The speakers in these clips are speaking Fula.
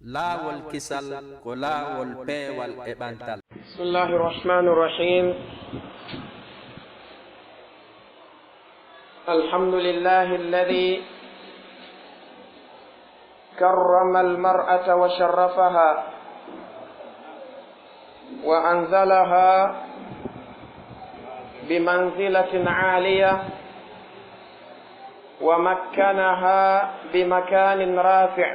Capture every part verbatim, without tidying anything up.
Laawol kisal ko laawol peewal e ɓantal. بسم الله الرحمن الرحيم. الحمد لله الذي كرم المرأة وشرفها وأنزلها بمنزلة عالية ومكنها بمكان رافع.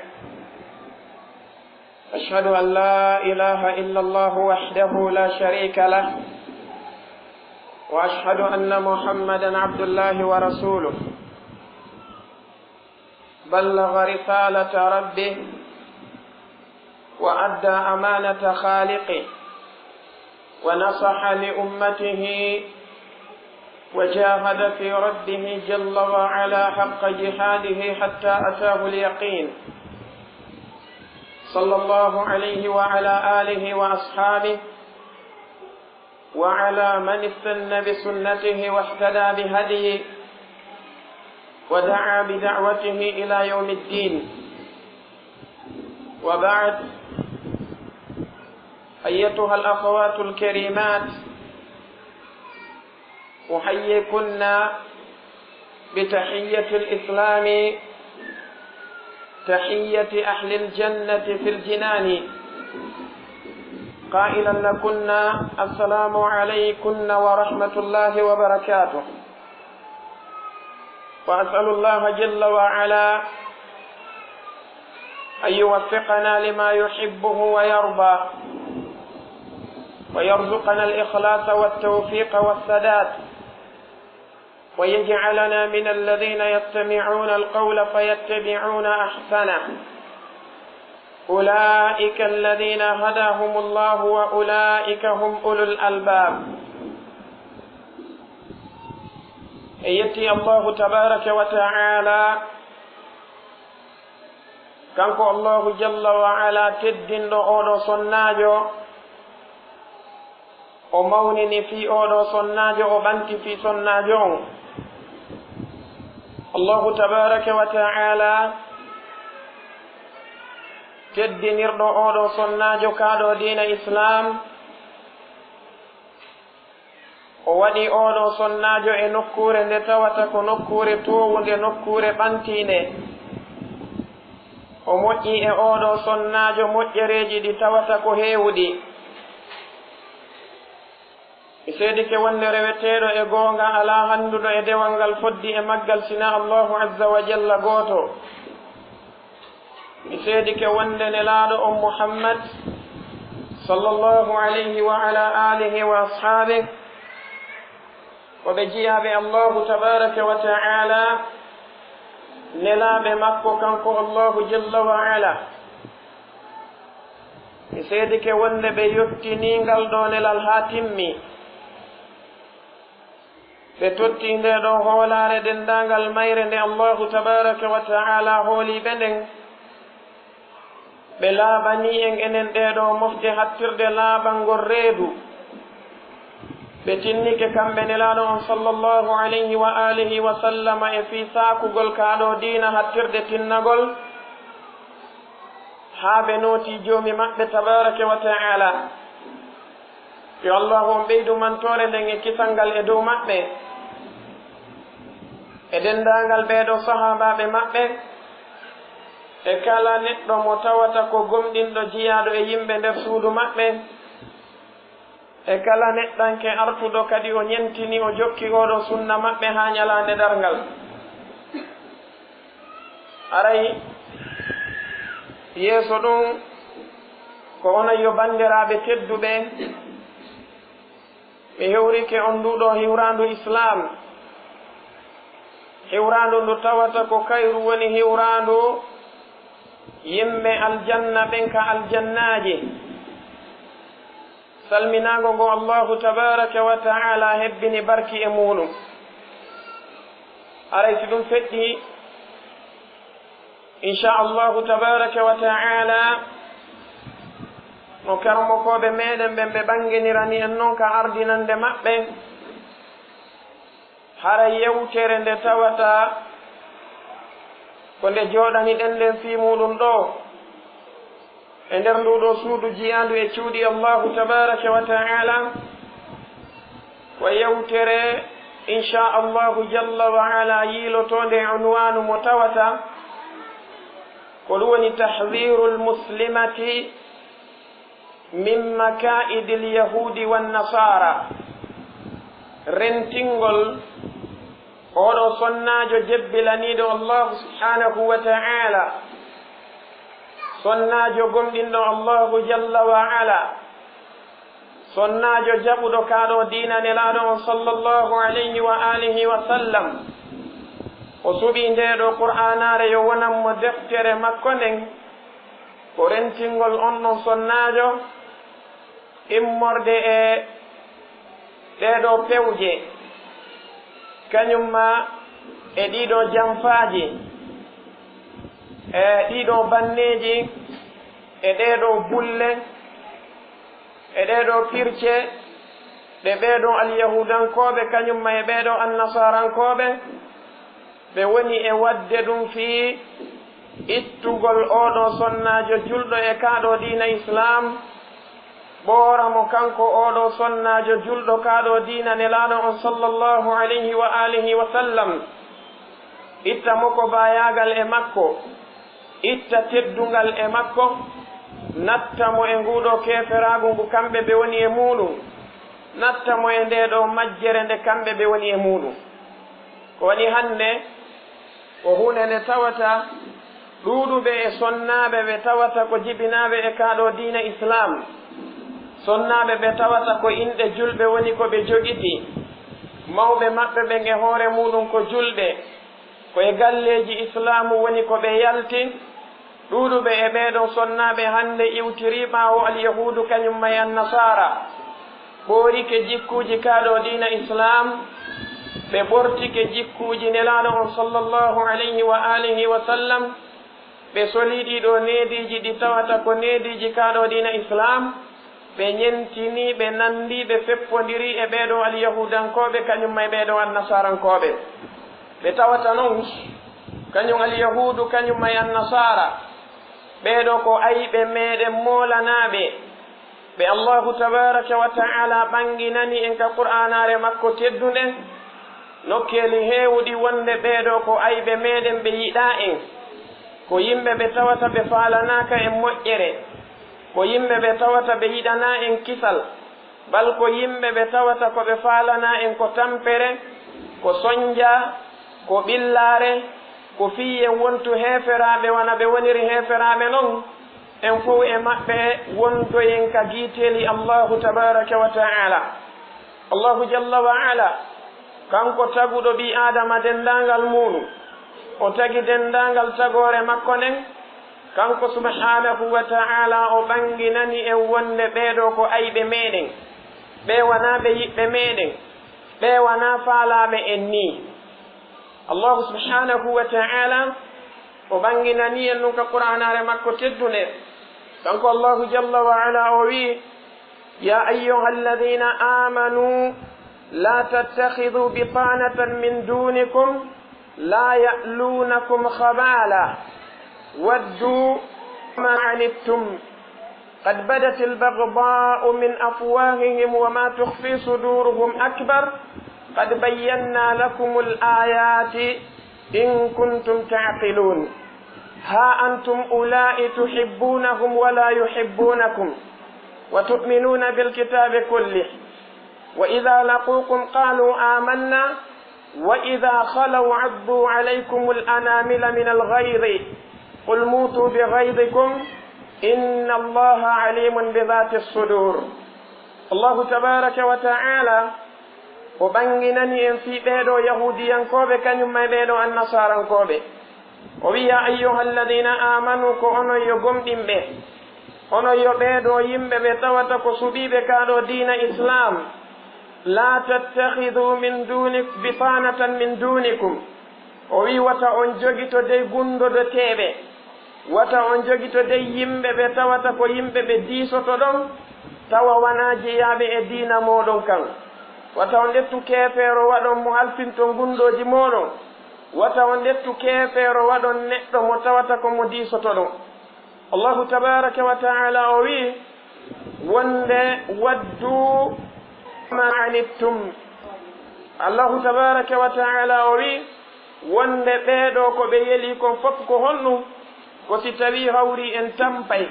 أشهد أن لا إله إلا الله وحده لا شريك له، وأشهد أن محمدا عبد الله ورسوله. بلغ رسالة ربه وأدى أمانة خالقه ونصح لأمته وجاهد في ربه جل وعلا حق جهاده حتى أتاه اليقين. صلى الله عليه وعلى آله وأصحابه وعلى من استن بسنته واهتدى بهديه ودعا بدعوته إلى يوم الدين. وبعد، أيتها الأخوات الكريمات، أحييكن بتحية الإسلام، تحية أهل الجنة في الجنان، قائلا لكن: السلام عليكن ورحمة الله وبركاته. وأسأل الله جل وعلا أن يوفقنا لما يحبه ويرضى، ويرزقنا الإخلاص والتوفيق والسداد، ويجعلنا من الذين يستمعون القول فيتبعون أحسنه. أولئك الذين هداهم الله وأولئك هم أولو الألباب. En yetti Allahu tabaraka wa ta'ala, kanko Allahu jalla wa ala teddinɗo oɗo sonnaajo, o mawnini fii oɗo sonnaajo, o ɓanti fii sonnaajo on. Allahu tabaraka wa ta'ala teddinirɗo oɗo sonnaajo kaaɗo diina Islam, o waɗi oɗo sonnaajo e nokkuure nde tawata ko nokkuure toowunde, nokkuure ɓantiinde. O moƴƴi e oɗo sonnaajo moƴƴereeji ɗi tawata ko heewuɗi. Mi seedike wonde reweteeɗo e goonga alaa hannduɗo e dewal ngal foddi e maggal sinaa Allahu azza wa jalla gooto. Mi seedike wonde nelaaɗo on Muhammad, sallallahu alayhi wa ala alihi wa ashabihi, ko ɓe jiyaaɓe Allahu tabaraka wa ta'ala, nelaaɓe makko kanko Allahu jalla wa ala. Mi seedike wonde ɓe yottinii ngal ɗoo nelal haa timmi. Ɓe totti ndee ɗoo hoolaare denndaangal mayre nde Allahu tabaraka wa ta'ala hooli ɓe nden. Ɓe laaɓanii en enen ɗee ɗoo mofte hattirde laaɓangol reedu. Ɓe tinnike kamɓe nelaaɗo on sallallahu alayhi wa alihi wa sallama e fii saakugol kaa ɗoo diina hattirde tinnagol, haa ɓe nootii Joomi maɓɓe tabaraka wa ta'ala. Yo Allahu on ɓeydu mantoore nden e kisal ngal e dow maɓɓe, e denndaangal ɓee ɗoo sahaabaaɓe maɓɓe, e kala neɗɗo mo tawata ko gomɗinɗo jiyaaɗo e yimɓe nder suudu maɓɓe, e kala neɗɗanke artuɗo kadi o ñentini, o jokki oo ɗoo sunna maɓɓe haa ñalaande darngal. Aray, yeeso ɗum, ko onon yo banndiraaɓe tedduɓe, mi hewrike on nduu ɗoo hiwraandu Islaam, hiwraandu ndu tawata ko kayru woni hiwraandu yimɓe aljanna ɓen ka aljannaaji. Salminaango ngo Allahu tabaraka wa ta'ala hebbini barki e muuɗum. Aray si ɗum feƴƴi, insha Allahu tabaraka wa ta'ala, no karmokooɓe meɗen ɓen ɓe ɓanginirani en non ka ardinande maɓɓe, hara yewtere nde tawata ko nde jooɗaniɗen nden fii muuɗum ɗoo, E nder nduɗo suudu jiyaandu e cuuɗi Allahu tabaraka wa ta'ala, ko yewtere, insha Allahu jalla wa ala, yiilotoonde e unwaanu mo tawata ko ɗum woni tahdhirul muslimati min makaidil yahudi wan nasara, rentingol oɗo sonnaajo jebbilaniiɗo Allahu subhanahu wa ta'ala, sonnaajo gomɗinɗo Allahu jalla wa ala, sonnaajo jaɓuɗo kaaɗo diina nelaaɗo on sallallahu alayhi wa alihi wa sallam. O suɓii ndeeɗo Qur'aanaare yo wonan mo deftere makko nden, ko rentingol on ɗon sonnaajo immorde e ɗeeɗo pewje, kañum ma e ɗiɗo janfaaji, e ɗiɗo banneeji, e ɗeeɗo bulle, e ɗeeɗo pirce, ɗe ɓeeɗo alyahudankooɓe kañum ma e ɓeeɗo annasarankooɓe ɓe woni e waɗde ɗum fii ittugol oɗo sonnaajo julɗo e kaaɗo diina Islaam, ɓoora mo kanko oɗo sonnaajo julɗo kaaɗo diina nelaaɗo on sallallahu alayhi wa alihi wa sallam, itta mo ko baayaagal e makko, itta teddungal e makko, natta mo e nguuɗo keeferaagu ngu kamɓe ɓe woni e muuɗum, natta mo e ndeeɗo majjere nde kamɓe ɓe woni e muuɗum. Ko woni hannde, ko huunde nde tawata ɗuuɗuɓe e sonnaaɓe ɓe tawata ko jibinaaɓe e kaaɗo diina Islaam, sonnaaɓe ɓe tawata ko inɗe julɓe woni ko ɓe jogiti, mawɓe maɓɓe ɓen e hoore muuɗum ko julɓe, ko e galleeji Islaamu woni ko ɓe yalti, ɗuuɗuɓe e ɓeeɗon sonnaaɓe hannde iwtirii ɓaawo alyahuudu kañum ma e annasaara, ɓoorike jikkuuji kaaɗo diina Islaam, ɓe ɓortike jikkuuji nelaaɗo on sallallahu alayhi wa alihi wa sallam, ɓe solii ɗiɗo neediiji ɗi tawata ko neediiji kaaɗo diina Islaam, ɓe ñentinii, ɓe nanndii, ɓe feppondirii e ɓeeɗo alyahuudankooɓe kañum ma e ɓeeɗo annasaarankooɓe. Ɓe tawata non, kañum alyahuudu, kañum ma e annasaara, ɓeeɗo ko ayɓe meeɗen moolanaaɓe, ɓe Allahu tabaraka wa ta'ala ɓannginani en ka Qur'aanaare makko teddunde, nokkeeli heewuɗi wonde ɓeeɗo ko ayɓe meeɗen ɓe yiɗaa en, ko yimɓe ɓe tawata ɓe faalanaaka en moƴƴere, ko yimɓe ɓe tawata ɓe yiɗanaa en kisal, bal ko yimɓe ɓe tawata ko ɓe faalanaa en ko tampere, ko sonnja, ko ɓillaare, ko fii en wontu heeferaaɓe wano ɓe woniri heeferaaɓe non, en fow e maɓɓe wontoyen ka giiteeli Allahu tabaraka wa ta'ala. Allahu jalla wa ala, kanko taguɗo ɓii Aadama denndaangal muuɗum, o tagi denndaangal tagoore makko nden, kanko subhanahu wa ta'ala o ɓannginani en wonde ɓeeɗo ko ayɓe meeɗen, ɓe wanaa ɓe yiɓɓe meeɗen, ɓe wanaa faalaaɓe en nii. Allahu subhanahu wa ta'ala o ɓannginani en ɗum ka Qur'aanaare makko teddunde. Kanko Allahu jalla wa ala o wi'i, يا أيها الذين آمنوا لا تتخذوا بطانة من دونكم لا يألونكم خبالا ودوا ما عنتم قد بدت البغضاء من أفواههم وما تخفي صدورهم أكبر قد بينا لكم الآيات إن كنتم تعقلون. ها أنتم أولئك تحبونهم ولا يحبونكم وتؤمنون بالكتاب كله وإذا لقوكم قالوا آمنا وإذا خلوا عضوا عليكم الأنامل من الغيظ قل موتوا بغيظكم إن الله عليم بذات الصدور. Allahu tabaraka wa ta'ala o ɓannginani en fii ɓeeɗo yahuudiyankooɓe kañum ma e ɓeeɗo annasarankooɓe. O wi'i, يا أيها الذين آمنوا, ko onon yo gomɗinɓe, onon yo ɓeeɗo yimɓe ɓe tawata ko suɓiiɓe kaaɗo diina Islaam, لا تتخذوا من دون بطانة من دونكم, o wi'i wata on jogito dey gunndodoteeɓe, wata on jogito dey yimɓe ɓe tawata ko yimɓe ɓe diisotoɗon, tawa wanaa jeyaaɓe e diina mooɗon kan. Wata on ƴettu keefeero waɗon mo halfinton gunndooji mooɗon. Wata on ƴettu keefeero waɗon neɗɗo mo tawata ko mo diisotoɗon. Allahu tabaraka wa ta'ala o wi wonde waddu ma anittum. Allahu tabaraka wa ta'ala o wi wonde ɓeeɗo ko ɓe yeli kon fof ko honɗum? Ko si tawi hawri en tampay,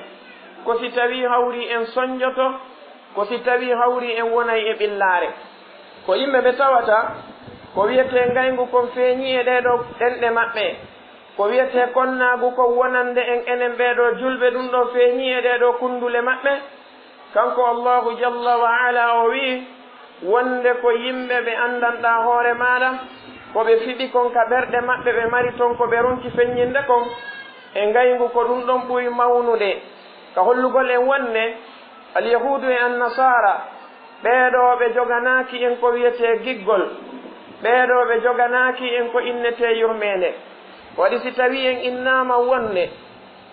ko si tawi hawri en sonjoto, ko si tawi hawri en wonay e ɓillaare. Ko yimɓe ɓe tawata ko wiyetee ngayngu kon feeñi e ɗeeɗo ɗenɗe maɓɓe. Ko wiyetee konnaagu kon wonande en enen ɓeeɗo julɓe, ɗum ɗo feeñi e ɗeeɗo kunndule maɓɓe. Kanko Allahu jalla wa ala o wi'i wonde ko yimɓe ɓe anndanɗaa hoore maaɗa, ko ɓe fiɓi kon ka ɓerɗe maɓɓe, ɓe mari ton ko ɓe ronki feññinde kon e ngayngu, ko ɗum ɗon ɓuri mawnude ka hollugol en wonde Alyahuudu e Annasaara, ɓeeɗo ɓe joganaaki en ko wiyetee giggol, ɓeeɗo ɓe joganaaki en ko innetee yurmeende. Waɗi si tawii en innaama wonde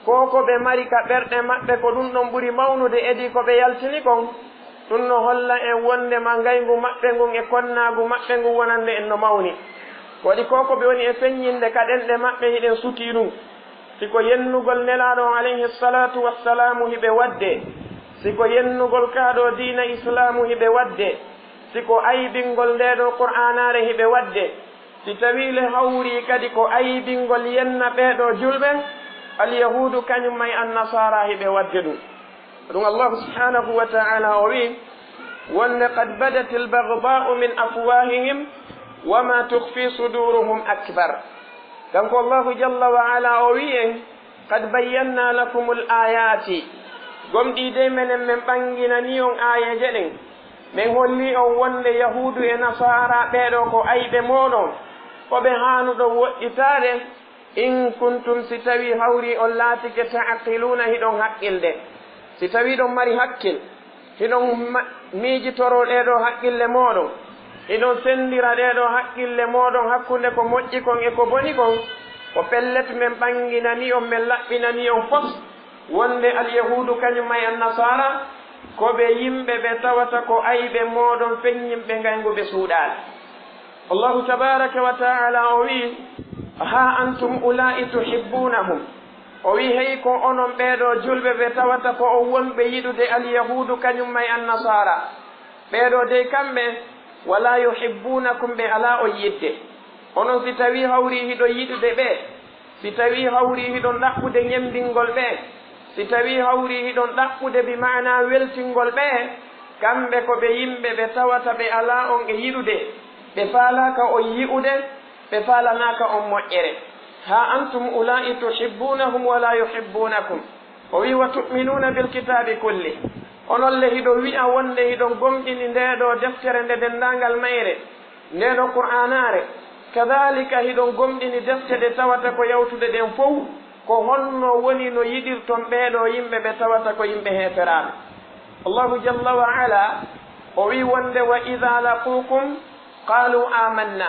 ko ko ɓe mari ka ɓerɗe maɓɓe ko ɗum ɗon ɓuri mawnude edii ko ɓe yaltini kon, ɗum no holla en wonndema ngayngu maɓɓe ngun e konnaagu maɓɓe ngun wonande en no mawni. Waɗi ko ko ɓe woni e feññinde ka ɗenɗe maɓɓe hiɗen sutii ɗum. Si ko yennugol Nelaaɗo on alayhi salatu wassalaamu hiɓe waɗde, si ko yennugol kaa ɗoo diina Islaamu hiɓe waɗde, si ko aybingol ndee ɗoo Qur'aanaare hiɓe waɗde, si tawii le hawrii kadi ko aybingol yenna ɓee ɗoo julɓe, Alyahuudu kañum e Annasaara hiɓe waɗde ɗum. Ɗum Allahu subhanahu wa ta'ala o wi'i wonde, "Qad badatil baghda'u min afwahihim wa ma tukhfi suduruhum akbar." Kanko Allahu jalla wa ala o wi'i en, "Qad bayyana lakumul ayati." Gomɗii dey menen men ɓanginanii on aayeeje ɗen. Men hollii on wonde Yahuudu e Nasaara ɓee ɗoo ko ayɓe mooɗon, ko ɓe haanuɗon woɗɗitaade, in kuntum, si tawii hawrii on laatike, ta'qiluuna, hiɗon haqqilde. Si tawii hiɗon mari hakkil, hiɗon ma-, miijitoroo ɗee ɗoo haqqille mooɗon, hiɗon senndira ɗee ɗoo haqqille mooɗon hakkunde ko moƴƴi kon e ko boni kon, ko pellet men ɓanginanii on, men laɓɓinanii on fof, wonde Alyahuudu kañum e Annasaara ko ɓe yimɓe ɓe tawata ko ayɓe mooɗon feññinɓe ngayngu ɓe suuɗaali. Allahu tabaraka wa ta'ala o wi'i, "Ha antum ula'i tuhibbunahum." O wi'i, "Hey ko onon ɓee ɗoo julɓe ɓe tawata ko on wonɓe yiɗude Alyahuudu kañum e Annasaara. Ɓee ɗoo dey kamɓe, wala yuhibbunakum, ɓe alaa on yiɗde. Onon si tawii hawrii hiɗon yiɗude ɓe, si tawii hawrii hiɗon ɗaɓɓude ñemmbingol ɓe, si tawii hawrii hiɗon ɗaɓɓude bi maanaa weltingol ɓe, kamɓe ko ɓe yimɓe ɓe tawata ɓe alaa on e yiɗude, ɓe faalaaka on yi'ude, ɓe faalanaaka on moƴƴere. Ha antum ula'i tuhibbunahum wala yuhibbunakum." O wi'i, "Wa tu'minuna bil kitabi kulli." Onon le hiɗon wi'a wonde hiɗon gomɗini ndee ɗoo deftere nde denndaangal mayre, ndee ɗoo Qur'aanaare. Kadhalika hiɗon gomɗini defte ɗe tawata ko yawtuɗe ɗen fow, ko honno woni no yiɗirton ɓee ɗoo yimɓe ɓe tawata ko yimɓe heeferaaɓe? Allahu jalla wa ala o wi'i wonde, "Wa idha laqukum qalu amanna,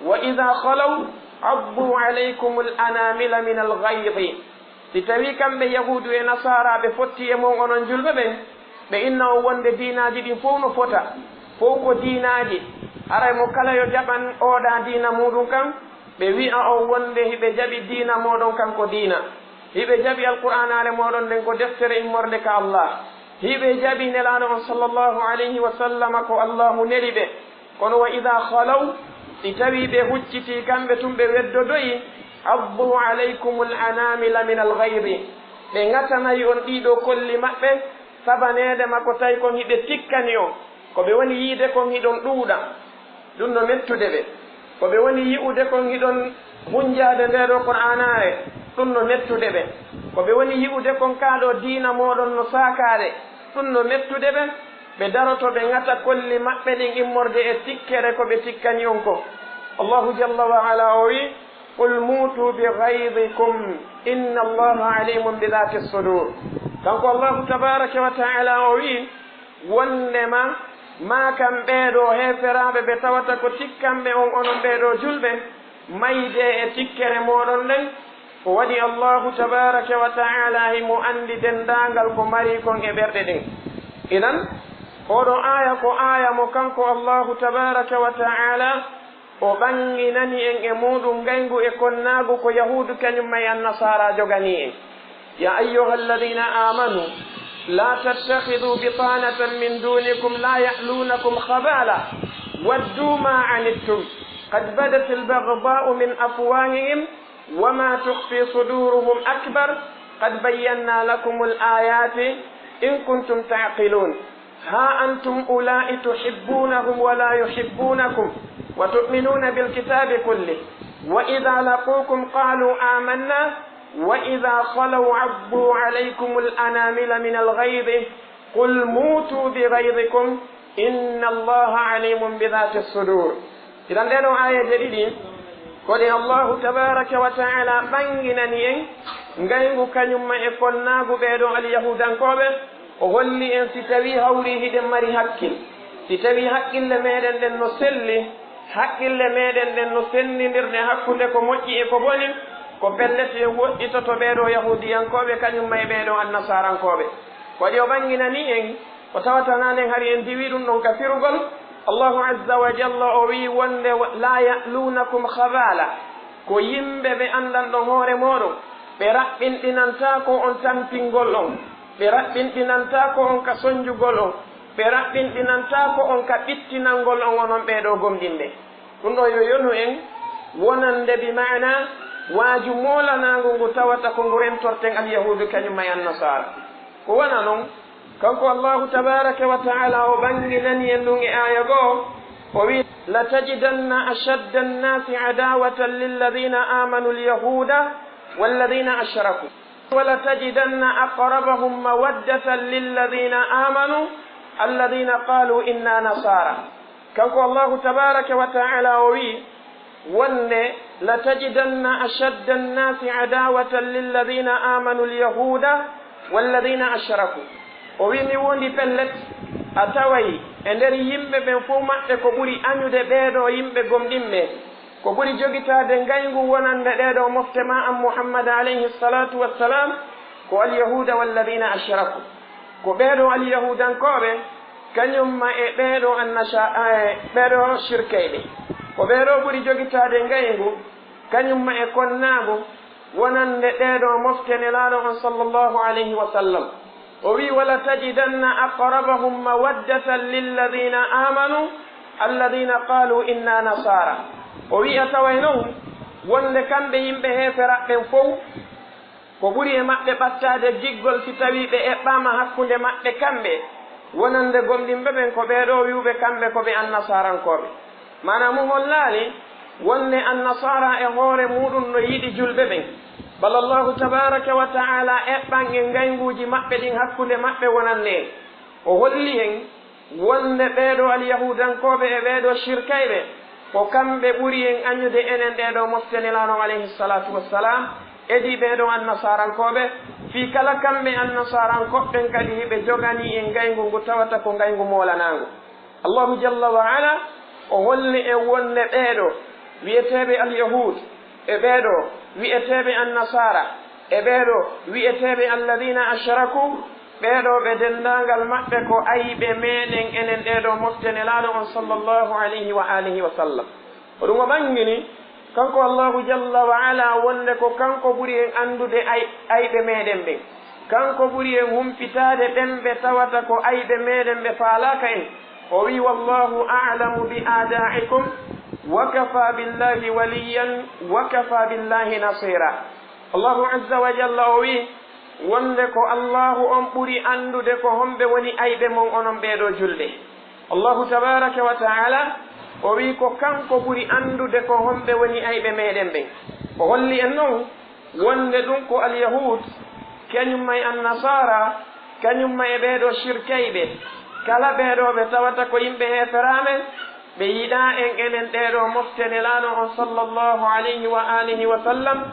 wa idha khalaw addu alaykumul anamila minal ghayzi." Si tawii kamɓe Yahuudu e Nasaara ɓe fotti e mon onon julɓe ɓen, ɓe inna on wonde diinaaji ɗin fow no fota, fow ko diinaaji, haray mo kala yo jaɓan ooɗaa diina muuɗum kan, ɓe wi'a on wonde hiɓe jaɓi diina mooɗon kan ko diina, hiɓe jaɓi Alqur'aanaare mooɗon nden ko deftere immorde ka Allah, hiɓe jaɓi Nelaaɗo on sallallahu alayhi wa sallama ko Allahu neli ɓe. Kono wa idha khalaw, si tawii ɓe huccitii kamɓe tun ɓe weddodoyi, addu alaykumul anamila minal ghayzi, ɓe ŋatanay on ɗii ɗoo kolli maɓɓe, sabaneede ma ko tawi kon hiɓe tikkani on, ko ɓe woni yiide kon hiɗon ɗuuɗa, ɗum no mettude ɓe. Ko ɓe woni yi'ude kon hiɗon hunjaade ndee ɗoo Qur'aanaare, ɗum no mettude ɓe. Ko ɓe woni yi'ude kon kaa ɗoo diina mooɗon no saakaade, ɗum no mettude ɓe. Ɓe daroto ɓe ŋata kolli maɓɓe ɗin immorde e tikkere ko ɓe tikkani on ko. Allahu jalla wa ala o wi'i, "Qul mutu bi ghayzikum, inna Allaha alimun bi dhati sudur." Kanko Allahu tabaraka wa ta'ala o wi'i, wondema, maakan ɓee ɗoo heeferaaɓe ɓe tawata ko tikkanɓe on, onon ɓee ɗoo julɓe, maydee e tikkere mooɗon nden, ko waɗi Allahu tabaraka wa ta'ala himo anndi denndaangal ko mari kon e ɓerɗe ɗen. Inan, oo ɗoo aaya ko aaya mo kanko Allahu tabaraka wa ta'ala o ɓannginani en e muuɗum ngayngu e konnaagu ko Yahuudu kañum e Annasaara joganii en. يا أيها الذين آمنوا لا تتخذوا بطانة من دونكم لا يألونكم خبالا ودوا ما عنتم قد بدت البغضاء من أفواههم وما تخفي صدورهم أكبر قد بينا لكم الآيات إن كنتم تعقلون. ها أنتم أولئك تحبونهم ولا يحبونكم وتؤمنون بالكتاب كله وإذا لقوكم قالوا آمنا وإذا خلوا عضوا عليكم الأنامل من الغيظ قل موتوا بغيظكم إن الله عليم بذات الصدور. Iran ɗeɗo aayeeje ɗiɗi, ko ɗe Allahu tabaraka wa taala ɓanginani en ngayngu kañumma e konnaagu ɓeeɗo alyahudankooɓe. O holli en si tawii hawri hiɗen mari hakkil, si tawii haqqille meɗen ɗen no selli, haqqille meɗen ɗen no senndindirde hakkunde ko moƴƴi e ko boni, ko pellet en woɗɗitoto ɓeeɗo yahudiyankooɓe kañumma e ɓeeɗo annasarankooɓe. Ko ɗi o ɓanginani en. Ko tawata nanen hari en diwi ɗum ɗon ka firugol. Allahu azza wa jalla o wii wonde, لا يألونكم خبالا, ko yimɓe ɓe anndanɗon hoore mooɗon, ɓe raɓɓinɗinantaako on tampingol on, ɓe raɓɓinɗinantaako on ka sonjugol on, ɓe raɓɓinɗinantaako on ka ɓittinangol on onon ɓeeɗo gomɗinɓe. Ɗum ɗo yo yonu en wonande bi maana waaju moolanaangu ngu tawata ko ngu rentorten alyahuudu kañum e annasaara. Ko wona non, kanko Allahu tabaraka wa taala o ɓanginani en ɗum e aaya goo, o wi, لتجدن أشد الناس عداوة للذين آمنوا اليهود والذين أشركوا ولتجدن أقربهم مودة للذين آمنوا الذين قالوا إنا نصارى. Kanko Allahu tabaraka wa taala o wi, wonde, لتجدن أشد الناس عداوة للذين آمنوا اليهود والذين أشركوا. O wi, mi wondi pellet, a taway e nder yimɓe ɓen fof maɓɓe ko ɓuri añude ɓeeɗo yimɓe gomɗinɓe, ko ɓuri jogitaade ngayngu wonande ɗeeɗo mofte ma an Muhammad alayhi salatu wassalam, ko alyahuda walladina ashraku. Ko ɓeeɗo alyahudankooɓe, kañumma e ɓeeɗo annasa-, e ɓeeɗo shirkayɓe. Ko ɓeeɗo ɓuri jogitaade ngayngu, kañumma e konnaagu, wonande ɗeeɗo mofte Nelaaɗo on sallallahu alayhi wa sallam. O wi, ولتجدن أقربهم مودة للذين آمنوا الذين قالوا إنا نصارى. O wi, a taway non, wonde kamɓe yimɓe heeferaɓe ɓen fow, ko ɓuri e maɓɓe ɓattaade giggol si tawii ɓe eɓɓaama hakkunde maɓɓe kamɓe, wonande gomɗinɓe ɓen ko ɓeeɗo wi'uɓe kamɓe ko ɓe annasarankooɓe. Maanaa mun hollaali wonde annasaara e hoore muuɗum no yiɗi julɓe ɓen. Bal Allahu tabaraka wa taala eɓɓan en ngaynguuji maɓɓe ɗin hakkunde maɓɓe wonande en. O holli en wonde ɓeeɗo alyahuudankooɓe e ɓeeɗo shirkayɓe, ko kamɓe ɓuri en añude enen ɗeeɗo mofte Nelaaɗo on alayhi salatu wassalam, edii ɓeeɗo annasarankooɓe, fii kala kamɓe annasarankooɓe ɓen kadi hiɓe joganii en ngayngu ngu tawata ko ngayngu moolanaangu. Allahu jalla wa ala o holli en wonde ɓeeɗo wi'eteeɓe alyahuud, e ɓeeɗo wi'eteeɓe annasaara, e ɓeeɗo wi'eteeɓe alladina ashraku, ɓeeɗo ɓe denndaangal maɓɓe ko ayɓe meɗen enen ɗeeɗo mofte Nelaaɗo on sallallahu alayhi wa alihi wa sallam. Ko ɗum o ɓanngini, kanko Allahu jalla wa ala, wonde ko kanko ɓuri en anndude ay-, ayɓe meɗen ɓen. Kanko ɓuri en humpitaade ɓen ɓe tawata ko ayɓe meɗen ɓe faalaaka en. O wi, "Wallahu a'lamu bi a'da'ikum, wa kafa billahi waliyan, wa kafa billahi nasira." Allahu azza wa jalla o wi, wonde ko Allahu on ɓuri anndude ko homɓe woni ayɓe mon onon ɓeeɗo julɓe. Allahu tabaraka wa ta'ala o wi ko kanko ɓuri anndude ko homɓe woni ayɓe meɗen ɓen. O holli en non wonde ɗum ko alyahud, kañumma e annasara, kañumma e ɓeeɗo shirkayɓe, kala ɓeeɗo ɓe tawata ko yimɓe heeferaaɓe, ɓe yiɗaa en enen ɗeeɗo mofte Nelaaɗo on sallallahu alayhi wa alihi wa sallam,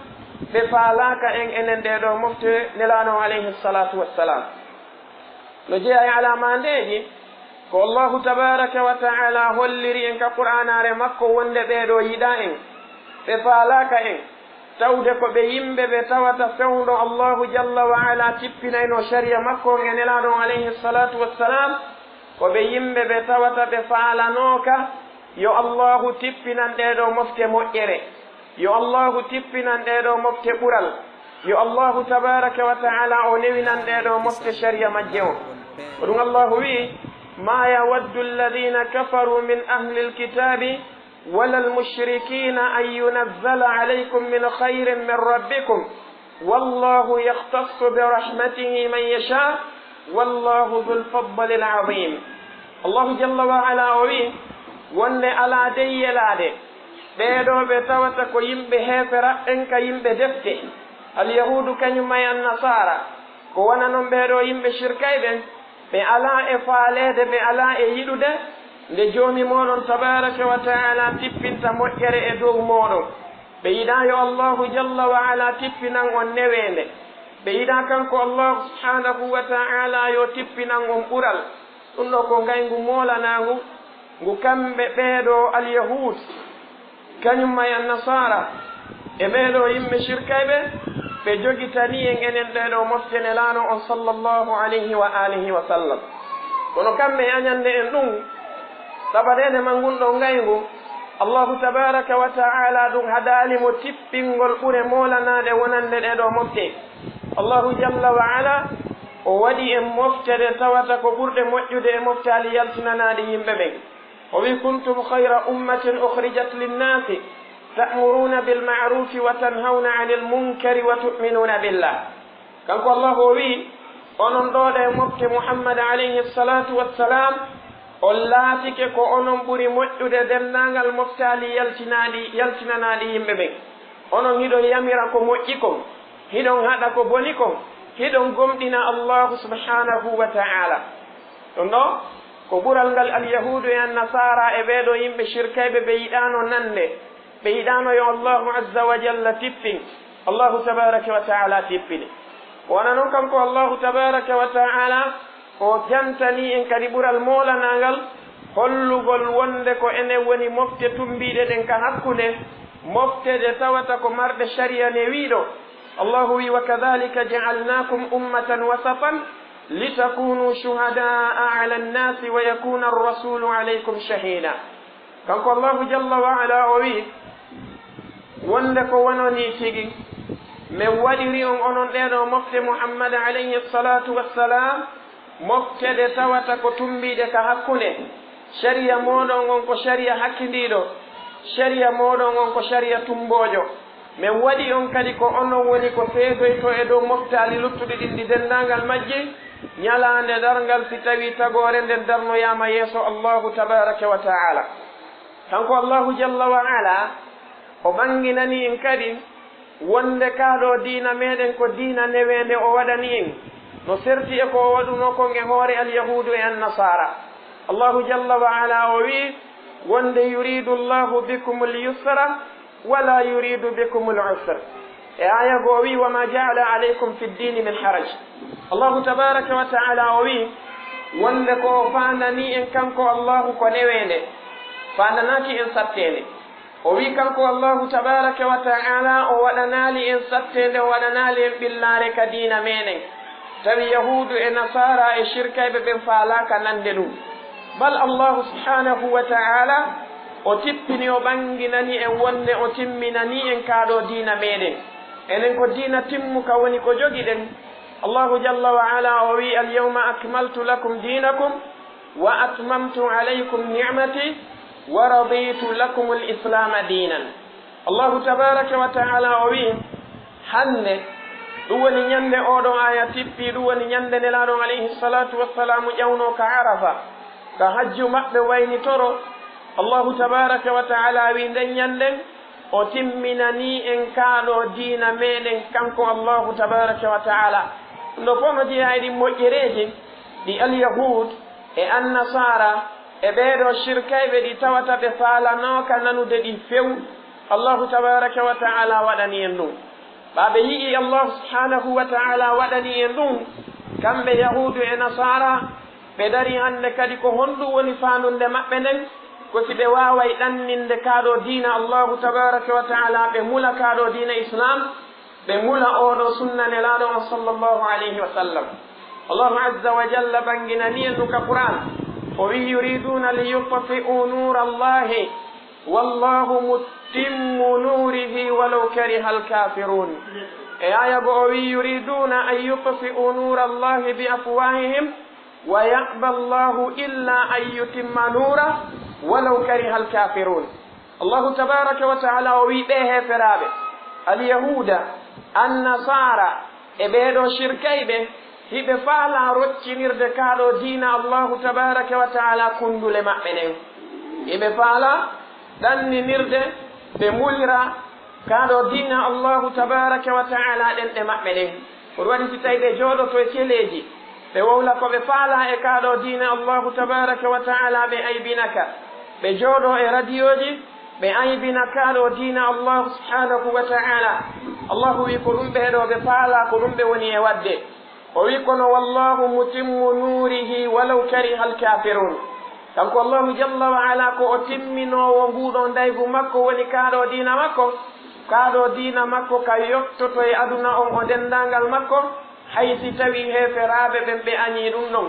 ɓe faalaaka en enen ɗeeɗo mofte Nelaaɗo on alayhi salatu wassalam. No jeyaa e alaamandeeji ko Allahu tabaraka wa ta'ala holliri en ka Qur'aanaare makko wonde ɓeeɗo yiɗaa en, ɓe faalaaka en, tawde ko ɓe yimɓe ɓe tawata fewndo Allahu jalla wa ala tippinayno shari'a makko on e Nelaaɗo on alayhi salatu wassalam, ko ɓe yimɓe ɓe tawata ɓe faalanooka yo Allahu tippinan ɗeeɗo mofte moƴƴere, yo Allahu tippinan ɗeeɗo mofte ɓural, Yo Allahu tabaaraka wa ta'ala o newinan ɗee ɗoo mofte sariya majje on. Ko ɗum Allahu wi'i, "ما يود الذين كفروا من أهل الكتاب ولا المشركين أن ينزل عليكم من خير من ربكم والله يختص برحمته من يشاء والله ذو الفضل العظيم." Allahu jalla wa ala o wi'i, wonde alaa dey yelaade ɓee ɗoo ɓe tawata ko yimɓe heeferaaɓe ɓen ka yimɓe defte, alyahuudu kañum e annasaara, ko wona non ɓee ɗoo yimɓe sirkay ɓen, ɓe alaa e faaleede, ɓe alaa e yiɗude nde Joomi mooɗon tabaaraka wa ta'ala tippinta moƴƴere e dow mooɗon. Ɓe yiɗaa yo Allahu jalla wa ala tippinan on neweende. Ɓe yiɗaa kanko Allahu subhaanahu wa ta'ala yo tippinan on ɓural. Ɗum ɗoo ko ngayngu moolanaangu, ngu kamɓe ɓee ɗoo alyahuud, kañum e annasaara, e ɓee ɗoo yimɓe sirkay ɓe, ɓe jogitani en enen ɗee ɗoo mofte Nelaaɗo on sallallahu alayhi wa alihi wa sallam. Kono kamɓe e añande en ɗum, sabadeede ma ngun ɗoo ngayngu, Allahu tabaaraka wa ta'ala ɗum haɗaali mo tippingol ɓure moolanaade wonande ɗee ɗoo mofte. Allahu jalla wa ala, o waɗi en mofte ɗe tawata ko ɓurɗe moƴƴude e moftaali yaltinanaaɗi yimɓe ɓen. O wi'i, "كنتم خير أمة أخرجت للناس تأمرون بالمعروف وتنهون عن المنكر وتؤمنون بالله." Kanko Allahu o wi'i, onon ɗoo ɗee mofte Muhammad alayhi salatu wassalam, on laatike ko onon ɓuri moƴƴude denndaangal moftaali yaltinaaɗi, yaltinanaaɗi yimɓe ɓen. Onon hiɗon yamira ko moƴƴi kon, hiɗon haɗa ko boni kon, hiɗon gomɗina Allahu subhanahu wa ta'ala. Ɗum ɗoo ko ɓural ngal alyahuudu e annasaara e ɓee ɗoo yimɓe sirkayɓe ɓe yiɗaano nande, ɓe yiɗaano yo Allahu azza wa jalla tippin. Allahu tabaaraka wa ta'ala tippini. Ko wona non kanko Allahu tabaaraka wa ta'ala o jantani en kadi ɓural moolanaangal, hollugol wonde ko enen woni mofte tumbiiɗe ɗen ka hakkunde, mofte ɗe tawata ko marɗe sariya newiiɗo. Allahu wi, "وكذلك جعلناكم أمة وسطا لتكونوا شهداء على الناس ويكون الرسول عليكم شهيدا." Kanko Allahu jalla wa ala o wi, wonde ko wononi tigi, min waɗiri on onon ɗee ɗoo mofte Muhammad alayhi salatu wassalam, mofte ɗe tawata ko tumbiiɗe ka hakkunde. Sariya mooɗon on ko sariya hakkindiiɗo, sariya mooɗon on ko sariya tumboojo. Min waɗi on kadi ko onon woni ko seedoyto e dow moftaali luttuɗi ɗin ɗi denndaangal majji, ñalaande darngal si tawii tagoore nden darnoyaama yeeso Allahu tabaaraka wa ta'ala. Kanko Allahu jalla wa ala, o ɓanginani en kadi wonde kaa ɗoo diina meɗen ko diina neweende o waɗani en, no serti e ko o waɗunoo kon e hoore alyahuudu e annasaara. Allahu jalla wa ala o wi, wonde, "يريد الله بكم اليسر ولا يريد بكم العسر." E aaya goo o wi, "وما جعل عليكم في الدين من حرج." Allahu tabaaraka wa ta'ala o wi, wonde ko o faandani en kanko Allahu ko neweende, faandanaaki en satteende. O wi kanko Allahu tabaaraka wa ta'ala o waɗanaali en satteende, o waɗanaali en ɓillaare ka diina meɗen. Tawi yahuudu e nasaara e sirkayɓe ɓen faalaaka nande ɗum. Bal Allahu subhanahu wa ta'ala o tippini, o ɓanginani en wonde o timminani en kaa ɗoo diina meɗen. Enen ko diina timmuka woni ko jogiɗen. Allahu jalla wa ala o wi, "اليوم أكملت لكم دينكم وأتممت عليكم نعمتي ورضيت لكم الإسلام دينا." Allahu tabaaraka wa ta'ala o wi, hannde, ɗum woni ñande oo ɗoo aaya tippi, ɗum woni ñande Nelaaɗo alayhi salatu wassalamu ƴawnoo ka Arafa, ka hajju maɓɓe waynitoro. Allahu tabaaraka wa ta'ala wi, nden ñanden o timminani en kaa ɗoo diina meɗen kanko Allahu tabaaraka wa ta'ala. Ɗum ɗoo fof no jeyaa e ɗin moƴƴereeji ɗi alyahuud e annasaara e ɓee ɗoo sirkayɓe ɗi tawata ɓe faalanooka nanude ɗi few. Allahu tabaaraka wa ta'ala waɗani en ɗum. Ɓaa ɓe yi'ii Allahu subhanahu wa ta'ala waɗani en ɗum, kamɓe yahuudu e nasaara, ɓe darii hannde kadi ko honɗum woni faandunde maɓɓe nden? Ko si ɓe waaway ɗanninde kaa ɗoo diina Allahu tabaaraka wa ta'ala, ɓe mula kaa ɗoo diina Islam, ɓe mula oo ɗoo sunna Nelaaɗo on sallallahu alayhi wa sallam. Allahu azza wa jalla ɓanginani en ɗum ka Qur'an. O wi, "يريدون ليطفئوا نور الله والله متم نوره ولو كره الكافرون." E aaya goo o wi'i, "Yuriduuna an yutfi'u nuura Allahi bi afwaahihim wa ya'ba Allahu illa an yutimma nuurah walaw kariha al-kaafiruun." Allahu tabaaraka wa ta'aala o wi'i ɓee heeferaaɓe, Alyahuuda, Annasaara, e ɓee ɗoo shirkayɓe, hiɓe faalaa roccinirde kaa ɗoo diina Allahu tabaaraka wa ta'aala kunndule maɓɓe ɗen. Hiɓe faalaa ɗanninirde ɓe mulira kaa ɗoo diina Allahu tabaaraka wa ta'aala ɗenɗe maɓɓe ɗen. Ko ɗum waɗi si tawii ɓe jooɗoto e teleeji, ɓe wowla ko ɓe faalaa e kaa ɗoo diina Allahu tabaaraka wa ta'aala, ɓe aybina ka. Ɓe jooɗoo e radiyooji, ɓe aybina kaa ɗoo diina Allahu subhaanahu wa ta'aala. Allahu wi'i ko ɗum ɓee ɗoo ɓe faalaa, ko ɗum ɓe woni e waɗde. O wi'i, kono, "Wallahu mutimmu nuurihi walaw kariha al-kaafiruun." Kanko Allahu jalla wa ala ko o timminoowo nguu ɗoo ndaygu makko, woni kaa ɗoo diina makko. Kaa ɗoo diina makko ka yottoto e aduna on o denndaangal makko, hay si tawii heeferaaɓe ɓen ɓe añii ɗum ɗon,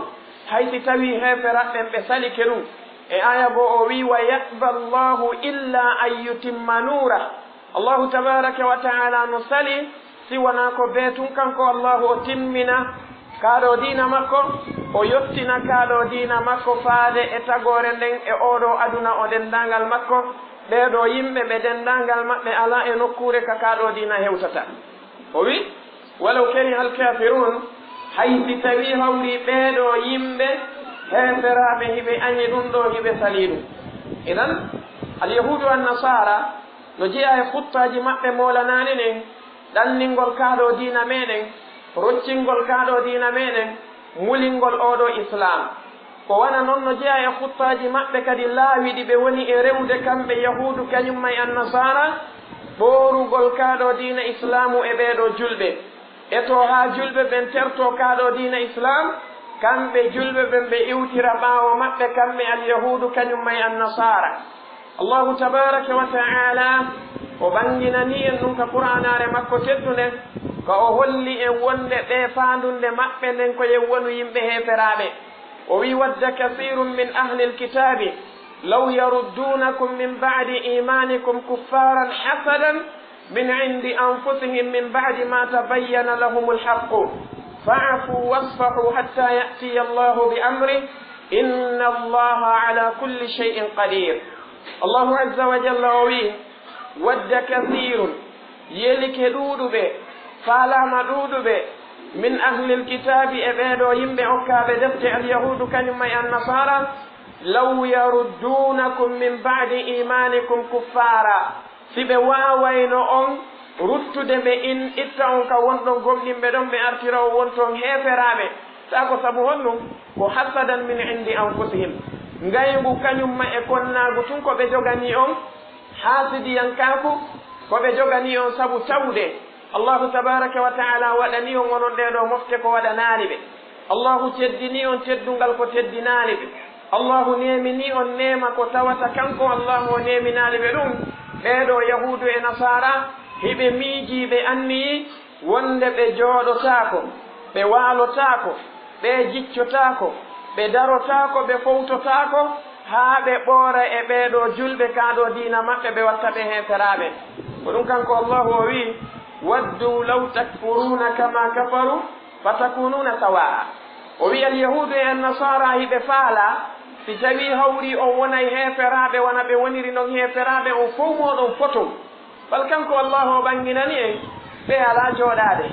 hay si tawii heeferaaɓe ɓen ɓe salike ɗum. E aaya goo o wi'i, "Wa ya'ba Allahu illa an yutimma nuurah." Allahu tabaaraka wa ta'aala no sali si wonaa ko bee tun kanko Allahu o timmina kaa ɗoo diina makko, o yottina kaa ɗoo diina makko faade e tagoore nden e oo ɗoo aduna o denndaangal makko, ɓee ɗoo yimɓe ɓe denndaangal maɓɓe alaa e nokkuure ka kaa ɗoo diina hewtata. O wi'i, "Walaw kariha al-kaafiruun", hay si tawii hawrii ɓee ɗoo yimɓe heeferaaɓe hiɓe añi ɗum ɗoo, hiɓe salii ɗum. Idan, Alyahuudu Annasaara no jeyaa e huttaaji maɓɓe moolanaaɗi ɗin, ɗanningol kaa ɗoo diina meɗen, roccingol kaa ɗoo diina meɗen, mulingol oo ɗoo Islaam. Ko wano non no jeyaa e huttaaji maɓɓe kadi laawi ɗi ɓe woni e rewude kamɓe Yahuudu kañum ma e Annasaara, ɓoorugol kaa ɗoo diina Islaamu e ɓee ɗoo julɓe. Etoo haa julɓe ɓen tertoo kaa ɗoo diina Islaam, kamɓe julɓe ɓen ɓe iwtira ɓaawo maɓɓe, kamɓe Alyahuudu kañum ma e Annasaara. Allahu tabaaraka wa ta'aala o ɓannginanii en ɗum ka Qur'aanaare makko teddunde, ko o holli en wonde ɓee faandunde maɓɓe nden ko yo wonu yimɓe heeferaaɓe. O wi'i, "Wadda kasiirun min ahlil kitaabi law yarudduunakum min ba'di iimaanikum kuffaaran hasadan min indi anfusihim min ba'di ma tabayyana lahumul haqqu. Fa'fu wasfahu hatta ya'tiya Allahu bi amrih, inna Allaha ala kulli shay'in qadir." Allahu azza wa jalla o wi'i, "Wadda kasiirun", yelike ɗuuɗuɓe, faalaama ɗuuɗuɓe, "min ahlil kitaabi", e ɓee ɗoo yimɓe okkaaɓe defte, Alyahuudu kañum ma e Annasaara, "law yarudduunakum min ba'di iimaanikum kuffaara", si ɓe waawayno on ruttude ɓe in, itta on ka wonɗon gomɗinɓe ɗon, ɓe artira on wonton heeferaaɓe. Taa ko sabu honɗum? Ko hasadan min indi anfusihim. Ngayngu kañum ma e konnaagu tun ko ɓe joganii on, haasidiyankaaku, ko ɓe joganii on sabu tawde Allahu tabaaraka wa ta'aala waɗanii on onon ɗee ɗoo mofte ko waɗanaali ɓe. Allahu teddinii on teddungal ko teddinaali ɓe. Allahu neeminii on neema ko tawata kanko Allahu o neeminaali ɓe ɗum. Ɓee ɗoo Yahuudu e Nasaara, hiɓe miijii, ɓe anniyii wonde ɓe jooɗotaako, ɓe waalotaako, ɓe jiccotaako, ɓe darotaako, ɓe fowtotaako, haa ɓe ɓoora e ɓee ɗoo julɓe kaa ɗoo diina maɓɓe, ɓe watta ɓe heeferaaɓe. Ko ɗum kanko Allahu o wi'i, "Waddu law takfuruuna kama kafaru, fatakunuuna sawaa." O wi'i, Alyahuudu e Annasaara hiɓe faalaa, si tawii hawrii on wonay heeferaaɓe, wano ɓe woniri non heeferaaɓe, on fow mooɗon foton. Bal kanko Allahu o ɓannginani en, ɓe alaa jooɗaade,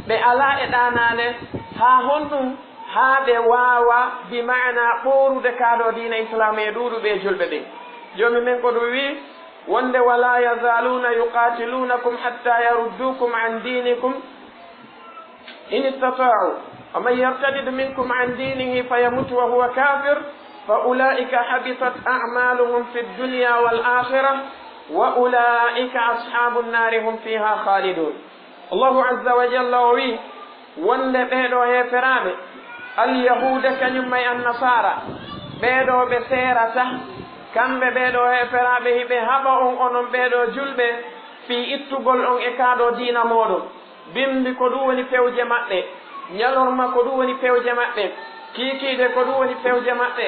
ɓe alaa e ɗaanaade, haa honɗum? Haa ɓe waawa, bi maana, ɓoorude kaa ɗoo diina Islaam e ɗuuɗuɓe e julɓe ɓen. Joomi men ko ɗum wi'i, wonde, "Walaa yazaaluuna yuqaatiluunakum hattaa yarudduukum an diinikum in istata'u, wa man yartadid minkum an dinihi fayamut wa huwa kafir, fa ulaika habitat a'maluhum fid dunya wal akhirah, wa ulaika ashabun nari hum fiha khalidun." Allahu azza wa jalla o wi'i, wonde ɓee ɗoo heeferaaɓe, Alyahuuda kañum ma e Annasaara, ɓee ɗoo ɓe seerata, kamɓe ɓee ɗoo heeferaaɓe, hiɓe haɓa on onon ɓee ɗoo julɓe, fii ittugol on e kaa ɗoo diina mooɗon. Bimbi ko ɗum woni pewje maɓɓe, ñalorma ko ɗum woni pewje maɓɓe, kiikiiɗe ko ɗum woni pewje maɓɓe,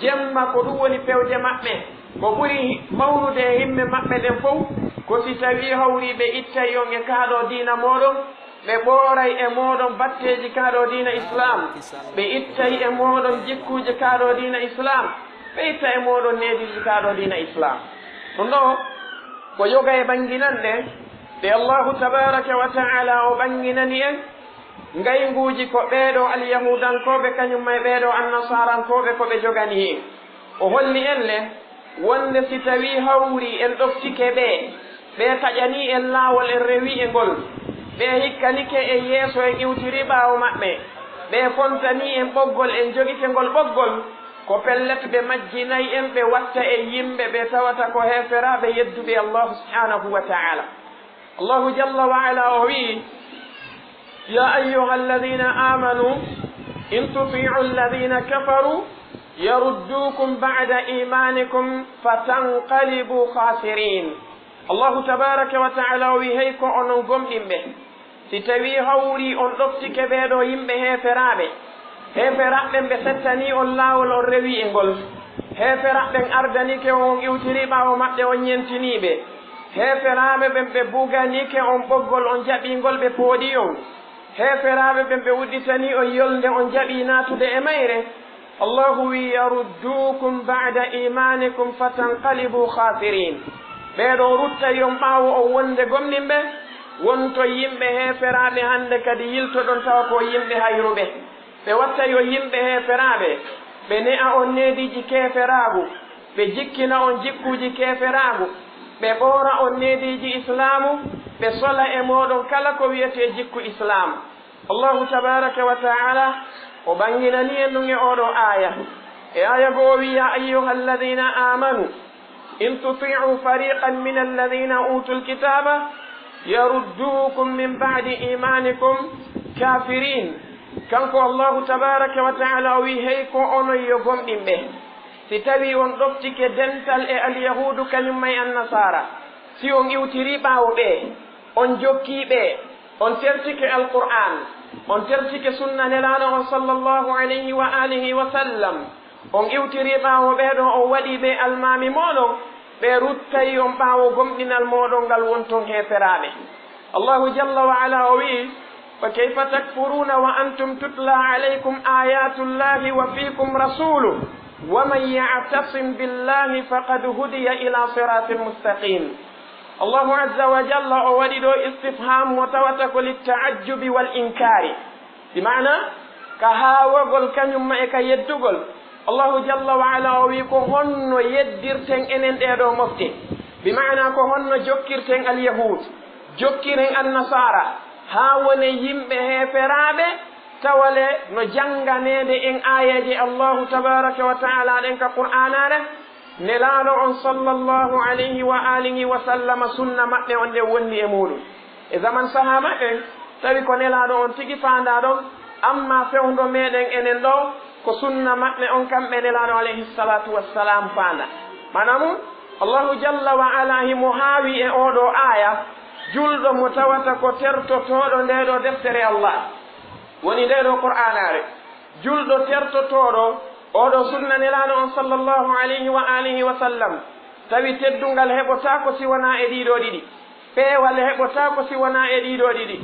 jemma ko ɗum woni pewje maɓɓe. Ko ɓuri mawnude e himme maɓɓe ɗen fow, ko si tawii hawrii ɓe ittay on e kaa ɗoo diina mooɗon, Ɓe ɓooray e mooɗon batteeji kaa ɗoo diina Islaam. Ɓe ittay e mooɗon jikkuuje kaa ɗoo diina Islaam. Ɓe ittay e mooɗon neediiji kaa ɗoo diina Islaam. Ɗum ɗoo ko yoga e ɓannginanɗe ɗe Allaahu tabaaraka wa ta'aala o ɓannginani en ngaynguuji ko ɓee ɗoo alyahuudankooɓe kañum e ɓee ɗoo annasaarankooɓe ko ɓe jogani en. O holli en le wonde si tawii hawri en ɗoftike ɓe, ɓe taƴanii en laawol en rewii e ngol, ɓe hikkanike en yeeso en iwtirii ɓaawo maɓɓe, ɓe fontanii en ɓoggol en jogike ngol ɓoggol, ko pellet ɓe majjinay en ɓe watta en yimɓe ɓe tawata ko heeferaaɓe yedduɓe Allaahu subhaanahu wa ta'aala. Allaahu jalla wa ala o wi'i, يا أيها الذين آمنوا إن تطيعوا الذين كفروا يردوكم بعد إيمانكم فتنقلبوا خاسرين. Allaahu tabaaraka wa ta'aala o wi'i, hey ko onon gomɗinɓe, si tawii hawri on ɗoftike ɓee ɗoo yimɓe heeferaaɓe, heeferaaɓe ɓen ɓe settanii on laawol on rewii e ngol, heeferaaɓe ɓen ardanike on, on iwtirii ɓaawo maɓɓe on ñentinii ɓe, heeferaaɓe ɓen ɓe buganike on ɓoggol on jaɓii ngol ɓe pooɗii on, heeferaaɓe ɓen ɓe udditanii on yolnde on jaɓii naatude e mayre, Allaahu wi'i, يردوكم بعد إيمانكم فتنقلبوا خاسرين. Ɓee ɗoo ruttay on ɓaawo on wonde gomɗinɓe, wonto yimɓe heeferaaɓe hannde kadi yiltoɗon tawa ko yimɓe hayruɓe. Ɓe wattay on yimɓe heeferaaɓe, ɓe ne'a on neediiji keeferaagu, ɓe jikkina on jikkuuji keeferaagu, ɓe ɓoora on neediiji Islaamu, ɓe sola e mooɗon kala ko wi'etee jikku Islaam. Allaahu tabaaraka wa ta'aala o ɓannginani en ɗum e oo ɗoo aaya. E aaya goo o wi'i, يا أيها الذين آمنوا إن تطيعوا فريقا من الذين أوتوا الكتاب يردوكم من بعد إيمانكم كافرين. Kanko Allaahu tabaaraka wa ta'aala o wi'i, hey ko onon yo gomɗinɓe, si tawii on ɗoftike dental e alyahuudu kañum e annasaara, si on iwtirii ɓaawo ɓe, on jokkii ɓe, on tertike Alqur'aan, on tertike sunna Nelaaɗo on sallallahu alayhi wa aalihi wa sallam, on iwtirii ɓaawo ɓee ɗoo, on waɗii ɓe almaami mooɗon, ɓe ruttay on ɓaawo gomɗinal mooɗon ngal, wonton heeferaaɓe. Allaahu jalla wa ala o wi'i, فكيف تكفرون وأنتم تتلى عليكم آيات الله وفيكم رسوله ومن يعتصم بالله فقد هدي إلى صراط مستقيم. Allaahu azza wa jalla o waɗi ɗoo istifhaam mo tawata ko litta'ajjubi wal inkaari, bi maana ka haawagol kañum ma e ka yeddugol. Allaahu jalla wa ala o wi'i, ko honno yeddirten enen ɗee ɗoo mofte? Bi maana ko honno jokkirten alyahuud, jokkiren annasaara, haa wonen yimɓe heeferaaɓe, tawa le no jannganeede en aayeeje Allaahu tabaaraka wa ta'aala ɗen ka Qur'aanaare? Nelaaɗo on sallallahu alayhi wa aalihi wa sallama, sunna maɓɓe on ɗen wondi e muuɗum. E zaman sahaa maɓɓe, tawi ko Nelaaɗo on tigi faandaa ɗon, amma fewndo meɗen enen ɗoo, ko sunna maɓɓe on kamɓe Nelaaɗo alayhi salaatu wassalaam faandaa. Maanaa mun, Allaahu jalla wa ala himo haawi e oo ɗoo aaya, julɗo mo tawata ko tertotooɗo ndee ɗoo deftere Allah, woni ndee ɗoo Qur'aanaare. Julɗo tertotooɗo oo ɗoo sunna Nelaaɗo on sallallahu alayhi wa aalihi wa sallam, tawi teddungal heɓotaako si wonaa e ɗii ɗoo ɗiɗi. Peewal heɓotaako si wonaa e ɗii ɗoo ɗiɗi.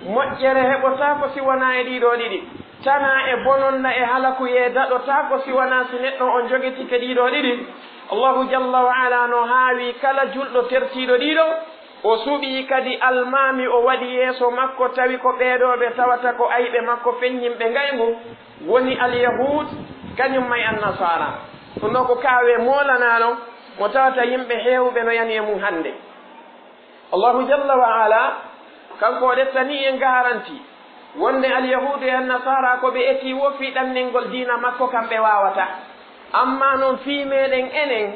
Moƴƴere heɓotaako si wonaa e ɗii ɗoo ɗiɗi. Tanaa e bononna e halakuyee daɗotaako si wonaa si neɗɗo on jogitike ɗii ɗoo ɗiɗi. Allaahu jalla wa ala no haawi kala julɗo tertiiɗo ɗii ɗoo, o suɓii kadi almaami, o waɗi yeeso makko, tawi ko ɓee ɗoo ɓe tawata ko ayɓe makko feññinɓe ngayngu, woni alyahuud, kañum ma e annasaara. Ɗum ɗoo ko kaawee moolanaaɗo mo tawata yimɓe heewɓe no yani e mum hannde. Allaahu jalla wa ala, kanko o ɗettanii en garanti wonde alyahuudu e annasaara ko ɓe etii woo fii ɗanningol diina makko kam ɓe waawataa. Amma non fii meɗen enen,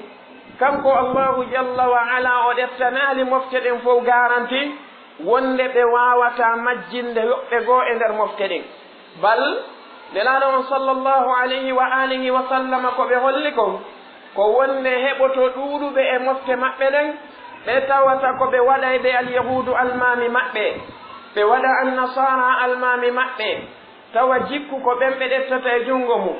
kanko Allaahu jalla wa ala o ɗettanaali mofte ɗen fow garanti wonde ɓe waawataa majjinde yoɓɓe goo e nder mofte ɗen. Bal, Nelaaɗo on sallallahu alayhi wa aalihi wa sallama ko ɓe holli kon, ko wonde heɓoto ɗuuɗuɓe e mofte maɓɓe ɗen, ɓe tawata ko ɓe waɗayɓe alyahuudu almaami maɓɓe, ɓe waɗa annasaara almaami maɓɓe, tawa jikku ko ɓen ɓe ɗettata e junngo mum,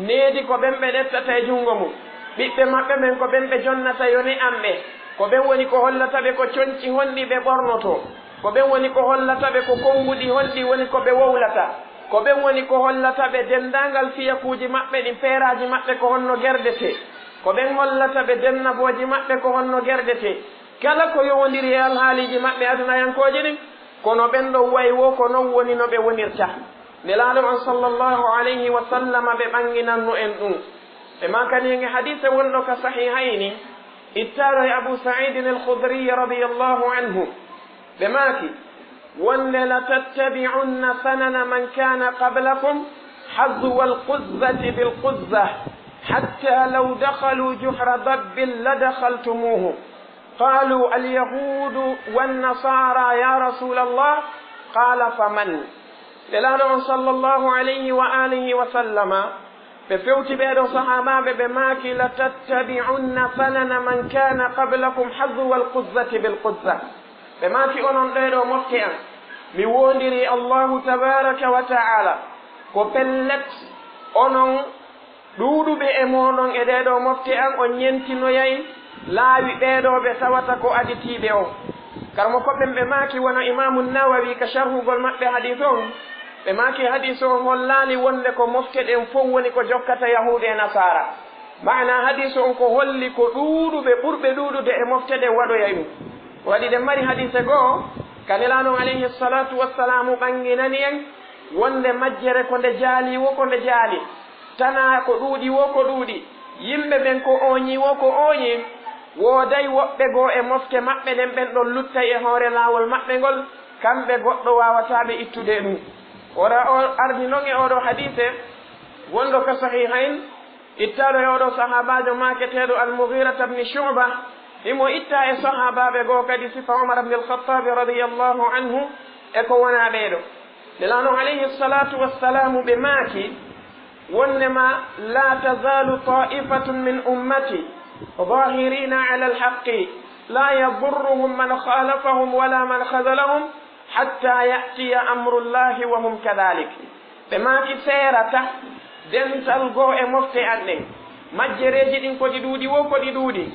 needi ko ɓen ɓe ɗettata e junngo mum, ɓiɓɓe maɓɓe ɓen ko ɓen ɓe jonnata yo ne'an ɓe, ko ɓen woni ko hollata ɓe ko conci honɗi ɓe ɓornotoo. Ko ɓen woni ko hollata ɓe ko konnguɗi honɗi woni ko ɓe wowlata. Ko ɓen woni ko hollata ɓe denndaangal fiyakuuji maɓɓe ɗin, peeraaji maɓɓe ko honno gerdetee. Ko ɓen hollata ɓe dennabooji maɓɓe ko honno gerdetee. Kala ko yowondiri e alhaaliiji maɓɓe adunayankooji ɗin, kono ɓen ɗon way wo ko non woni no ɓe wonirta. Nelaaɗo on sallallahu alayhi wa sallama ɓe ɓannginanno en ɗum. Ɓe maakani en e hadiise wonɗo ka Sahihayni, ittaaɗo e Abu Sa'idin al-Khudri radiyallahu anhu. Ɓe maaki, wonde, "لتتبعن سنن من كان قبلكم حذو القذة بالقذة، حتى لو دخلوا جحر ضب لدخلتموه." قالوا: "اليهود والنصارى يا رسول الله." قال: "فمن؟" Nelaaɗo on sallallahu alayhi wa alihi wa sallama, ɓe fewti ɓee ɗoo sahaabaaɓe, ɓe maaki, "لتتبعن سنن من كان قبلكم حذو القذة بالقذة." Ɓe maaki, "Onon ɗee ɗoo mofte an, mi woondirii Allahu tabaaraka wa ta'aala, ko pellet, onon ɗuuɗuɓe e mooɗon e ɗee ɗoo mofte an, on ñentinoyay laawi ɓee ɗoo ɓe tawata ko aditiiɓe on." Karmo koɓɓen ɓe maaki, wano Imaamu Nawawi ka sharhugol maɓɓe hadiis on, ɓe maaki hadiis on hollaali wonde ko mofte ɗen fow woni ko jokkata Yahuudu e Nasaara. Maana hadiis on ko holli ko ɗuuɗuɓe, ɓurɓe ɗuuɗude e mofte ɗen waɗoyay ɗum. Waɗi ɗen mari hadiise goo, ka Nelaaɗo on alayhi salaatu wassalaamu ɓannginani en wonde majjere ko nde jaali wo ko nde jaali. Tanaa ko ɗuuɗi wo ko ɗuuɗi, yimɓe ɓen ko ooñi wo ko ooñi, wooday woɓɓe goo e mofte maɓɓe ɗen ɓen ɗon luttay e hoore laawol maɓɓe ngol, kamɓe goɗɗo waawataa ɓe ittude e ɗum. Wora o ardi non e oo ɗoo hadiise wonɗo ka Sahihayn, ittaaɗo e oo ɗoo sahaabaajo maaketeeɗo Al-Mughirata bni Shu'ba, himo ittaa e sahaabaaɓe goo kadi sifa Umar bni Al-Khattabi radiyallahu anhu e ko wonaa ɓee ɗoo. Nelaaɗo on alayhi salaatu wassalaamu ɓe maaki, wonnde ma, "لا تزال طائفة من أمتي ظاهرين على الحق لا يضرهم من خالفهم ولا من خذلهم حتى يأتي أمر الله وهم كذلك." Ɓe maaki seerata dental goo e mofte an ɗen. Majjereeji ɗin ko ɗi ɗuuɗi wo ko ɗi ɗuuɗi.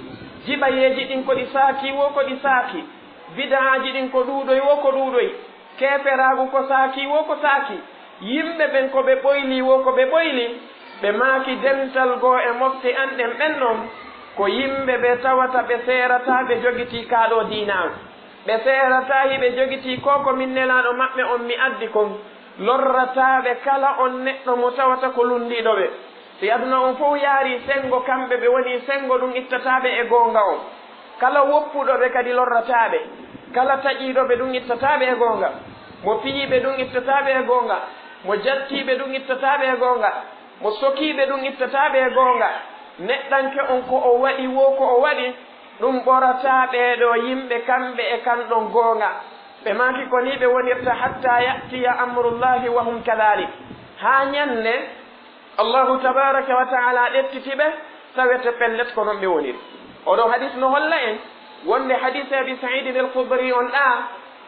Jiɓayeeji ɗin ko ɗi saakii wo ko ɗi saakii. Bida'aaji ɗin ko ɗuuɗoy wo ko ɗuuɗoy. Keeferaagu ko saakii wo ko saakii, yimɓe ɓen ko ɓe ɓoylii wo ko ɓe ɓoylii. Ɓe maaki dental goo e mofte an ɗen ɓen ɗon, ko yimɓe ɓe tawata ɓe seerataa ɓe jogitii kaa ɗoo diinaagu. Ɓe seerataa hiɓe jogitii koo ko min Nelaaɗo maɓɓe on mi addi kon, lorrataa ɓe kala on neɗɗo mo tawata ko lunndiiɗo ɓe. Si aduna on fow yaarii senngo, kamɓe ɓe wonii senngo ɗum ittataa ɓe e goonga on. Kala woppuɗo ɓe kadi lorrataa ɓe. Kala taƴiiɗo ɓe ɗum ittataa ɓe e goonga. Mo fiyii ɓe ɗum ittataa ɓe e goonga. Mo jattii ɓe ɗum ittataa ɓe e goonga. Mo sokii ɓe ɗum ittataa ɓe e goonga. Neɗɗanke on ko o waɗi wo ko o waɗi, ɗum ɓorataa ɓee ɗoo yimɓe kamɓe e kan ɗon goonga. Ɓe maaki ko nii ɓe wonirta, "حتى يأتي أمر الله وهم كذلك." Haa ñannde Allahu tabaaraka wa ta'aala ɗettiti ɓe, tawete pellet ko non ɓe woniri. Oo ɗoo hadiis no holla en wonde hadiis Abi Sa'iidin al-Khudri on ɗaa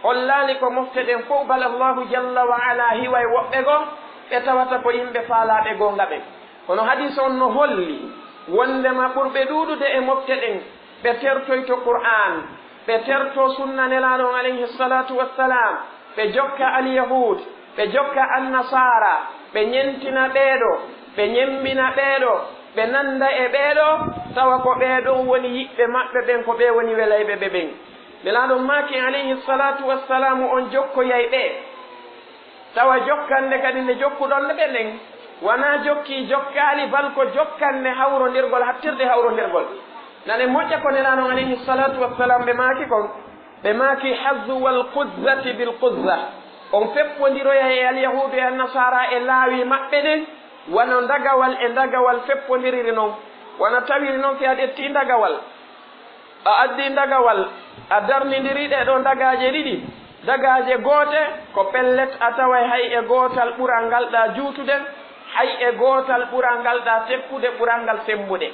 hollaali ko mofte ɗen fow, bal Allahu jalla wa ala hiway woɓɓe goo ɓe tawata ko yimɓe faalaaɓe goonga ɓen. Kono hadiis on no holli wondema ɓurɓe ɗuuɗude e mofte ɗen ɓe tertoyto Qur'aan, ɓe tertoo sunna Nelaaɗo on alayhi salaatu wassalaam, ɓe jokka al-Yahuud, ɓe jokka an-Nasaara, ɓe ñentina ɓee ɗoo, ɓe ñemmbina ɓee ɗoo, ɓe nannda e ɓee ɗoo, tawa ko ɓee ɗon woni yiɓɓe maɓɓe ɓen, ko ɓee woni welayɓe ɓe ɓen. Nelaaɗo on maaki alayhi salaatu wassalaamu, on jokkoyay ɓe. Tawa jokkannde kadi nde jokkuɗon ɓe nden, wanaa jokki jokkaali, bal ko jokkannde hawrondirgol, hattirde hawrondirgol. Nane moƴƴa ko Nelaaɗo on alayhi salaatu wassalaam ɓe maaki kon, ɓe maaki: "Hazwal quzzati bil quzza." On feppondiroyay e alyahuudu e annasaara e laawi maɓɓe ɗen, wano ndagawal e ndagawal feppondiriri non. Wano tawiri non, si a ƴettii ndagawal, a addii ndagawal, a darnindiri ɗee ɗoo ndagaaje ɗiɗi, dagaaje goote, ko pellet a taway hay e gootal ɓural ngal ɗaa juutude, hay e gootal ɓural ngal ɗaa tekkude, ɓural ngal semmbude.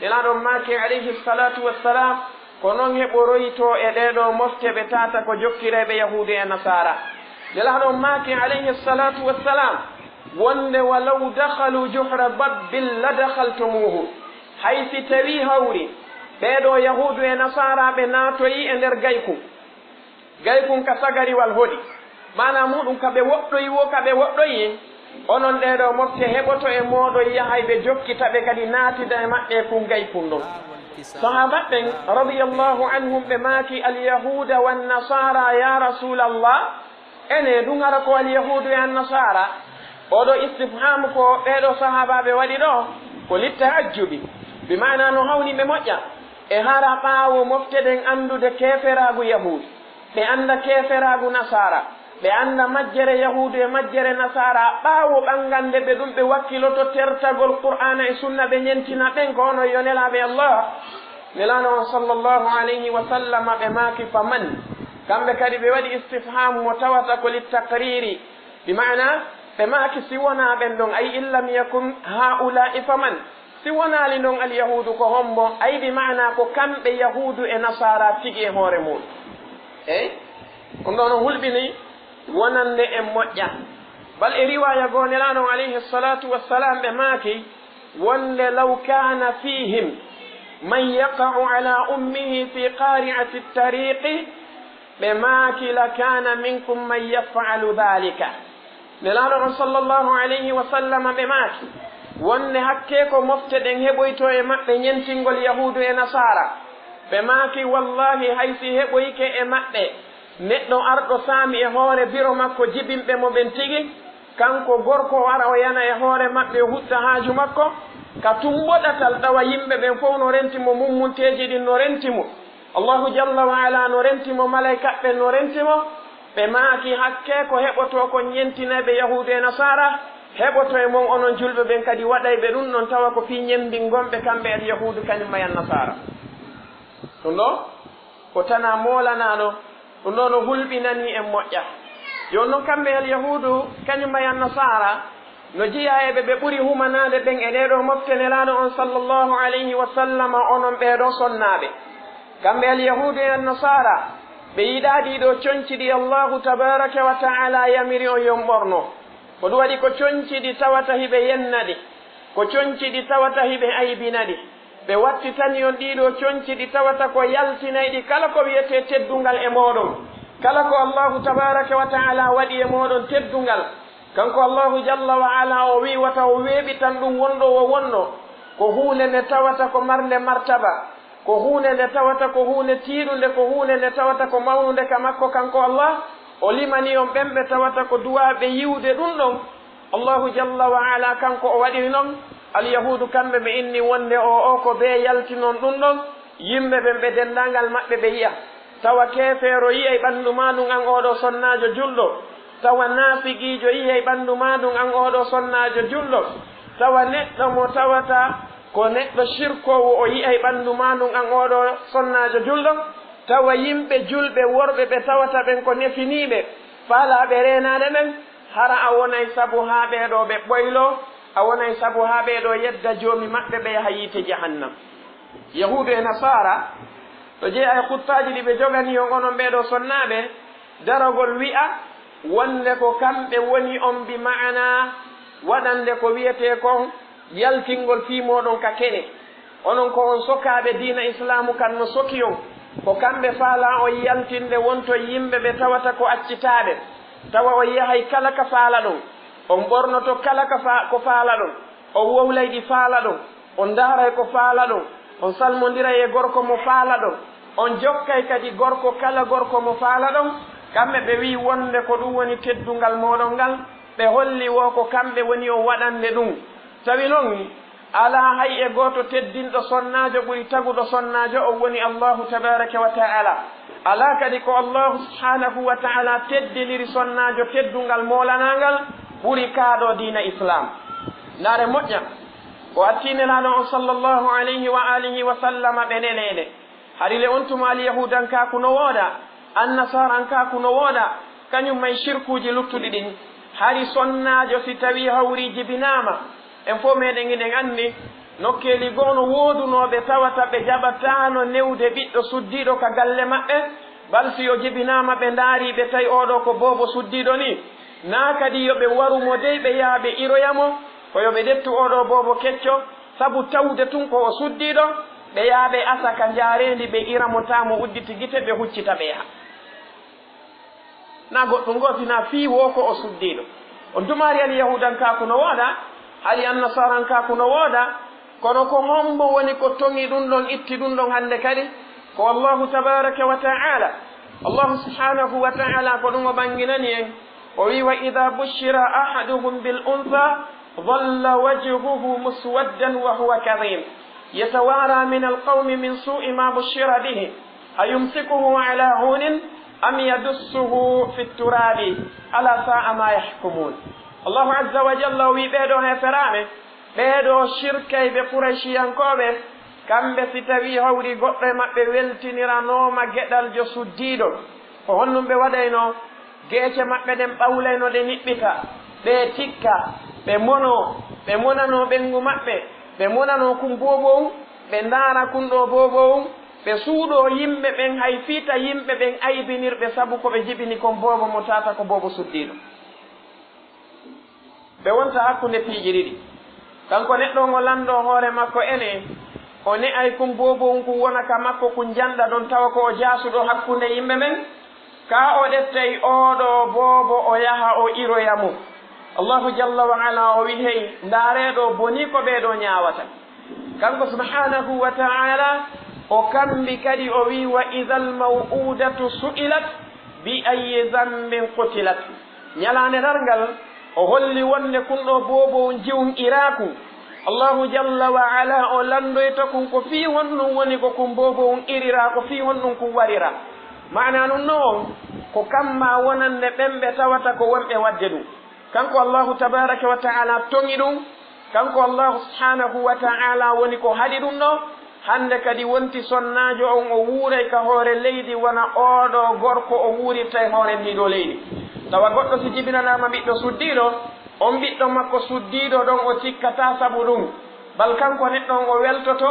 Nelaaɗo on maaki, alayhi salaatu wassalaam, ko non heɓoroytoo e ɗee ɗoo mofte ɓe tata ko jokkirayɓe yahuudu e nasaara. Nelaaɗo on maaki, alayhi salaatu wassalaam, wonde: "Walaw dakhalu juhra dabbin la dakhaltumuhu." Hay si tawii hawri ɓee ɗoo yahuudu e nasaara ɓe naatoyii e nder gayku, Gaykun ka sagariwal hoɗi, maanaa muuɗun ka ɓe woɗɗoyi woo ka ɓe woɗɗoyi, onon ɗee ɗoo mofte heɓoto e mooɗon yahayɓe jokkita ɓe kadi naatida e maɓɓe e kun gaykun ɗon. Sahaabaaɓe ɓen, radiyallaahu anhum, ɓe maaki, Alyahuuda wannasaara, yaa Rasuulallah, enee ɗun hara ko Alyahuudu e Annasaara? Oo ɗoo istifhaamu ko ɓee ɗoo sahaabaaɓe waɗi ɗoo, ko littahajjubi, bi maanaa no hawni ɓe moƴƴa. E hara ɓaawo mofte ɗen anndude keeferaagu Yahuudu, ɓe annda keeferaagu Nasaara, ɓe annda majjere Yahuudu e majjere Nasaara, ɓaawo ɓanngande ɓe ɗun, ɓe wakkiloto tertagol Qur'aana e Sunna, ɓe ɲentina ɓen ko onon yo nelaaɓe Allah. Nelaaɗo on sallallahu alayhi wa sallam, ɓe maaki, "Faman?" Kamɓe kadi ɓe waɗi istifhaamu mo tawata ko littaqriiri, bi maanaa ɓe maaki, "Si wonaa ɓen ɗon, ay in lam yakun haa'ulaa'i faman?" Si wonaali non Alyahuudu, ko hombo? Ay, bi maanaa ko kamɓe Yahuudu e Nasaara tigi e hoore mun. Eey, ɗun ɗoo no hulɓini wonande en moƴƴa. Bal e riwaaya goo, Nelaaɗo on alayhi salaatu wassalaam, ɓe maaki wonde, "Law kaana fiihim man yaqa'u ala ummihi fi qaari'ati tariiqi," ɓe maaki, "La kaana minkum man yaf'alu dhaalika." Nelaaɗo on sallallahu alayhi wa sallam, ɓe maaki wonde hakkee ko mofte ɗen heɓoytoo e maɓɓe ɲentingol Yahuudu e Nasaara. Ɓe maaki, "Wallaahi, hay si heɓoyike e maɓɓe neɗɗo arɗo saami e hoore biro makko jibinɓe mo ɓen tigi, kanko gorko o ara o yana e hoore maɓɓe o hutta haaju makko, ka tumbo ɗatal tawa yimɓe ɓen fow no renti mo, mummunteeji ɗin no renti mo." Allahu jalla wa ala no renti mo, malaykaaɓe ɓen no renti mo. Ɓe maaki, "Hakkee ko heɓotoo kon ɲentinayɓe Yahuudu e Nasaara, heɓoto e mon onon julɓe ɓen kadi waɗayɓe ɗun ɗon, tawa ko fii ɲembin gonɓe kamɓe Alyahuudu kaɲum e Annasaara." Ɗun ɗoo ko tanaa moolanaaɗo, ɗun ɗoo no hulɓinanii en moƴƴa. Jooni non kamɓe Alyahuudu kaɲum e Annasaara, no jeyaa e ɓe ɓe ɓuri humanaade ɓen e ɗee ɗoo mofte Nelaaɗo on sallallahu alayhi wa sallam, onon ɓee ɗoo sonnaaɓe. Kamɓe Alyahuudu e Annasaara, ɓe yiɗaa ɗii ɗoo conci ɗi Allaahu tabaaraka wa ta'aalaa yamiri on yo on ɓorno. Ko ɗun waɗi ko conci ɗi tawata hiɓe yenna ɗi, ko conci ɗi tawata hiɓe aybina ɗi. Ɓe wattitani on ɗii ɗoo conci ɗi tawata ko yaltinayɗi kala ko wi'etee teddungal e mooɗon. Kala ko Allaahu tabaaraka wa ta'aalaa waɗi e mooɗon teddungal, kanko Allaahu jalla wa ala o wi'i wata o weeɓitan ɗun wonɗo o wonno. Ko huunde nde tawata ko marnde martaba, ko huunde nde tawata ko huunde tiiɗunde, ko huunde nde tawata ko mawnunde ka makko kanko Allah. O limani on ɓen ɓe tawata ko duwaaɓe yi'ude ɗun ɗon. Allahu jalla wa ala kanko o waɗiri non. Alyahuudu kamɓe ɓe inni wonde o, o ko bee yaltinon ɗun ɗon, yimɓe ɓen ɓe denndaangal maɓɓe ɓe yi'a. Tawa keefeero yi'ay ɓanndu maa ndun an oo ɗoo sonnaajo julɗo. Tawa naafiqiijo yi'ay ɓanndu maa ndun an oo ɗoo sonnaajo julɗo. Tawa neɗɗo mo tawata ko neɗɗo sirkoowo o yi'ay ɓanndu maa ndun an oo ɗoo sonnaajo julɗo. Tawa yimɓe julɓe worɓe ɓe tawata ɓen ko nefiniiɓe, faalaaɓe reenaade ɓen, hara a wonay sabu haa ɓee ɗoo ɓe ɓoyloo, a wonay sabu haa ɓee ɗoo yedda Joomi maɓɓe ɓe yaha yiite Jahannam. Yahuudu e Nasaara, no jeyaa e huttaaji ɗi ɓe joganii on onon ɓee ɗoo sonnaaɓe, daragol wi'a wonde ko kamɓe woni on bi ma'anaa waɗande ko wi'etee kon yaltingol fii mooɗon ka kene. Onon ko on sokaaɓe diina Islaamu kan no soki on. Ko kamɓe faalaa on yaltinde wonton yimɓe ɓe tawata ko accitaaɓe. Tawa on yahay kala ka faalaɗon. On ɓornoto kala ka fa-, ko faalaɗon. On wowlay ɗi faalaɗon. On ndaaray ko faalaɗon. On salmondiray e gorko mo faalaɗon. On jokkay kadi gorko kala gorko mo faalaɗon. Kamɓe ɓe wi'i wonde ko ɗun woni teddungal mooɗon ngal. Ɓe holli wo ko kamɓe woni on waɗande ɗun. Tawi non, alaa hay e gooto teddinɗo sonnaajo ɓuri taguɗo sonnaajo, on woni Allaahu tabaaraka wa ta'aalaa. Alaa kadi ko Allaahu subhaanahu wa ta'aalaa teddiniri sonnaajo teddungal moolanaangal ɓuri kaa ɗoo diina Islaam. Ndaaree moƴƴa, o attii Nelaaɗo on sallallahu alayhi wa aalihi wa sallama ɓe neleede. Hari le on tuma Alyahuudankaaku no wooɗa, Annasaarankaaku no wooɗa, kaɲum e sirkuuji luttuɗi ɗin. Hari sonnaajo si tawii hawrii jibinaama, en fow meɗen hiɗen anndi nokkeeli goo no woodunooɓe tawata ɓe jaɓataano newde ɓiɗɗo suddiiɗo ka galle maɓɓe, bal si o jibinaama ɓe ndaarii ɓe tawi oo ɗoo ko boobo suddiiɗo nii, naa kadi yo ɓe waru mo dey ɓe yaha ɓe iroya mo, ko yo ɓe ƴettu oo ɗoo boobo kecco, sabu tawde tun ko o suddiiɗo, ɓe yaha ɓe asa ka njaareendi, ɓe ira mo, taa mo udditi gite, ɓe huccita, ɓe yaha. Na goɗɗum gooti, na fii wo ko o suddiiɗo. On tumaari ali yahuudankaaku no wooda, ali annasarankaaku no wooda, kono ko hombo woni ko toŋi ɗum ɗon, itti ɗum ɗon hannde kadi? Ko Allahu tabaraka wa ta'ala. Allahu subhanahu wa ta'ala ko ɗum o ɓanginani en. O wi: "Wa idha bushira ahaduhum bil untha, dhalla wajhuhu muswaddan wa huwa kadhim. Yatawara min al qawmi min su'i ma bushira bihi. Ayumsikuhu ala hunin am yadussuhu fi turabi. Ala sa'a ma yahkumun." Allahu azza wa jalla o wi ɓeeɗo heferaaɓe, ɓeeɗo shirkayɓe Qurayshiyankooɓe, kamɓe si tawii hawri goɗɗo e maɓɓe weltiniranooma geɗaljo suddiiɗo, ko honɗum ɓe waɗaynoo? Geece maɓɓe ɗen ɓawlayno ɗe niɓɓita, ɓe tikka, ɓe monoo, ɓe monanoo ɓenngu maɓɓe, ɓe monanoo kun boobow, ɓe ndaara kun ɗoo boobow, ɓe suuɗoo yimɓe ɓen, hay fiita yimɓe ɓen aybinirɓe sabu ko ɓe jibini kon boobo mo tata ko boobo suddiiɗo. Ɓe wonta hakkunde piiji ɗiɗi. Kanko neɗɗo on o lanndoo hoore makko ene, o ne'ay kun boobo on kun wona ka makko kun janɗa ɗon tawa ko o jaasuɗo hakkunde yimɓe ɓen, kaa o ɗettay oo ɗoo boobo o yaha o iroya mo. Allahu jalla wa ala o wi: "Hey, ndaaree ɗoo bonii ko ɓee ɗoo ñaawata." Kanko subhanahu wa ta'ala o kambi kadi o wi: "Wa idhal maw'udatu su'ilat bi ayyi dhanbin qutilat." Ñalaande darngal o holli wonde kun ɗoo boobo on jiwun iraaku. Allahu jalla wa ala o lanndoyta kun ko fii honɗum woni ko kun boobo on iriraa, ko fii honɗum kun wariraa. Maanaa nun no on ko kamma wonande ɓen ɓe tawata ko wonɓe waɗde ɗum. Kanko Allahu tabaraka wa ta'ala toŋi ɗum. Kanko Allahu subhanahu wa ta'ala woni ko haɗi ɗum ɗo. Hannde kadi wonti sonnaajo on o wuuray ka hoore leydi wona oo ɗoo gorko o wuurirta e hoore ndii ɗoo leydi. Tawa goɗɗo si jibinanaama ɓiɗɗo suddiiɗo, on ɓiɗɗo makko suddiiɗo ɗon o tikkataa sabu ɗum. Bal kanko neɗɗo on o weltoto.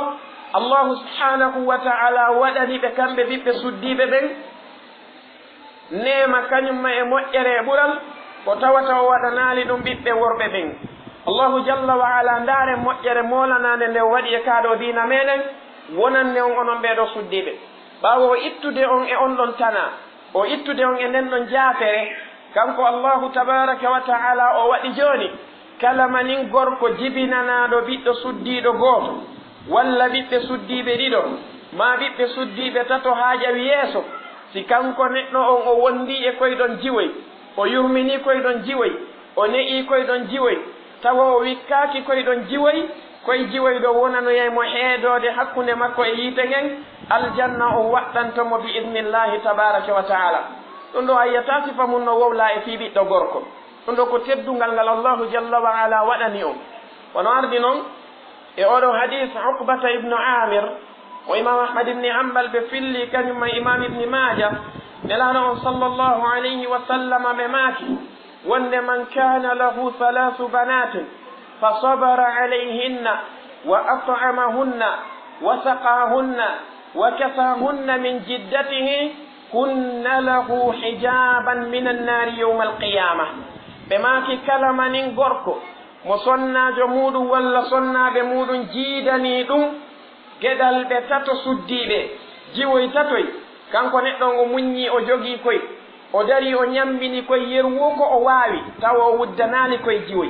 Allahu subhanahu wa ta'ala waɗani ɓe kamɓe ɓiɓɓe suddiiɓe ɓen neema kañum ma e moƴƴere e ɓural, ko tawata o waɗanaali ɗum ɓiɓɓe worɓe ɓen. Allahu jalla wa ala, ndaaren moƴƴere moolanaande nde o waɗi e kaa ɗoo diina meɗen, wonande on onon ɓee ɗoo suddiiɓe. Ɓaawo o ittude on e on ɗon tanaa, o ittude on e nden ɗon jaafere, kanko Allahu tabaraka wa ta'ala o waɗi jooni, kala manin gorko jibinanaaɗo ɓiɗɗo suddiiɗo gooto, walla ɓiɓɓe suddiiɓe ɗiɗo, maa ɓiɓɓe suddiiɓe tato haa ƴawi yeeso, si kanko neɗɗo on o wondii e koy ɗon jiwoy, o yurminii koy ɗon jiwoy, o ne'ii koy ɗon jiwoy, tawa o wikkaaki koy ɗon jiwoy, koy jiwoy ɗo wonanoyay mo heedoode hakkunde makko e yiite ngen, aljanna o waɗɗanto mo bi idnillahi tabaraka wa ta'ala. Ɗum ɗo a yi'ataa sifa mum no wowlaa e fii ɓiɗɗo gorko. Ɗum ɗo ko teddungal ngal Allahu jalla wa ala waɗani on. Wano ardi non e oɗo hadis Uqbata ibnu Amir, mo Imam Ahmad ibni Hanbal ɓe filli, kañum e Imam Ibni Maaja, Nelaaɗo on sallallahu alayhi wa sallam ɓe maaki, wonde, "Man kana lahu thalathu banatin fa sabara alayhinna wa at'amahunna wa saqahunna wa kasahunna min jiddatihi, kunna lahu hijaban minan nari yawmal qiyamah." Ɓe maaki, kala manin gorko mo sonnaajo muuɗum walla sonnaaɓe muuɗum jiidanii ɗum geɗal ɓe tato suddiiɓe, jiwoy tatoy, kanko neɗɗo on o muññii, o jogii koy, o darii, o ñammbini koy yeru woo ko o waawi, tawa o wuddanaali koy jiwoy.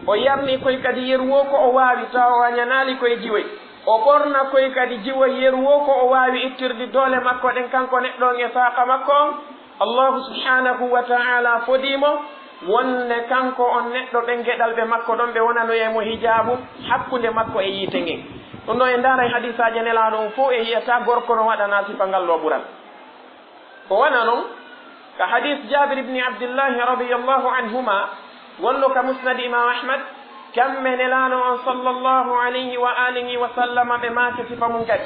O yarni koy kadi yeru woo ko o waawi, tawa o añanaali koy jiwoy. O ɓorna koy kadi jiwoy yeru woo ko o waawi ittirde doole makko ɗen, kanko neɗɗo on e faaqa makko on. Allahu subhanahu wa ta'ala fodii mo wonde kanko on neɗɗo, ɓen geɗalɓe makko ɗon ɓe wonanoyay mo hijaabu hakkunde makko e yiite ngen. Ɗum ɗo en ndaaray hadiisaaji Nelaaɗo on fow, e yi'ataa gorko no waɗanaa sifa ngal ɗo ɓural. Ko wano non ka hadiis Jaabir ibni Abdillahi radiyallahu anhuma, wonɗo ka Musnad Imaam Ahmad, kamɓe Nelaaɗo on sallallahu alayhi wa alihi wa sallama ɓe maaki sifa mum kadi.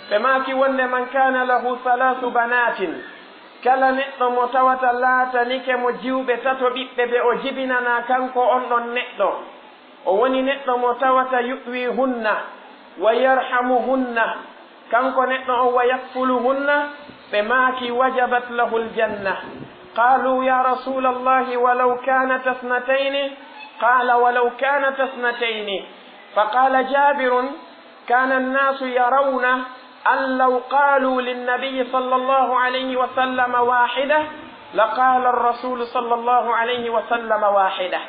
Ɓe maaki wonde, "Man kana lahu thalathu banatin," kala neɗɗo mo tawata laatanike mo jiwɓe tato ɓiɓɓe ɓe o jibinanaa kanko on ɗon neɗɗo, o woni neɗɗo mo tawata yu'wihunna wa yarhamuhunna, kanko neɗɗo on wa yakfuluhunna, ɓe maaki, "Wajabat lahul janna." Qaalu, "Ya Rasuulallahi, walaw kanata thnatayni?" Qaala, "Walaw kanata thnatayni." Faqaala Jaabirun, كان الناس يرون أن لو قالوا للنبي صلى الله عليه وسلم واحدة لقال الرسول صلى الله عليه وسلم واحدة.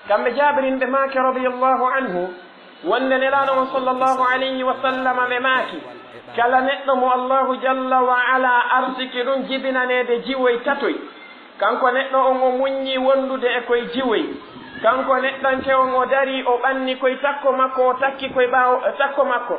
Kamɓe Jaabirin ɓe maaki radiyallahu anhu, wonde Nelaaɗo on sallallahu alayhi wa sallam ɓe maaki, kala neɗɗo mo Allahu jalla wa ala arsiki ɗum jibinaneede jiwoy tatoy, kanko neɗɗo on o muññii wondude e koye jiwoy, kanko neɗɗanke on o darii o ɓanni koye takko makko, o takki koye ɓaawo takko makko,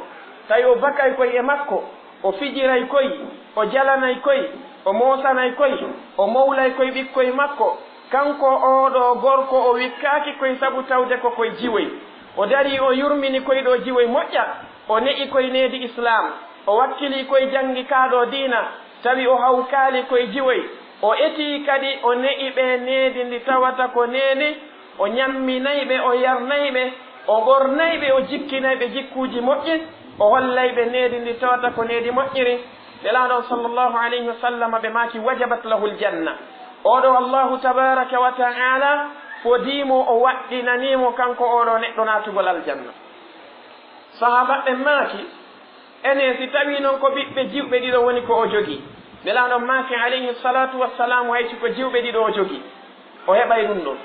tawi o bakay koye e makko, o fijiray koy, o jalanay koy, o moosanay koy, o mowlay koy ɓikkoy makko. Kanko oo ɗoo gorko o wikkaaki koy sabu tawde ko koy jiwoy. O darii o yurmini koy ɗoo jiwoy moƴƴa, o ne'i koy needi Islaam, o wakkilii koy janngi kaa ɗoo diina, tawi o hawkaali koy jiwoy. O etii kadi o ne'i ɓe needi ndi tawata ko needi O ñamminay ɓe, o yarnay ɓe, o ɓornay ɓe, o jikkinay ɓe jikkuuji moƴƴi, o hollay ɓe needi ndi tawata ko needi moƴƴiri. Nelaaɗo on sallallahu alayhi wa sallam ɓe maaki, "Wajabat lahul janna." Oo ɗoo Allahu tabaaraka wa ta'ala fodii mo, o waɗɗinanii mo kanko oo ɗoo neɗɗo naatugol aljanna. Sahaaba ɓe maaki, Enen, si tawii non ko ɓiɓɓe jiwɓe ɗiɗo woni ko o jogii, Nelaaɗo maaki, alayhi salatu wassalam, hay si ko jiwɓe ɗiɗo o jogii, o heɓay ɗum ɗon.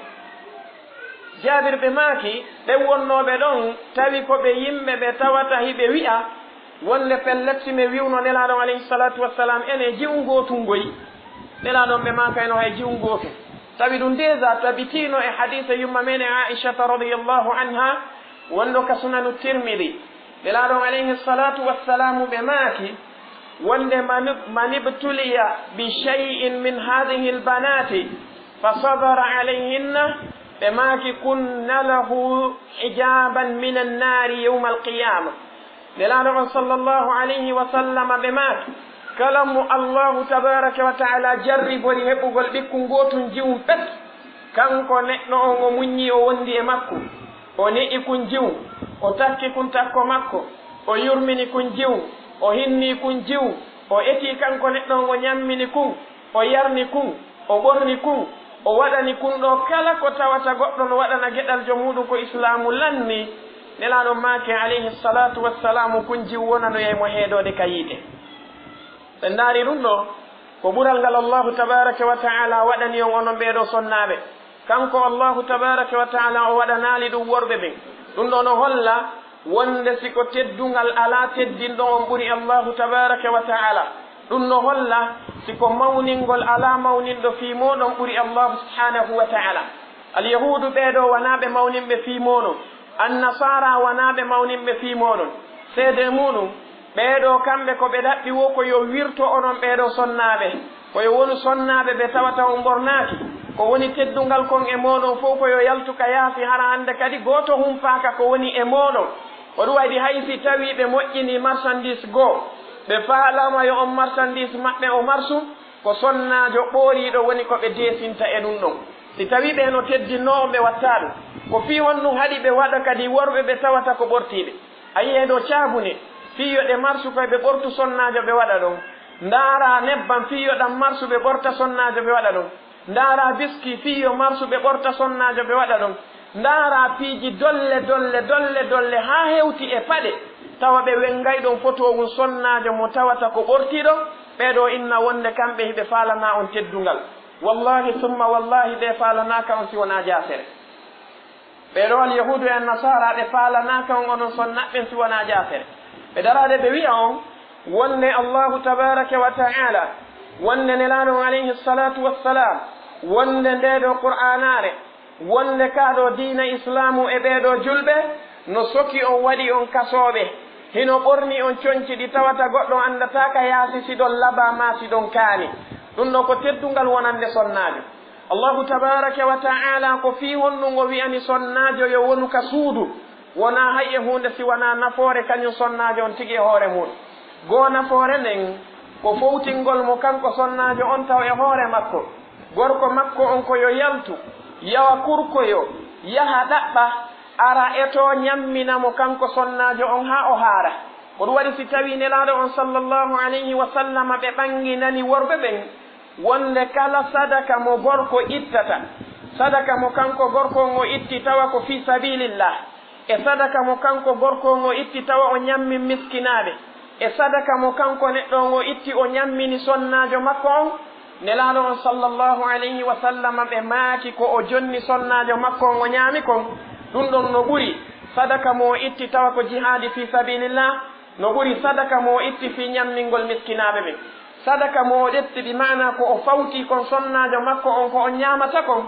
Jaabir ɓe maaki, ɓen wonnooɓe ɗon, tawi ko ɓe yimɓe ɓe tawata hiɓe wi'a wonde pellet si mi wi'uno Nelaaɗo, alayhi salatu wassalam, enen jiwu ngootun ngoy, Nelaaɗo ɓe maakayno hay jiwu ngootun. Tawi ɗum déjà tabitiino e hadiise yumma men Aishata radiyallahu anha, wonɗo ka Sunanu Tirmidi. Nelaaɗo on alayhi salatu wassalamu ɓe maaki wonde, "Man, man ibtuliya bi shay'in min hadhihi albanati fa sabara alayhinna," ɓe maaki, "kunna lahu hijaban min annari yawma alqiyama." Nelaaɗo on sallallahu alayhi wa sallama ɓe maaki, "Kala mo Allahu tabaraka wa ta'ala jarribori heɓugol ɓikkun gootun jiwun pet, kanko neɗɗo on o muññi, o wondi e makko, o ne'i kun jiwun, o takki kun takko makko, o yurmini kun jiwun, o hinni kun jiwun, o eti kanko neɗɗo on, o ñammini kun, o yarni kun, o ɓorni kun, o waɗani kun ɗoo kala ko tawata goɗɗo no waɗana geɗaljo muuɗum ko Islaamu lanni." Nelaaɗo maaki, alayhi salatu wassalamu, kun jiwu wonanoyay mo heedoode ka yiite. Ɓe ndaari ɗum ɗoo, ko ɓural ngal Allahu tabaraka wa ta'ala waɗani on onon ɓee ɗoo sonnaaɓe. Kanko Allahu tabaraka wa ta'ala o waɗanaali ɗum worɓe ɓen. Ɗum ɗoo no holla wonde si ko teddungal alaa teddinɗo on ɓuri Allahu tabaraka wa ta'ala. Ɗum no holla si ko mawningol alaa mawninɗo fii mooɗon ɓuri Allahu subhanahu wa ta'ala. Alyahuudu ɓee ɗoo wanaa ɓe mawninɓe fii mooɗon. Annasaara wanaa ɓe mawninɓe fii mooɗon. Seedee muuɗum, ɓee ɗoo kamɓe ko ɓe ɗaɓɓi woo ko yo wirto onon ɓee ɗoo sonnaaɓe. Ko yo wonu sonnaaɓe ɓe tawata on ɓornaaki. Ko woni teddungal kon e mooɗon fow ko yo yaltu ka yaasi, hara hannde kadi gooto humpaaka ko woni e mooɗon. Ko ɗum waɗi hay si tawii ɓe moƴƴinii marsandiis goo, ɓe faalaama yo on marsandiis maɓɓe o marsu, ko sonnaajo ɓooriiɗo woni ko ɓe deesinta e ɗum ɗon. Si tawii ɓe no teddinnoo on ɓe wattaa ɗum, ko fii honɗum haɗi ɓe waɗa kadi worɓe ɓe tawata ko ɓortiiɓe? A yi'ay ɗoo caabune, fii yo ɗe marsu koy ɓe ɓortu sonnaajo ɓe waɗa ɗon. Ndaaraa nebbam, fii yo ɗam marsu ɓe ɓorta sonnaajo ɓe waɗa ɗon. Ndaaraa biski, fii yo marsu ɓe ɓorta sonnaajo ɓe waɗa ɗon. Ndaaraa piiji dolle, dolle, dolle, dolle, haa hewti e paɗe. Tawa ɓe wengay ɗon fotowun sonnaajo mo tawata ko ɓortiiɗo. Ɓee ɗoo inna wonde kamɓe hiɓe faalanaa on teddungal. Wallahi summa wallahi ɓe faalanaaka on si wonaa jaasere. Ɓee ɗoo alyahuudu e annasaara ɓe faalanaaka on onon sonnaaɓe ɓen si wonaa jaasere. Ɓe daraade ɓe wi'a on wonde Allahu tabaraka wa ta'ala, wonde Nelaaɗo on alayhi salatu wassalam, wonde ndee ɗoo Qur'aanaare, wonde kaa ɗoo diina Islaamu e ɓee ɗoo julɓe no soki on, waɗi on kasooɓe, hino ɓorni on conci ɗi tawata goɗɗo anndataa ka yaasi si ɗon labaa maa si ɗon kaani. Ɗum ɗoo ko teddungal wonande sonnaajo. Allahu tabaraka wa ta'ala ko fii honɗum o wi'ani sonnaajo yo wonu ka suudu? Wonaa hay e huunde si wanaa nafoore kañum sonnaajo on tigi e hoore muuɗum. Goo nafoore nden ko fowtingol mo kanko sonnaajo on taw e hoore makko. Gorko makko on ko yo yaltu, yawa kurkoyo, yaha ɗaɓɓa, ara etoo ñammina mo kanko sonnaajo on haa o haara. Ko ɗum waɗi si tawii Nelaaɗo on sallallahu alayhi wa sallama ɓe ɓannginani worɓe ɓen, wonde kala sadaka mo gorko ittata, sadaka mo kanko gorko on o itti tawa ko fii sabilillah, e sadaka mo kanko gorko on o itti tawa o ñammi miskinaaɓe, e sadaka mo kanko neɗɗo on o itti o ñammini sonnaajo makko on, Nelaaɗo on sallallahu alayhi wa sallam ɓe maaki ko o jonni sonnaajo makko on o ñaami kon, ɗun ɗon no ɓuri sadaka mo o itti tawa ko jihaadi fii sabiilillah, no ɓuri sadaka mo o itti fii ñammingol miskinaaɓe ɓen. Sadaka mo o ƴetti bi maanaa ko o fawtii kon sonnaajo makko on ko o ñaamata kon,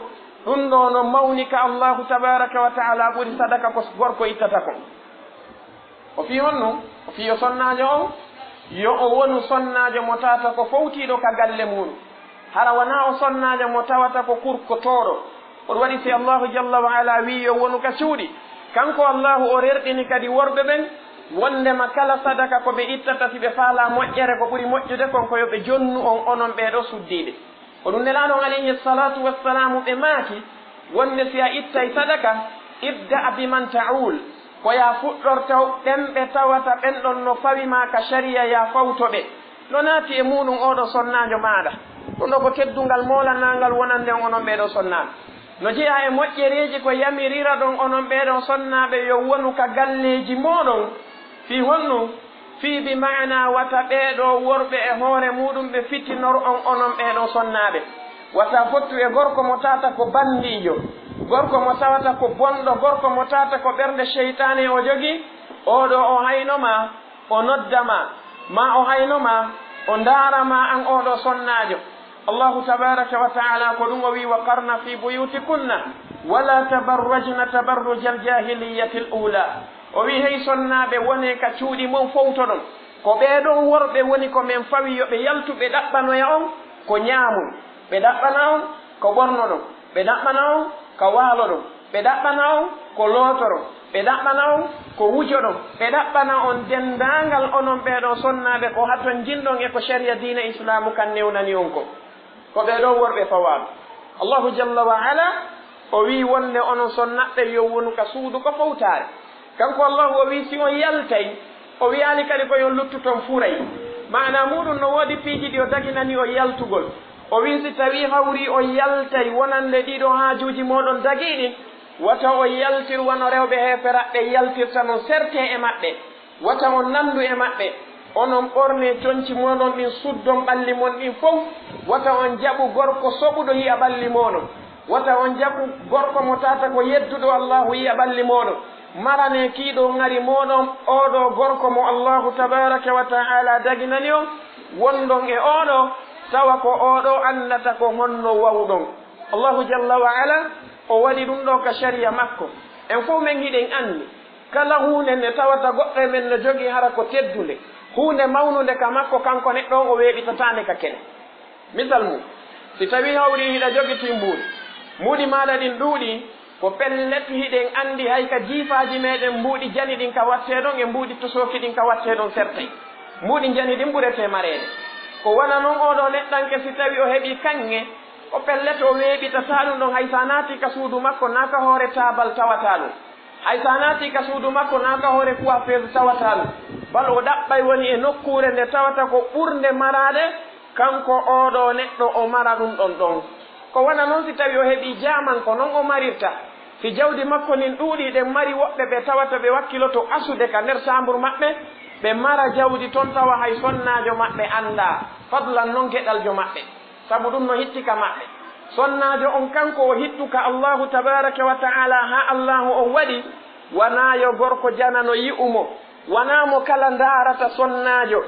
ɗun ɗoo no mawni ka Allaahu tabaaraka wa ta'aalaa ɓuri sadaka ko gorko ittata kon. O fii honno? O fii yo sonnaajo on, yo o wonu sonnaajo mo tawata ko fowtiiɗo ka galle muuɗum. Hara wanaa o sonnaajo mo tawata ko kurkotooɗo. Ko ɗum waɗi si Allaahu jalla wa ala wi'i yo wonu ka cuuɗi, kanko Allaahu o rerɗini kadi worɓe ɓen, wonndema kala sadaka ko ɓe ittata si ɓe faalaa moƴƴere ko ɓuri moƴƴude kon ko yo ɓe jonnu on onon ɓee ɗoo suddiiɓe. Ko ɗum Nelaaɗo on alayhi salaatu wassalaamu ɓe maaki, wonde si a ittay sadaka, ibda' biman ta'ul, ko yaa fuɗɗorto ɓen ɓe tawata ɓen ɗon no fawi maa ka shari'a yaa fawto ɓe. No naati e muuɗum oo ɗoo sonnaajo maaɗa. Ɗum ɗoo ko teddungal moolanaangal wonande on onon ɓee ɗoo sonnaaɓe. No jeyaa e moƴƴereeji ko yamiriraɗon onon ɓee ɗoo sonnaaɓe yo wonu ka galleeji mooɗon. Fii honɗum? Fii bi maanaa wata ɓee ɗoo worɓe e hoore muuɗum ɓe fitinor on onon ɓee ɗoo sonnaaɓe. Wata fottu e gorko mo tawata ko banndiijo, gorko mo tawata ko bonɗo, gorko mo tawata ko ɓernde seytaane o jogii, oo ɗoo o hayno maa, o nodda maa, maa o hayno maa, o ndaara maa an oo ɗoo sonnaajo. Allaahu tabaaraka wa ta'aalaa ko ɗum o wi'i, "Wa qarna fii buyuutikunna, wa laa tabarrajna tabarrujal jaahiliyyatil uulaa." O wi'i, "Hey sonnaaɓe, wonee ka cuuɗi mon fowtoɗon. Ko ɓee ɗon worɓe woni ko men fawi yo ɓe yaltu ɓe ɗaɓɓanoya on ko ñaamon, ɓe ɗaɓɓana on ko ɓornoɗon, ɓe ɗaɓɓana on ka waaloɗon, ɓe ɗaɓɓana on ko lootoron, ɓe ɗaɓɓana on ko wujoɗon, ɓe ɗaɓɓana on denndaangal onon ɓee ɗoo sonnaaɓe ko hatonjinɗon e ko shari'a diina Islaamu kan newnani on kon." Ko ɓee ɗoo worɓe fawaaɓe. Allaahu jalla wa ala o wi'i wonde onon sonnaaɓe yo wonu ka suudu ko fowtaare. Kanko Allaahu o wi'i si on yaltay, o wi'aali kadi ko yo on luttu ton furay. Maanaa muuɗum no woodi piiji ɗi o daginani on yaltugol. O wi'i si tawii hawrii on yaltay wonande ɗii ɗoo haajuuji mooɗon dagii ɗin, wata on yaltir wano rewɓe heeferaaɓe yaltirta non, sertee e maɓɓe. Wata on nandu e maɓɓe. Onon ɓornee conci mooɗon ɗin, suddon ɓalli mon ɗin fow. Wata on jaɓu gorko soɓuɗo yi'a ɓalli mooɗon. Wata on jaɓu gorko mo tawata ko yedduɗo Allaahu yi'a ɓalli mooɗon. Maranee kii ɗoo ŋari mooɗon, oo ɗoo gorko mo Allaahu tabaaraka wa ta'aalaa daginani on, wondon e oo ɗoo, tawa ko oo ɗoo anndata ko honno wa'uɗon. Allaahu jalla wa ala, o waɗi ɗum ɗoo ka shari'a makko. En fow men hiɗen anndi, kala huunde nde tawata goɗɗo e men no jogii hara ko teddunde, huunde mawnunde ka makko, kanko neɗɗo on o weeɓitataa nde ka kene. Misal mum, si tawii hawrii hiɗa jogitii mbuuɗi, mbuuɗi maaɗa ɗin ɗuuɗii, ko pellet hiɗen anndi hay ka jiifaaji meeɗen mbuuɗi jani ɗin ka wattee ɗon e mbuuɗi tosooki ɗin ka wattee ɗon sertay. Mbuuɗi jani ɗin ɓuretee mareede. Ko wona non oo ɗoo neɗɗanke si tawii o heɓii kaŋŋe, ko pellet o weeɓitataa ɗum ɗon hay so a naatii ka suudu makko naa ka hoore taabal tawataa ɗum. Hay so a naatii ka suudu makko naa ka hoore coiffeuse tawataa ɗum. Bal o ɗaɓɓay woni e nokkuure nde tawata ko ɓurnde maraade, kanko oo ɗoo neɗɗo o mara ɗum ɗon ɗon. Ko wona non si tawii o heɓii jaaman ko non o marirta. Si jawdi makko ndin ɗuuɗii ɗen mari woɓɓe ɓe tawata ɓe wakkiloto asude ka nder saambur maɓɓe, ɓe mara jawdi ton tawa hay sonnaajo maɓɓe anndaa, fadlan non geɗaljo maɓɓe. Sabu ɗum no hitti ka maɓɓe. Sonnaajo on kanko o hittu ka Allaahu tabaaraka wa ta'aalaa haa Allaahu on waɗi, wanaa yo gorko janano yi'u mo, wanaa mo kala ndaarata sonnaajo,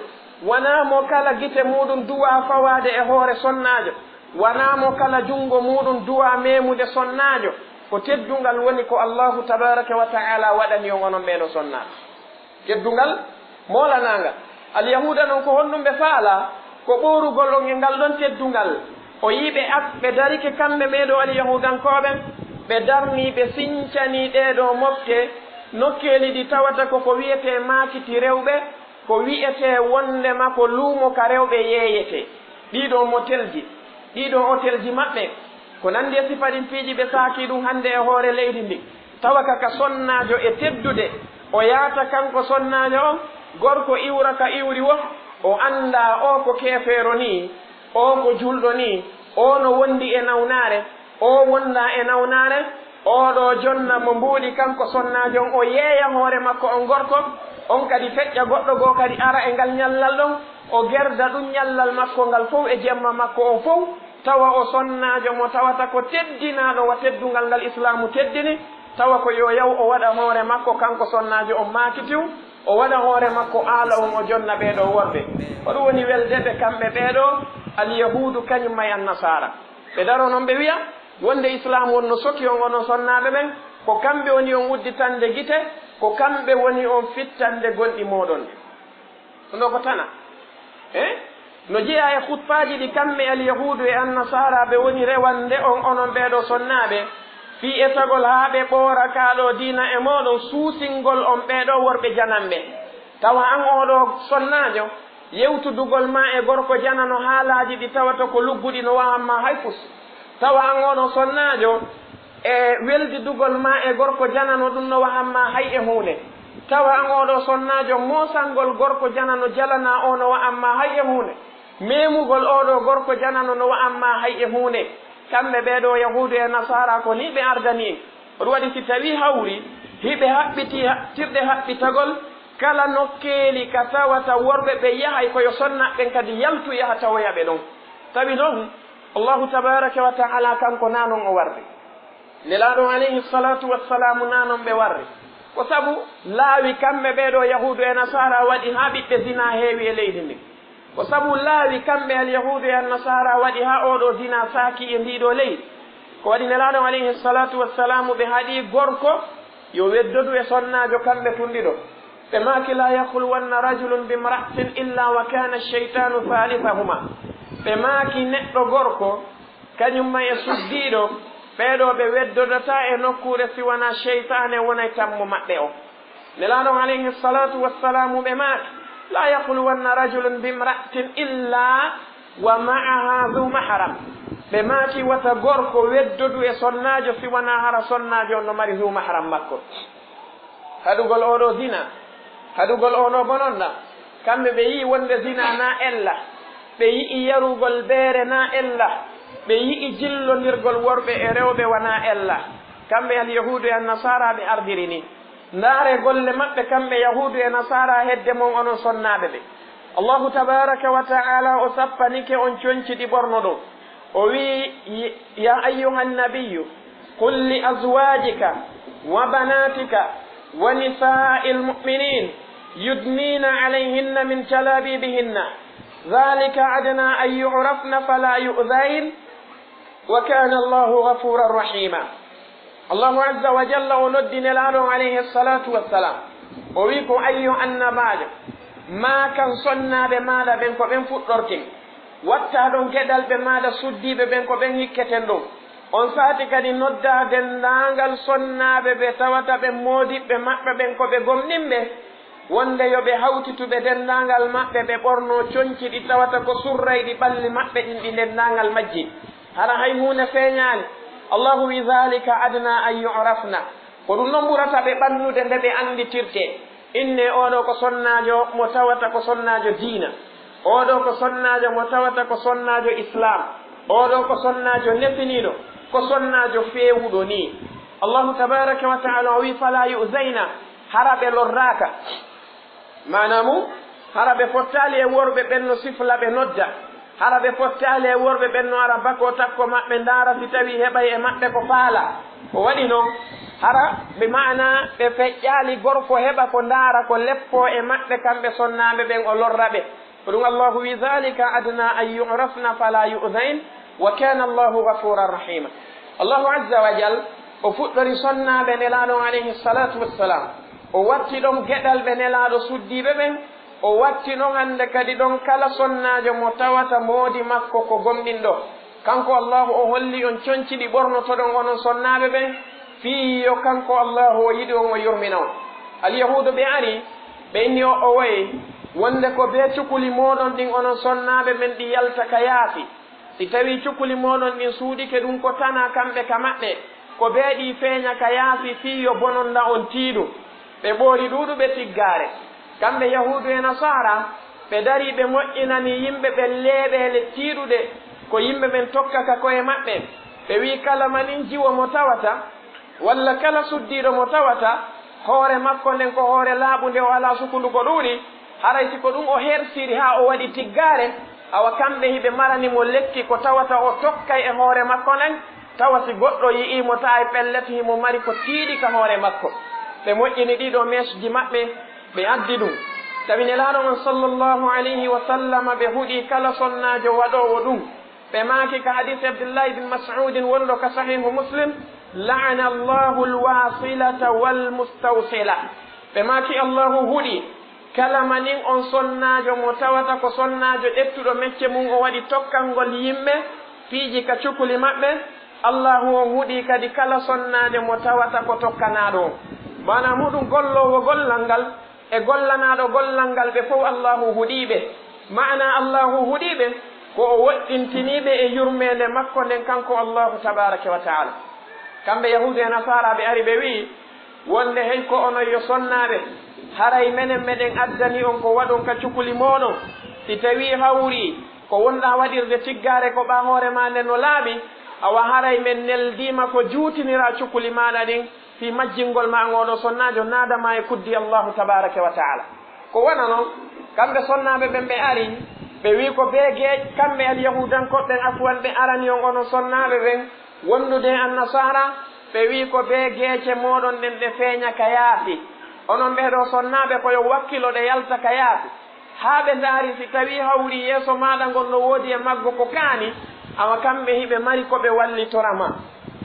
wanaa mo kala gite muuɗum duwaa fawaade e hoore sonnaajo, wanaa mo kala junngo muuɗum duwaa meemude sonnaajo. Ko teddungal woni ko Allaahu tabaaraka wa ta'aalaa waɗani on onon ɓee ɗoo sonnaaɓe. Teddungal moolanaangal. Alyahuuda non ko honɗum ɓe faalaa? Ko ɓoorugol on e ngal ɗon teddungal. O yi'i ɓe ak-, ɓe darike kamɓe ɓee ɗoo Alyahuudankooɓe, ɓe darnii, ɓe sincanii ɗee ɗoo mofte, nokkeeli ɗi tawata ko ko wi'etee maakiti rewɓe, ko wi'etee wonndema ko luumo ka rewɓe yeeyetee. Ɗii ɗoo motelji, ɗii ɗoo otelji maɓɓe, ko nanndi e sifa ɗin piiji ɓe saakii ɗum hannde e hoore leydi ndin. Tawa ka, ka sonnaajo e teddude, o yaata kanko sonnaajo on, gorko iwra ka iwri woo, o anndaa oo ko keefeero nii, oo ko julɗo nii, oo no wondi e nawnaare, oo wondaa e nawnaare, oo ɗoo jonna mo mbuuɗi kanko sonnaajo on, o yeeya hoore makko on gorko, on kadi feƴƴa goɗɗo goo kadi ara e ngal ñallal ɗon, O gerda ɗum ñallal makko ngal fof e jemma makko on fof, tawa o sonnaajo mo tawata ko teddinaaɗo wa teddungal ngal Islaamu teddini, tawa ko yo yaw o waɗa hoore makko kanko sonnaajo on maakitiw, o waɗa hoore makko aala on o jonna ɓee ɗoo worɓe. Ko ɗum woni welde ɓe kamɓe ɓee ɗoo, Alyahuudu kañum ma e Annasaara. Ɓe daro noon ɓe wiya wonde Islaamu on no soki on onon sonnaaɓe ɓen, ko kamɓe woni on udditande gite, ko kamɓe woni on fittande gonɗi mooɗon ɗin. Ɗum ɗo ko tana. Eh? No jeyaa e khutbaaji ɗi kamɓe Alyahuudu e Annasaara ɓe woni rewande on onon ɓee ɗoo sonnaaɓe, fii etagol haa ɓe ɓoora kaa ɗoo diina e mooɗon, suusingol on ɓee ɗoo worɓe jananɓe. Tawa an oo ɗoo sonnaajo, yewtudugol ma e gorko janano haalaaji ɗi tawata ko lugguɗi no wahan ma hay fus. Tawa an oo ɗoo sonnaajo, e weldidugol ma e gorko janano ɗum no wahan ma hay e huunde. Tawa an oo ɗoo sonnaajo, moosangol gorko janano jalanaa oo no wahan ma hay e huunde. Meemugol oo ɗoo gorko janano no wahan ma hay e huunde. Kamɓe ɓee ɗoo Yahuudu e Nasaara ko nii ɓe ardani en. Ko ɗum waɗi si tawii hawri, hiɓe haɓɓitii haɓɓirde haɓɓitagol kala nokkeeli ka tawata worɓe ɓe yahay ko yo sonnaaɓe ɓen kadi yaltu yaha tawoya ɓe ɗon. Tawi non, Allahu tabaaraka wa ta'ala kanko naa non o warri. Nelaaɗo alayhi salaatu wassalaamu naa non ɓe warri. Ko sabu laawi kamɓe ɓee ɗoo Yahuudu e Nasaara waɗi haa ɓiɓɓe zinaa heewi e leydi ndin. Ko sabu laawi kamɓe Alyahuudu e Annasaara waɗi haa oo ɗoo zinaa saakii e ndii ɗoo leydi. Ko waɗi Nelaaɗo alayhi salaatu wassalaamu ɓe haɗi gorko yo weddodu e sonnaajo kamɓe tun ɗiɗo. Ɓe maaki, "لا يخلون رجل بامرأة إلا وكان الشيطان ثالثهما." Ɓe maaki neɗɗo gorko, kañum ma e suddiiɗo, ɓee ɗoo ɓe weddodataa e nokkuure si wanaa seytaane wonay tammo maɓɓe on. Nelaaɗo alayhi salaatu wassalaamu ɓe maaki, "لا يخلون رجل بامرأة إلا ومعها ذو محرم." Ɓe maaki wata gorko weddodu e sonnaajo si wanaa hara sonnaajo on no mari zu mahram makko. Haɗugol oo ɗoo zina, haɗugol oo ɗoo bononda, kamɓe ɓe yi'i wonde zina naa ella, ɓe yi'i yarugol beere naa ella, ɓe yi'i jillondirgol worɓe e rewɓe wanaa ella. Kamɓe Alyahuudu e Annasaara ɓe ardiri ni. Ndaare golle maɓɓe kamɓe Yahuudu e Nasaara hedde mon onon sonnaaɓe ɓe. Allahu tabaaraka wa ta'ala o sappanike on conci ɗi ɓornoɗon. O wi'i, "يا أيها النبي قل لأزواجك وبناتك ونساء المؤمنين يدنين عليهن من جلابيبهن ذلك أدنى أن يعرفن فلا يؤذين وكان الله غفورا رحيما." Allahu azza wa jalla o noddi Nelaaɗo on alayhi salatu wassalam. O wi'i ko, "Ayyo annabaajo, maakan sonnaaɓe maaɗa ɓen ko ɓen fuɗɗorten. Wattaa ɗon geɗalɓe maaɗa suddiiɓe ɓen ko ɓen hikketen ɗon." On saati kadi noddaa denndaangal sonnaaɓe ɓe tawata ɓen moodiɓɓe maɓɓe ɓen ko ɓe gomɗinɓe. Wonde yo ɓe hawtitu ɓe denndaangal maɓɓe, ɓe ɓornoo conci ɗi tawata ko surray ɗi ɓalli maɓɓe ɗin ɗi denndaangal majji. Hara hay huunde feeñaali. Allahu wi'i, "Zaalika adnaa an yu'rafna." Ko ɗum non ɓurata ɓe ɓannude nde ɓe annditirtee. Innee oo ɗoo ko sonnaajo mo tawata ko sonnaajo diina. Oo ɗoo ko sonnaajo mo tawata ko sonnaajo Islaam. Oo ɗoo ko sonnaajo nefiniiɗo, ko sonnaajo feewuɗo nii. Allahu tabaaraka wa ta'aala o wi'i, "Falaa yu'zayna." Hara ɓe lorraaka. Maanaa mum, hara ɓe fottaali e worɓe ɓen no sifla ɓe nodda. Hara ɓe fottaali e worɓe ɓen no ara bakoo takko maɓɓe ndaara si tawii heɓay e maɓɓe ko faala. Ko waɗi non, hara ɓe maanaa ɓe feƴƴaali gorko heɓa ko ndaara ko leppoo e maɓɓe kamɓe sonnaaɓe ɓen o lorra ɓe. Ko ɗum Allahu wi'i, "Zaalika adnaa an yu'rafna falaa yu'zayn, wa kaana Allahu ghafuuran rahiima." Allahu azza wa jal, o fuɗɗori sonnaaɓe Nelaaɗo on alayhi salaatu wassalaam. O watti ɗon geɗalɓe Nelaaɗo suddiiɓe ɓen, o watti ɗon hannde kadi ɗon kala sonnaajo mo tawata moodi makko ko gomɗinɗo. Kanko Allahu o holli on conci ɗi ɓornotoɗon onon sonnaaɓe ɓen, fii yo kanko Allahu o yiɗi on, o yurmina on. Alyahuudu ɓe ari, ɓe inni o, o woye, wonde ko bee cukuli mooɗon ɗin onon sonnaaɓe ɓen ɗi yalta ka yaasi. Si tawii cukuli mooɗon ɗin suuɗike ɗum ko tana kamɓe ka maɓɓe, ko bee ɗi feeña ka yaasi fii yo bononda on tiiɗu. Ɓe ɓoori ɗuuɗuɓe tiggaare. Kamɓe Yahuudu e Nasaara, ɓe darii ɓe moƴƴinanii yimɓe ɓen leeɓeele tiiɗuɗe ko yimɓe ɓen tokka ka ko'e maɓɓe. Ɓe wi'i, kala manin jiwo mo tawata, walla kala suddiiɗo mo tawata, hoore makko nden ko hoore laaɓunde, o alaa sukundu ko ɗuuɗi, Haray si ko ɗum o hersiri haa o waɗi tiggaare, awa kamɓe hiɓe marani mo lekki ko tawata o tokkay e hoore makko nden, tawa si goɗɗo yi'ii mo taay pellet himo mari ko tiiɗi ka hoore makko. Ɓe moƴƴini ɗiɗo meesji maɓɓe, ɓe addi ɗum. Tawi Nelaaɗo on sallallahu alayhi wa sallama ɓe huɗi kala sonnaajo waɗoowo ɗum. Ɓe maaki ka hadiisi Abdullahi bin Mas'udin wonɗo ka Sahihu Muslim, "La'ana Allahu al-wasilata wal mustawsila." Ɓe maaki, "Allahu huɗi kala manin on sonnaajo mo tawata ko sonnaajo ƴettuɗo mecce mum, o waɗi tokkangol yimɓe piiji ka cukuli maɓɓe. Allahu on huɗi kadi kala sonnaajo mo tawata ko tokkanaaɗo on." Maanaa muɗum golloowo gollal ngal e gollanaaɗo gollal ngal, ɓe fow Allaahu huɗii ɓe. Maanaa Allaahu huɗii ɓe, ko o woɗɗintinii ɓe e yurmeende makko nden, kanko Allaahu tabaaraka wa taala. Kamɓe Yahuudu e Nasaara ɓe ari ɓe wi'i, wonde hey ko onon yo sonnaaɓe, haray menen meɗen addani on ko waɗon ka cukuli mooɗon. Si tawii hawrii ko wonɗaa waɗirde tiggaare ko ɓaa hoore maa nden no laaɓi, awa haray men neldiima ko juutiniraa cukuli maaɗa ɗin, fii majjingol ma an oo ɗoo sonnaajo naada ma e kuddi Allaahu tabaaraka wa taala. Ko wano non, kamɓe sonnaaɓe ɓen ɓe ari, ɓe wi'i ko bee geec-, kamɓe alyahuudankooɓe ɓen, afwan, ɓe arani on onon sonnaaɓe ɓen wondude e annasaara, ɓe wi'i ko bee geece mooɗon ɗen ɗe feeña ka yaasi. Onon ɓee ɗoo sonnaaɓe ko yo wakkilo ɗe yalta ka yaasi. Haa ɓe ndaari si tawii hawrii yeeso maaɗa ngon no woodi e maggo ko kaani, awa kamɓe hiɓe mari ko ɓe wallitora ma.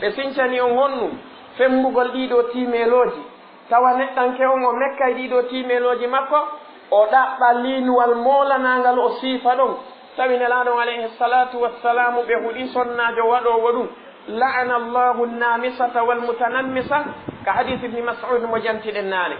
Ɓe sincani on honɗum? Femmbugol ɗii ɗoo tiimeelooji. Tawa neɗɗanke on o mekkay ɗii ɗoo tiimeelooji makko, o ɗaɓɓa liinuwal moolanaangal o siifa ɗon. Tawi Nelaaɗo on alayhi salaatu wassalaamu ɓe huɗi sonnaajo waɗoowo ɗum. "La'ana Allahu an-naamisata wal mutanammisa," ka hadiisi Ibni Mas'ud mo jantiɗen naane.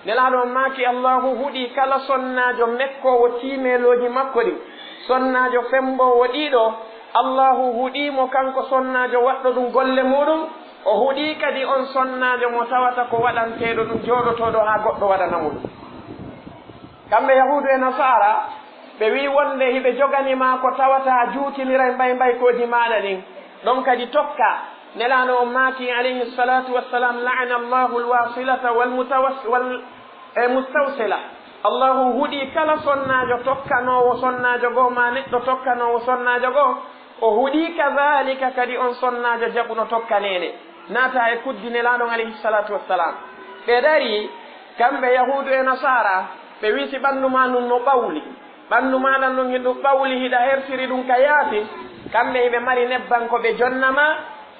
Nelaaɗo on maaki, Allaahu huɗii kala sonnaajo mekkoowo tiimeelooji makko ɗin, sonnaajo femmboowo ɗii ɗoo, Allaahu huɗii mo kanko sonnaajo waɗɗo ɗum golle muuɗum, o huɗii kadi on sonnaajo mo tawata ko waɗanteeɗo ɗum, jooɗotooɗo haa goɗɗo waɗana mo ɗum. Kamɓe Yahuudu e Nasaara, ɓe wi'i wonde hiɓe jogani ma ko tawata a juutiniray mbaymbaykooji maaɗa ɗin. Ɗon kadi tokka. Nelaaɗo on maaki, alayhi salaatu wassalaam, "La'ana Allahu al-wasilata wal mutawas-, wal, e mustawsila." Allahu huɗii kala sonnaajo tokkanoowo sonnaajo goo, maa neɗɗo tokkanoowo sonnaajo goo. O huɗii kazaalika kadi on sonnaajo jaɓuno tokkaneede, naata e kuddi Nelaaɗo on, alayhi salaatu wassalaam. Ɓe darii, kamɓe Yahuudu e Nasaara, ɓe wi'i, "Si ɓanndu maa ndun no ɓawli, ɓanndu maaɗa ndun hindu ɓawli, hiɗa hersiri ɗum ka yaasi." Kamɓe hiɓe mari nebban ko ɓe jonna ma,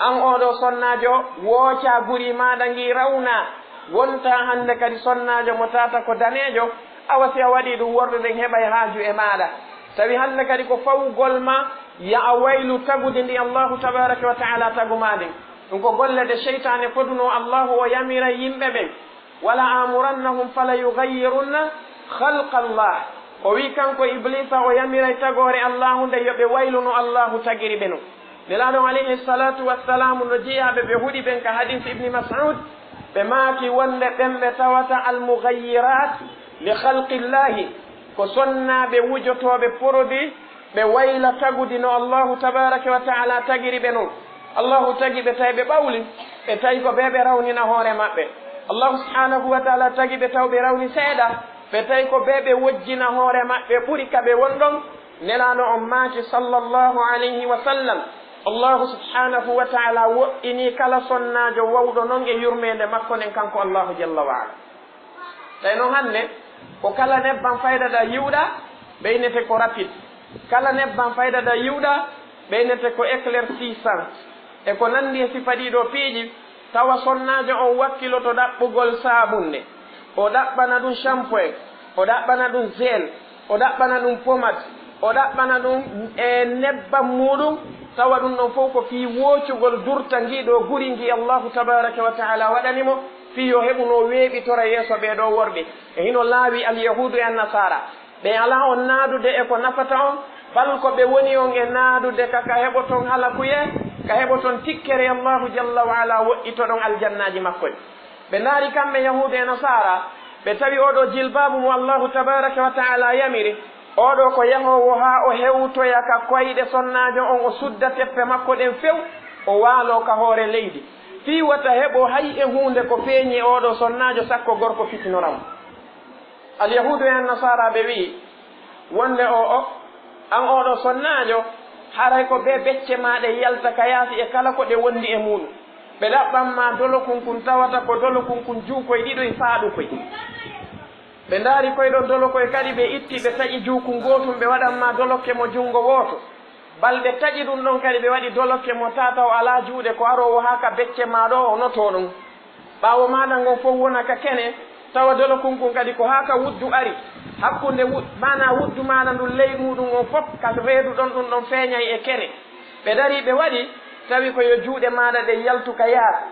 an oo ɗoo sonnaajo, woocaa guri maaɗa ngii rawnaa. Wontaa hannde kadi sonnaajo mo tawata ko daneejo, awa si a waɗii ɗum worɓe ɓen heɓay haaju e maaɗa. Tawi hannde kadi ko fawugol ma, yo a waylu tagudi ndi Allaahu tabaaraka wa ta'aala tagu maa ndin. Ɗum ko golle ɗe seytaane fodunoo Allaahu o yamira yimɓe ɓen. "Wala amurannahum fala yughayyirunna khalqa Allah." O wi'i kanko Ibliisa o yamiray tagoore Allaahu nde yo ɓe waylu no Allaahu tagiri ɓe non. Nelaaɗo on alayhi salaatu wassalaamu no jeyaaɓe ɓe huɗi ɓen ka hadiisi Ibni Mas'ud, ɓe maaki wonde ɓen ɓe tawata al-mughayyiraat li khalqillaahi, ko sonnaaɓe wujotooɓe produit, ɓe wayla tagudi no Allaahu tabaaraka wa ta'aala tagiri ɓe non. Allaahu tagi ɓe tawi ɓe ɓawli, ɓe tawi ko ɓe ɓe rawnina hoore maɓɓe. Allaahu subhaanahu wa ta'aala tagi ɓe taw ɓe rawni seeɗa, ɓe tawi ko ɓe ɓe wojjina hoore maɓɓe ɓuri ka ɓe won ɗon. Nelaaɗo on maaki, sallallahu alayhi wa sallam, Allaahu subhaanahu wa ta'aala woɗɗinii kala sonnaajo wawɗo non e yurmeende makko nden, kanko Allaahu jalla wa ala. Tawi non hannde, ko kala nebban faydaɗa yiwɗa, ɓeynete ko rapide. Kala nebban faydaɗa yiwɗa, ɓeynete ko éclaircissant. E ko nanndi e sifa ɗii ɗoo piiji, tawa sonnaajo on wakkiloto ɗaɓɓugol saabunde, o ɗaɓɓana ɗum shampoing, o ɗaɓɓana ɗum gel, o ɗaɓɓana ɗum pommade, o ɗaɓɓana ɗum e nebban muuɗum, tawa ɗum ɗon fof ko fii woocugol durta ngii ɗoo guri ngi Allaahu tabaaraka wa ta'aala waɗani mo, fii yo heɓu no weeɓitora yeeso ɓee ɗoo worɓe. E hino laawi Alyahuudu e Annasaara. Ɓe alaa on naadude e ko nafata on, bal ko ɓe woni on e naadude ka, ka heɓoton halakuyee, ka heɓoton tikkere Allaahu jalla wa ala woɗɗitoɗon aljannaaji makko ɗin. Ɓe ndaari kamɓe Yahuudu e Nasaara, ɓe tawi oo ɗoo jilbaabu mo Allaahu tabaaraka wa ta'aala yamiri, oo ɗoo ko yahoowo haa o hewtoya ka koyɗe sonnaajo on, o sudda teppe makko ɗen few, o waaloo ka hoore leydi. Fii wota heɓo hay e huunde ko feeñi e oo ɗoo sonnaajo, sakko gorko fitinora mo. Alyahuudu e Annasaara ɓe wi'i wonde o, o, an oɗo sonnaajo, haray ko ɓe becce maa ɗe yalta ka yaasi e kala ko ɗe wondi e muuɗum. Ɓe ɗaɓɓan maa dolokun kun tawata ko dolokun kun juukoy ɗiɗoy faaɗukoy. Ɓe ndaari koy ɗon dolokoy kadi ɓe itti ɓe taƴi juukun gootun ɓe waɗan maa dolokke mo junngo wooto. Balɗe taƴi ɗun ɗon kadi ɓe waɗi dolokke mo tataw alaa juuɗe ko aroowo haa ka becce maa ɗo o notoo ɗon. Ɓaawo maaɗa ngon fow wona ka kene, tawa dolokun kun kadi ko haa ka wuddu ari, hakkunde wud-, maanaa wuddu maaɗa ndun ley muuɗum on fow, ka reedu ɗon ɗun ɗon feeñay e kene. Ɓe darii ɓe waɗi, tawi ko yo juuɗe maaɗa ɗen yaltu ka yaasi,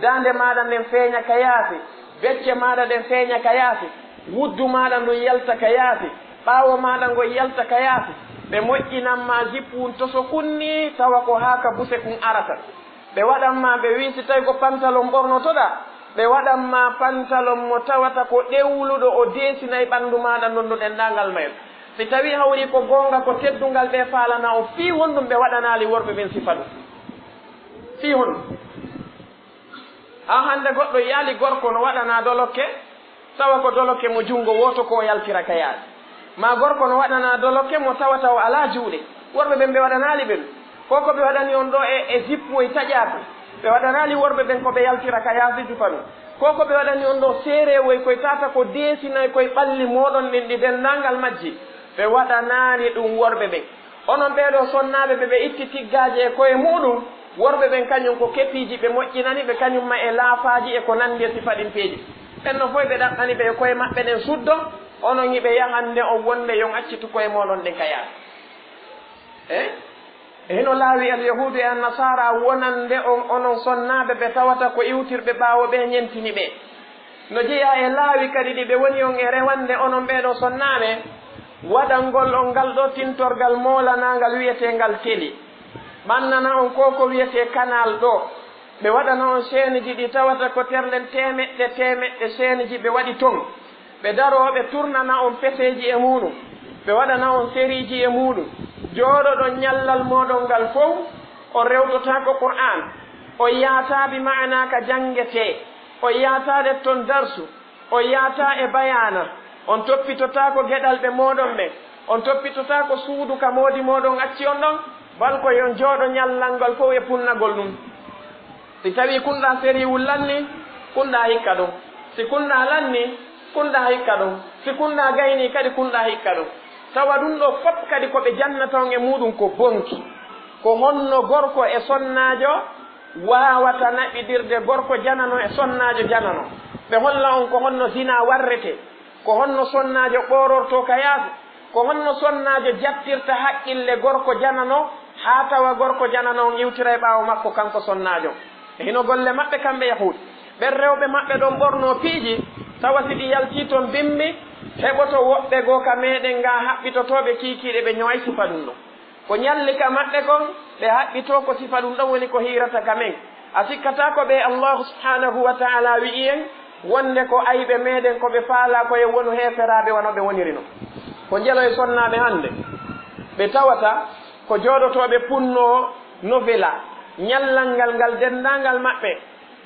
daande maaɗa nden feeña ka yaasi, becce maaɗa ɗen feeña ka yaasi, wuddu maaɗa ndun yalta ka yaasi, ɓaawo maaɗa ngon yalta ka yaasi. Ɓe moƴƴinan maa jippu un toso kun nii, tawa ko haa ka buse kun arata. Ɓe waɗan maa, ɓe wi'i, si tawi ko pantalon ɓornotoɗaa, ɓe waɗan maa pantalon mo tawata ko ɗewluɗo, o deesinay ɓanndu maaɗa ndun, ndu ɗenndaangal mayru. Si tawii hawrii ko goonga, ko teddungal ɓe faalana on, fii honɗun ɓe waɗanaali worɓe ɓen sifa ɗun? Fii honɗun? Haa hannde goɗɗo yaali gorko no waɗanaa dolokke, tawa ko dolokke mo junngo wooto ko o yaltira ka yaasi. Maa gorko no waɗanaa dolokke mo tawata o alaa juuɗe. Worɓe ɓen ɓe waɗanaali ɓe ɗun. Ko ko ɓe waɗani on ɗoo e, e jippuwoy taƴaakoy. Ɓe waɗanaali worɓe ɓen ko ɓe yaltira ka yaasi jufa ɗun. Ko ko ɓe waɗani on ɗoo seereewoy koy tata ko deesinay koy ɓalli mooɗon ɗin ɗi denndaangal majji. Ɓe waɗanaali ɗun worɓe ɓen. Onon ɓee ɗoo sonnaaɓe ɓe ɓe itti tiggaaje e ko'e muuɗum, worɓe ɓen kañum ko kepiiji ɓe moƴƴinani ɓe kañum ma e laafaaji e ko nanndi e sifaɗinteeji. Ɓen no foy ɓe ɗaɓɓani ɓe e ko'e maɓɓe ɗen suddo, onon hiɓe yahande on wonde yo on accitu ko'e mooɗon ɗen ka yaasi. E? E hino laawi Alyahuudu e Annasaara wonande on onon sonnaaɓe ɓe tawata ko iwtirɓe ɓaawo ɓe ñentini ɓe. No jeyaa e laawi kadi ɗi ɓe woni on e rewande onon ɓee ɗoo sonnaaɓe, waɗangol on ngal ɗoo tintorgal moolanaangal wi'eteengal teli. Ɓannana on ko ko wi'etee kanaal ɗoo. Ɓe waɗana on seeniji ɗi tawata ko terlen teemeɗɗe teemeɗɗe seeniji ɓe waɗi ton. Ɓe daroo ɓe turnana on peseeji e muuɗum. Ɓe waɗana on seriiji e muuɗum. Jooɗoɗon ñallal mooɗon ngal fow, on rewtotaako Qur'aan. On yaataa bi ma'anaa ka janngetee. On yaataade ton darsu. On yaataa e bayaana. On toppitotaako geɗalɓe mooɗon ɓen. On toppitotaako suudu ka moodi mooɗon acci on ɗon. Bal ko yo on jooɗo ñallal ngal fow e punnagol ɗum. Si tawii kunɗaa seriwul lanni, kunɗaa hikka ɗum. Si kunɗaa lanni, kunɗaa hikka ɗum. Si kunɗaa gaynii kadi, kunɗaa hikka ɗum. Tawa ɗum ɗoo fof kadi ko ɓe jannata on e muuɗum ko bonki. Ko honno gorko e sonnaajo waawata naɓidirde, gorko janano e sonnaajo janano? Ɓe holla on ko honno zinaa warretee, ko honno sonnaajo ɓoorortoo ka yaasi, ko honno sonnaajo jattirta haqqille gorko janano, haa tawa gorko janano on iwtira e ɓaawo makko kanko sonnaajo. E hino golle maɓɓe kamɓe Yahuud. Ɓen rewɓe maɓɓe ɗon ɓornoo piiji, tawa si ɗi yaltii ton bimbi, heɓoto woɓɓe goo ka meɗen gaa haɓɓitotooɓe kiikiiɗe ɓe ño'ay sifa ɗum ɗon. Ko ñalli ka maɓɓe kon, ɓe haɓɓitoo ko sifa ɗum ɗon woni ko hiirata ka men. A sikkataa ko ɓe Allaahu subhaanahu wa ta'aalaa wi'i en wonde ko ayɓe meɗen ko ɓe faalaa ko en wonu heeferaaɓe wano ɓe woniri non. Ko njelo e sonnaaɓe hannde, ɓe tawata ko jooɗotooɓe punnoo novela, ñallal ngal ngal denndaangal maɓɓe,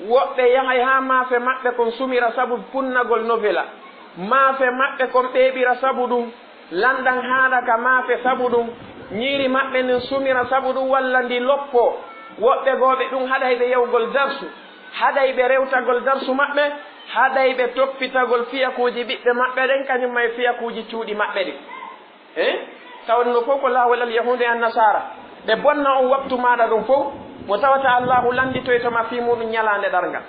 woɓɓe yahay haa maafe maɓɓe kon sumira sabu punnagol novela, maafe maɓɓe kon ɓeeɓira sabu ɗum, lanɗan haaɗa ka maafe sabu ɗum, ñiiri maɓɓe ndin sumira sabu ɗum walla ndi loppoo. Woɓɓe goo ɓe ɗum haɗay ɓe yahugol darsu, haɗay ɓe rewtagol darsu maɓɓe, haɗay ɓe toppitagol fiyakuuji ɓiɓɓe maɓɓe ɗen, kañum ma e fiyakuuji cuuɗi maɓɓe ɗin. E tawde no fof ko laawol Alyahuudu e Annasaara, ɓe bonna on waktu maaɗa ɗum fof, mo tawata Allaahu lannditoyto ma fii muuɗum ñalaande darngal.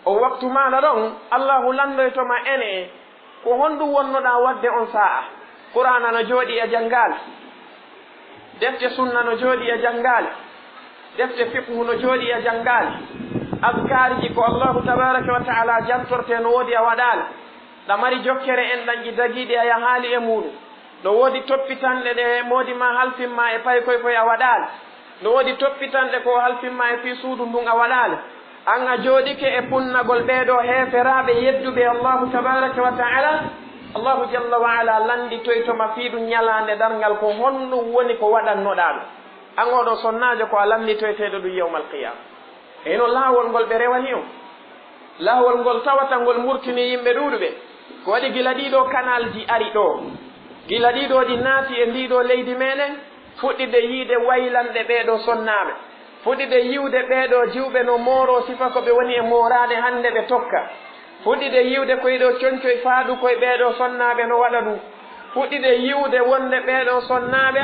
O waktu maaɗa ɗon, Allaahu lanndoyto ma ene, ko honɗum wonnoɗaa waɗde on saa'a? Qur'aana no jooɗii a janngaali, defte sunna no jooɗii a janngaali, defte fiqhu no jooɗii a janngaali, azkaariji ko Allaahu tabaaraka wa ta'aalaa jantortee no woodi a waɗaali, ɗa mari jokkere enɗanji dagiiɗi a yahaali e muuɗum. No woodi toppitanɗe ɗe moodi maa halfin maa e paykoy koy a waɗaali. No woodi toppitanɗe ko o halfin maa e fii suudu ndun a waɗaali. An a jooɗike e punnagol ɓee ɗoo heeferaaɓe yedduɓe Allaahu tabaaraka wa ta'aalaa. Allaahu jalla wa alaa lannditoyto ma fii ɗum ñalaande darngal ko honɗum woni ko waɗannoɗaa ɗum. An oo ɗoo sonnaajo ko a lannditoyteeɗo ɗum yawmal qiyaama. E hino laawol ngol ɓe rewani on. Laawol ngol tawata ngol murtini yimɓe ɗuuɗuɓe. Ko waɗi gila ɗiɗo kanalji ari ɗo, gila ɗiɗo ɗi naati e ndiɗo leydi meɗen, fuɗɗide yiide waylanɗe ɓeeɗo sonnaaɓe, fuɗɗide yiwde ɓeeɗo jiwɓe no mooro sifa ko ɓe woni e mooraade hannde ɓe tokka, fuɗɗide yiwde koyɗo coñcoy faadu koye ɓeeɗo sonnaaɓe no waɗa ɗum, fuɗɗide yiwde wonde ɓeeɗo sonnaaɓe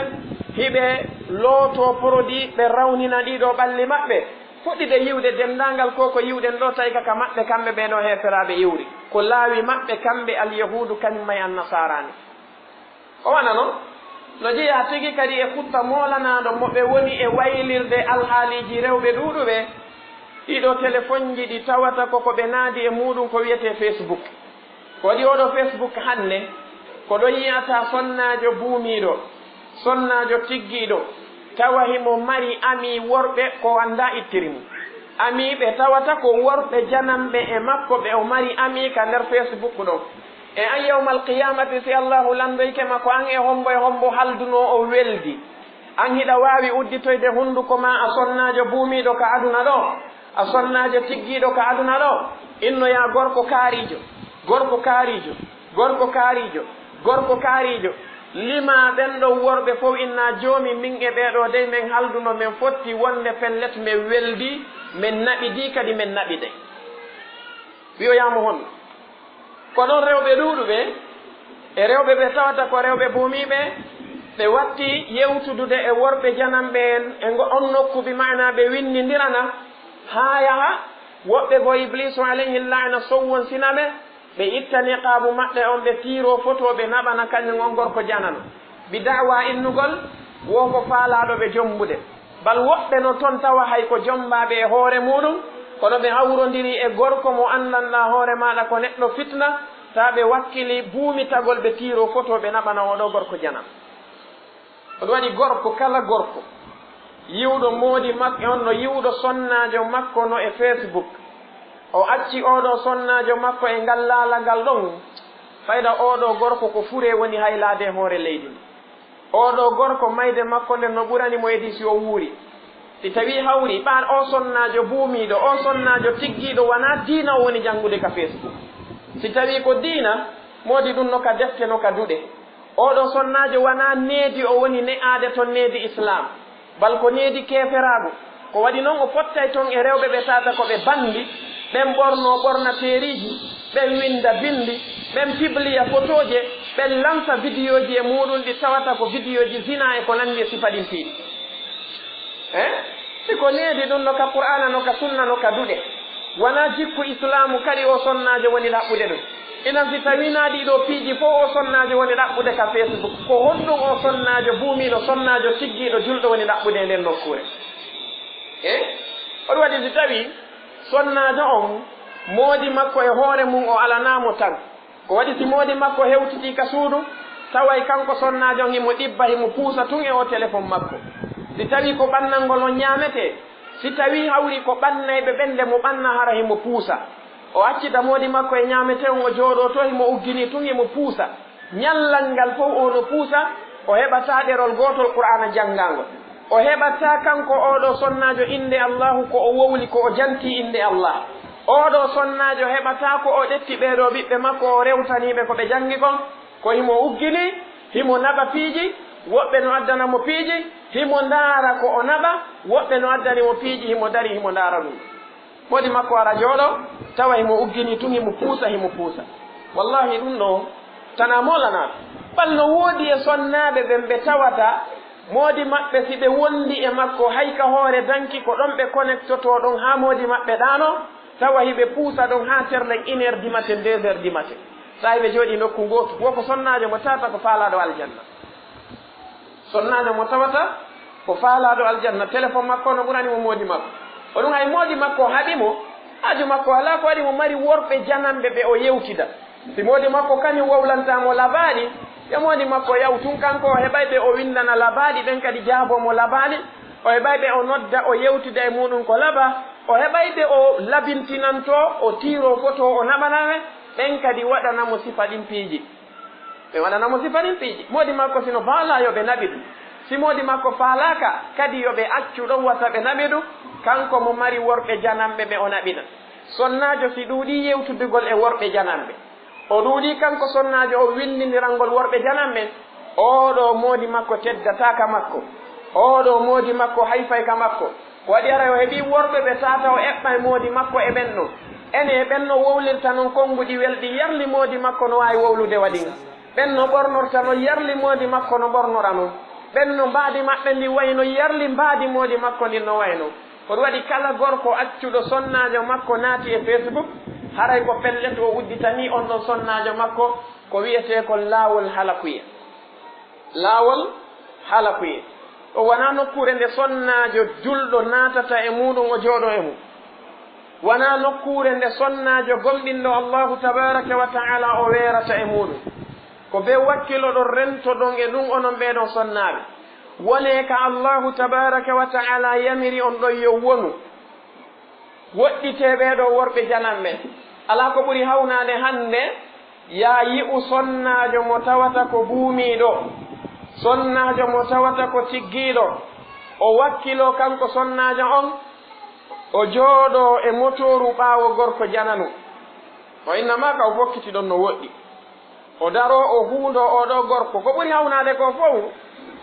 hiɓe looto produit ɓe rawnina ɗiɗo ɓalli maɓɓe, fuɗɗide yiwde denndaangal ko ko yiwɗen ɗo, tawi ka maɓɓe kamɓe ɓeeɗo heeferaaɓe iwri, ko laawi maɓɓe kamɓe alyahuudu kañum may annasaaraani. O wano no jeyaa tigi kadi e kutta moolanaaɗo mo ɓe woni e waylirde alhaaliiji rewɓe ɗuuɗuɓe, ɗiɗo telefonji ɗi tawata ko ko ɓe naadi e muuɗum ko wiyetee Facebook. Ko waɗi oɗo Facebook hannde, ko ɗo yiyata sonnaajo buumiiɗo, sonnaajo tiggiiɗo, tawa himo mari ami worɓe ko anndaa ittiri mo. Ami ɓe tawata ko worɓe jananɓe e makko ɓe o mari ami ka nder Facebook ɗon. E an yawmal qiyamati si Allahu lanndoyke ma ko an e hombo e hombo haldunoo o weldi. An hiɗa waawi udditoyde hunnduko ma a sonnaajo buumiiɗo ka aduna ɗo, a sonnaajo tiggiiɗo ka aduna ɗo, innoyaa gorko kaariijo, gorko kaariijo, gorko kaariijo, gorko kaariijo, limaa ɓen ɗon worɓe fow innaa joomi min e ɓeeɗo dey men halduno men fotti wonde pellet men weldi, men naɓidii kadi men naɓiday. Wi'oyaa mo honno? Ko ɗon rewɓe ɗuuɗuɓe e rewɓe ɓe tawata ko rewɓe buumiiɓe, ɓe watti yewtudude e worɓe jananɓe en e ngo on nokku, bi maana ɓe winndindirana, haa yaha woɓɓe goo Ibliisu alayhi laana sowwonsina ɓe, ɓe itta niqaabu maɓɓe on, ɓe tiiroo foto, ɓe naɓana kañum on gorko janano, bi da'wa innugol wo ko faalaaɗo ɓe jommbude. Bal woɓɓe no ton tawa hay ko jommbaaɓe e hoore muuɗum, kono ɓe hawrondiri e gorko mo anndanɗaa hoore maaɗa ko neɗɗo fitna, taa ɓe wakkili buumitagol ɓe tiiroo foto ɓe naɓana oo ɗoo gorko janam. Ɗum waɗi gorko kala gorko yi'uɗo moodi makko on no yi'uɗo sonnaajo makko no e Facebook, o acci oo ɗoo sonnaajo makko e ngal laalagal ɗon, fayda oo ɗoo gorko ko furee woni haylaade e hoore leydi ndi. Oo ɗoo gorko, mayde makko nden no ɓurani mo edii si o wuuri. Si tawii hawri, ɓaan oo sonnaajo buumiiɗo, oo sonnaajo tiggiiɗo, wanaa diina o woni janngude ka Facebook. Si tawii ko diina, moodi ɗum no ka defte, no ka duɗe. Oo ɗoo sonnaajo wanaa needi o woni ne'aade ton, needi Islaam. Bal ko needi keeferaagu. Ko waɗi non o fottay ton e rewɓe ɓe tawata ko ɓe banndi, ɓen ɓornoo ɓornateeriiji, ɓen winnda binndi, ɓen pibliya fotooje, ɓen lansa vidiyooji e muuɗum ɗi tawata ko vidiyooji zinaa e ko nanndi e sifa ɗin piiji. Eh? Si ko needi ɗum no ka Qur'aana, no ka Sunna, no ka duɗe. Wanaa jikku Islaamu kadi oo sonnaajo woni ɗaɓɓude ɗum. Inan si tawii naa ɗii ɗoo piiji fow oo sonnaajo woni ɗaɓɓude ka Facebook, ko honɗum oo sonnaajo buumiiɗo, sonnaajo tiggiiɗo, julɗo woni ɗaɓɓude e nden nokkuure? Eh? Ko ɗum waɗi si tawii sonnaajo on, moodi makko e hoore mum o alanaa mo tan. Ko waɗi si moodi makko hewtitii ka suudu, taway kanko sonnaajo on himo ɗibba, himo puusa tun e oo telefon makko. Si tawii ko ɓannangol on ñaametee, si tawii hawri ko ɓannayɓe ɓen nde mo ɓanna hara himo puusa. O accita moodi makko e ñaametee on, o jooɗoo to, himo ugginii tun, himo puusa. Ñallal ngal fow o no puusa, o heɓataa ɗerol gootol Qur'aana janngaangol. O heɓataa kanko oo ɗoo sonnaajo innde Allaahu ko o wowli, ko o jantii innde Allah. Oo ɗoo sonnaajo heɓataa ko o ƴetti ɓee ɗoo ɓiɓɓe makko, o rewtanii ɓe ko ɓe janngi kon. Ko himo ugginii, himo naɓa piiji, woɓɓe no addana mo piiji, himo ndaara ko o naɓa, woɓɓe no addani mo piiji, himo darii, himo ndaara ɗum. Moodi makko ara jooɗoo, tawa himo ugginii tun, himo puusa, himo puusa. Wallaahi, ɗum ɗoo tanaa moolanaa. Bal no woodi e sonnaaɓe ɓen ɓe tawata moodi maɓɓe, si ɓe wondi e makko, hay ka hoore danki, ko ɗon ɓe konektotoo ɗon haa moodi maɓɓe ɗaanoo, tawa hiɓe puusa ɗon haa terle une heure du matin, deux heures du matin. Tawi ɓe jooɗii nokku ngootu, wo ko sonnaajo mo tawata ko faalaaɗo aljanna. Sonnaajo mo tawata ko faalaaɗo aljanna, telefon makko no ɓurani mo moodi makko. O ɗum hay moodi makko haɗi mo, haaju makko alaa, ko waɗi mo mari worɓe jananɓe ɓe o yewtida. Si moodi makko kañum wowlantaa mo labaaɗi, yo moodi makko yahu tun, kanko o heɓay ɓe o winndana labaaɗi, ɓen kadi jaaboo mo labaaɗi. O heɓay ɓe o nodda, o yewtida e muuɗum ko laba. O heɓay ɓe o labintinantoo, o tiiroo foto, o naɓana ɓe, ɓen kadi waɗana mo sifa ɗin piiji. Ɓe waɗana mo sifa ɗin piiji. Moodi makko si no faalaa yo ɓe naɓi ɗum. Si moodi makko faalaaka, kadi yo ɓe accu ɗon wata ɓe naɓi ɗum, kanko mo mari worɓe jananɓe ɓe o naɓina. Sonnaajo si ɗuuɗii yewtidugol e worɓe jananɓe, O ɗuuɗii kanko sonnaajo o winndindirangol worɓe jananɓe. Oo ɗoo moodi makko teddataa ka makko. Oo ɗoo moodi makko hayfay ka makko. Ko waɗi haray o heɓii worɓe ɓe tawata o eɓɓay moodi makko e ɓen ɗon. Ene e ɓen no wowlirta non konnguɗi welɗi yarli moodi makko no waawi wowlude waɗi nga. Ɓen no ɓornorta no yarli moodi makko no ɓornora non. Ɓen no mbaadi maɓɓe ndin wayi no yarli mbaadi moodi makko ndin no wayi non. Ko ɗum waɗi kala gorko accuɗo sonnaajo makko naati e Facebook, haray ko pellet o udditanii on ɗon sonnaajo makko ko wi'etee kon laawol halakuye. Laawol halakuye. O wanaa nokkuure nde sonnaajo julɗo naatata e muuɗum o jooɗoo e mum. Wanaa nokkuure nde sonnaajo gomɗinɗo Allaahu tabaaraka wa ta'aala o weerata e muuɗum. Ko bee wakkiloɗon rentoɗon e ɗum onon ɓee ɗon sonnaaɓe. Wonee ka Allaahu tabaaraka wa ta'aala yamiri on ɗon yo wonu. Woɗɗitee ɓee ɗoo worɓe jananɓe. Alaa ko ɓuri hawnaade hannde yaa yi'u sonnaajo mo tawata ko buumiiɗo, sonnaajo mo tawata ko tiggiiɗo, o wakkiloo kanko sonnaajo on, o jooɗoo e motooru ɓaawo gorko janano. O inna maa ka o fokkiti ɗon no woɗɗi. O daroo, o huundoo oo ɗoo gorko. Ko ɓuri hawnaade ko fow,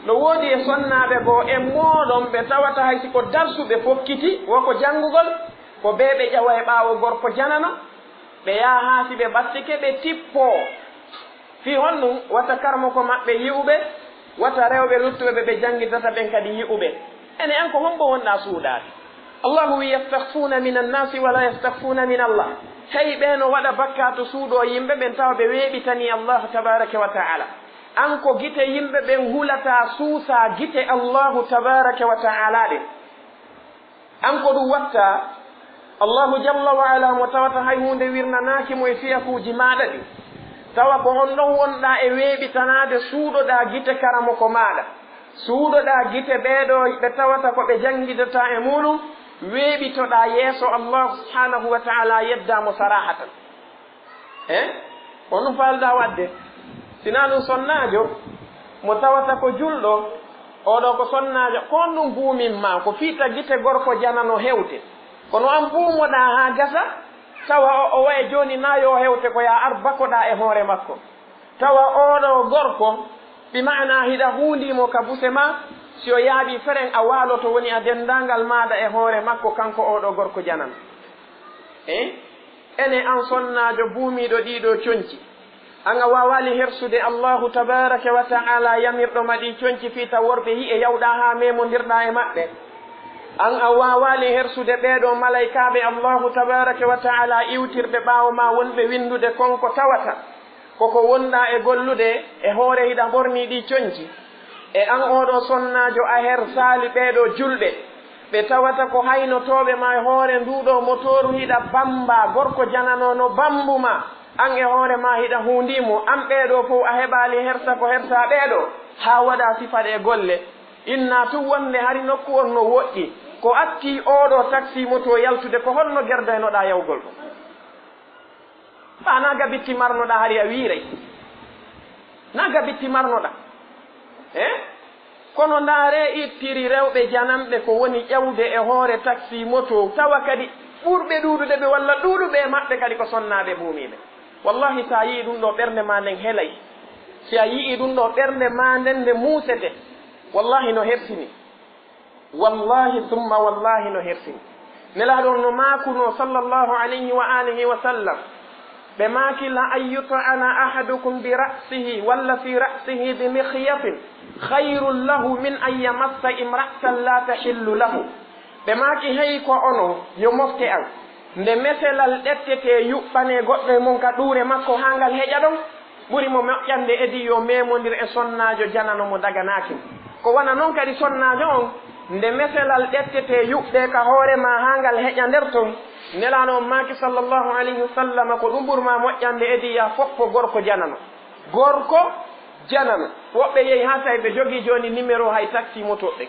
no woodi e sonnaaɓe goo e mooɗon ɓe tawata hay si ko darsu ɓe fokkiti, wo ko janngugol, ko bee ɓe ƴawa e ɓaawo gorko janano, ɓe yaha haa si ɓe ɓattike ɓe tippoo. Fii honɗum? Wata karamoko maɓɓe yi'u ɓe, wata rewɓe luttuɓe ɓe ɓe janngintata ɓen kadi yi'u ɓe. Ene an ko hombo wonɗaa suuɗaade? Allahu wi, "Yastakhfuna minan nasi wa la yastakhfuna min Allah." Hey, ɓe no waɗa bakkaatu suuɗoo yimɓe ɓen tawa ɓe weeɓitanii Allah tabaraka wa ta'ala. An ko gite yimɓe ɓen hulataa suusaa gite Allahu tabaraka wa ta'ala ɗen. An ko ɗum watta Allahu jalla wa ala mo tawata hay huunde wirnanaaki mo e fiyakuuji maaɗa ɗin. Tawa ko on ɗon wonɗaa e weeɓitanaade suuɗoɗaa gite karamoko maaɗa. Suuɗoɗaa gite ɓee ɗoo ɓe tawata ko ɓe janngidotaa e muuɗum, weeɓitoɗaa yeeso Allaahu subhaanahu wa ta'aalaa, yeddaa mo sarahatan. He? Ko honɗum faalɗaa waɗde? Sinaa ɗum sonnaajo mo tawata ko julɗo, oo ɗoo ko sonnaajo, ko honɗum buumin maa? Ko fii ta gite gorko janano hewte. Kono an buumoɗaa haa gasa, tawa o, o waye jooni naa yo o hewte ko yaa ar bakoɗaa e hoore makko. Tawa oo ɗoo gorko, bi ma'ana hiɗa huundii mo ka buse maa, si o yaaɓii feren a waaloto woni a denndaangal maaɗa e hoore makko, kanko oo ɗoo gorko janan. Eh? Ene an sonnaajo buumiiɗo ɗii ɗoo conci, an a waawaali hersude Allaahu tabaaraka wa ta'aalaa yamirɗo ma ɗii conci fii ta worɓe yi'e yawɗaa haa meemondirɗaa e maɓɓe. An a waawaali hersude ɓee ɗoo malaykaaɓe Allaahu tabaaraka wa ta'aalaa iwtirɓe ɓaawo maa wonɓe winndude kon ko tawata. Ko ko wonɗaa e gollude e hoore hiɗa ɓornii ɗii conci. E an oo ɗoo sonnaajo a hersaali ɓee ɗoo julɓe, ɓe tawata ko haynotooɓe ma e hoore nduu ɗoo motooru hiɗa bammbaa, gorko janano no bammbu maa, an e hoore maa hiɗa huundii mo, an ɓee ɗoo fow a heɓaali hersa ko hersaa ɓee ɗoo, haa waɗaa sifa ɗee golle. Innaa tun wonde hari nokku on no woɗɗi, ko attii oo ɗoo taksii motoo yaltude, ko honno gerdaynoɗaa yawgol ɗum? Ɓaa naa gabitti marnoɗaa hari a wiiray. Naa gabitti marnoɗaa. Eh? Kono ndaaree ittiri rewɓe jananɓe ko woni ƴawde e hoore taksii motoo, tawa kadi ɓurɓe ɗuuɗude ɓe walla ɗuuɗuɓe e maɓɓe kadi ko sonnaaɓe buumiiɓe. Wallaahi, si a yi'ii ɗum ɗoo, ɓernde maa nden helay. Si a yi'ii ɗum ɗoo, ɓernde maa nden nde muusete. Wallaahi, no hersini. Wallaahi summa wallaahi no hersini. Nelaaɗo on no maakunoo, sallallahu alayhi wa aalihi wa sallam, ɓe maaki, "La an yut'ana ahadukum bi ra'sihi walla fi ra'sihi bi mikhyatin khayrun lahu min an yamassa imra'atan la tahillu lahu." Ɓe maaki, "Hey ko onon, yo mofte an, nde meselal ƴettetee yuɓɓanee goɗɗo e mon ka ɗuure makko haa ngal heƴa ɗon, ɓuri mo moƴƴande edii yo meemondir e sonnaajo janano mo daganaaki mo." Ko wona non kadi sonnaajo on, nde meselal ƴettetee yuɓɓee ka hoore maa haa ngal heƴa nder ton, Nelaaɗo on maaki, sallallahu alayhi wa sallam, ko ɗum ɓuri maa moƴƴande edii yaa foppo gorko janano. Gorko janano. Woɓɓe yehi haa tawi ɓe jogii jooni numéro hay taxi moto ɓen.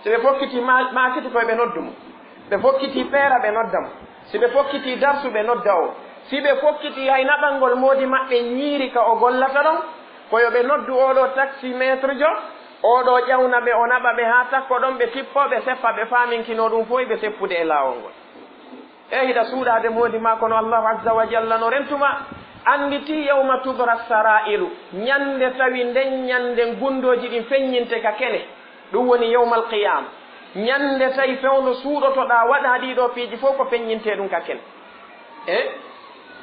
Si ɓe fokkiti ma-, maakiti koy ɓe noddu mo. Ɓe fokkiti peera ɓe nodda mo. Si ɓe fokkiti darsu ɓe nodda o. Si ɓe fokkiti hay naɓangol moodi maɓɓe ñiiri ka o gollata ɗon, ko yo ɓe noddu oo ɗoo taximetre jo, oo ɗoo ƴawna ɓe, o naɓa ɓe haa takko ɗon, ɓe tippoo, ɓe seppa, ɓe faaminkinoo ɗum foy ɓe seppude e laawol ngol. E hiɗa suuɗaade moodi maa, kono Allaahu azza wa jalla no rentu maa. Annditi yawma tubla sarairu, ñande tawi nden ñande gunndooji ɗin feññinte ka kene, ɗum woni yawmal qiyama. Ñande tawi fewndo suuɗotoɗaa waɗa ɗii ɗoo piiji fof ko feññinte ɗum ka kene. E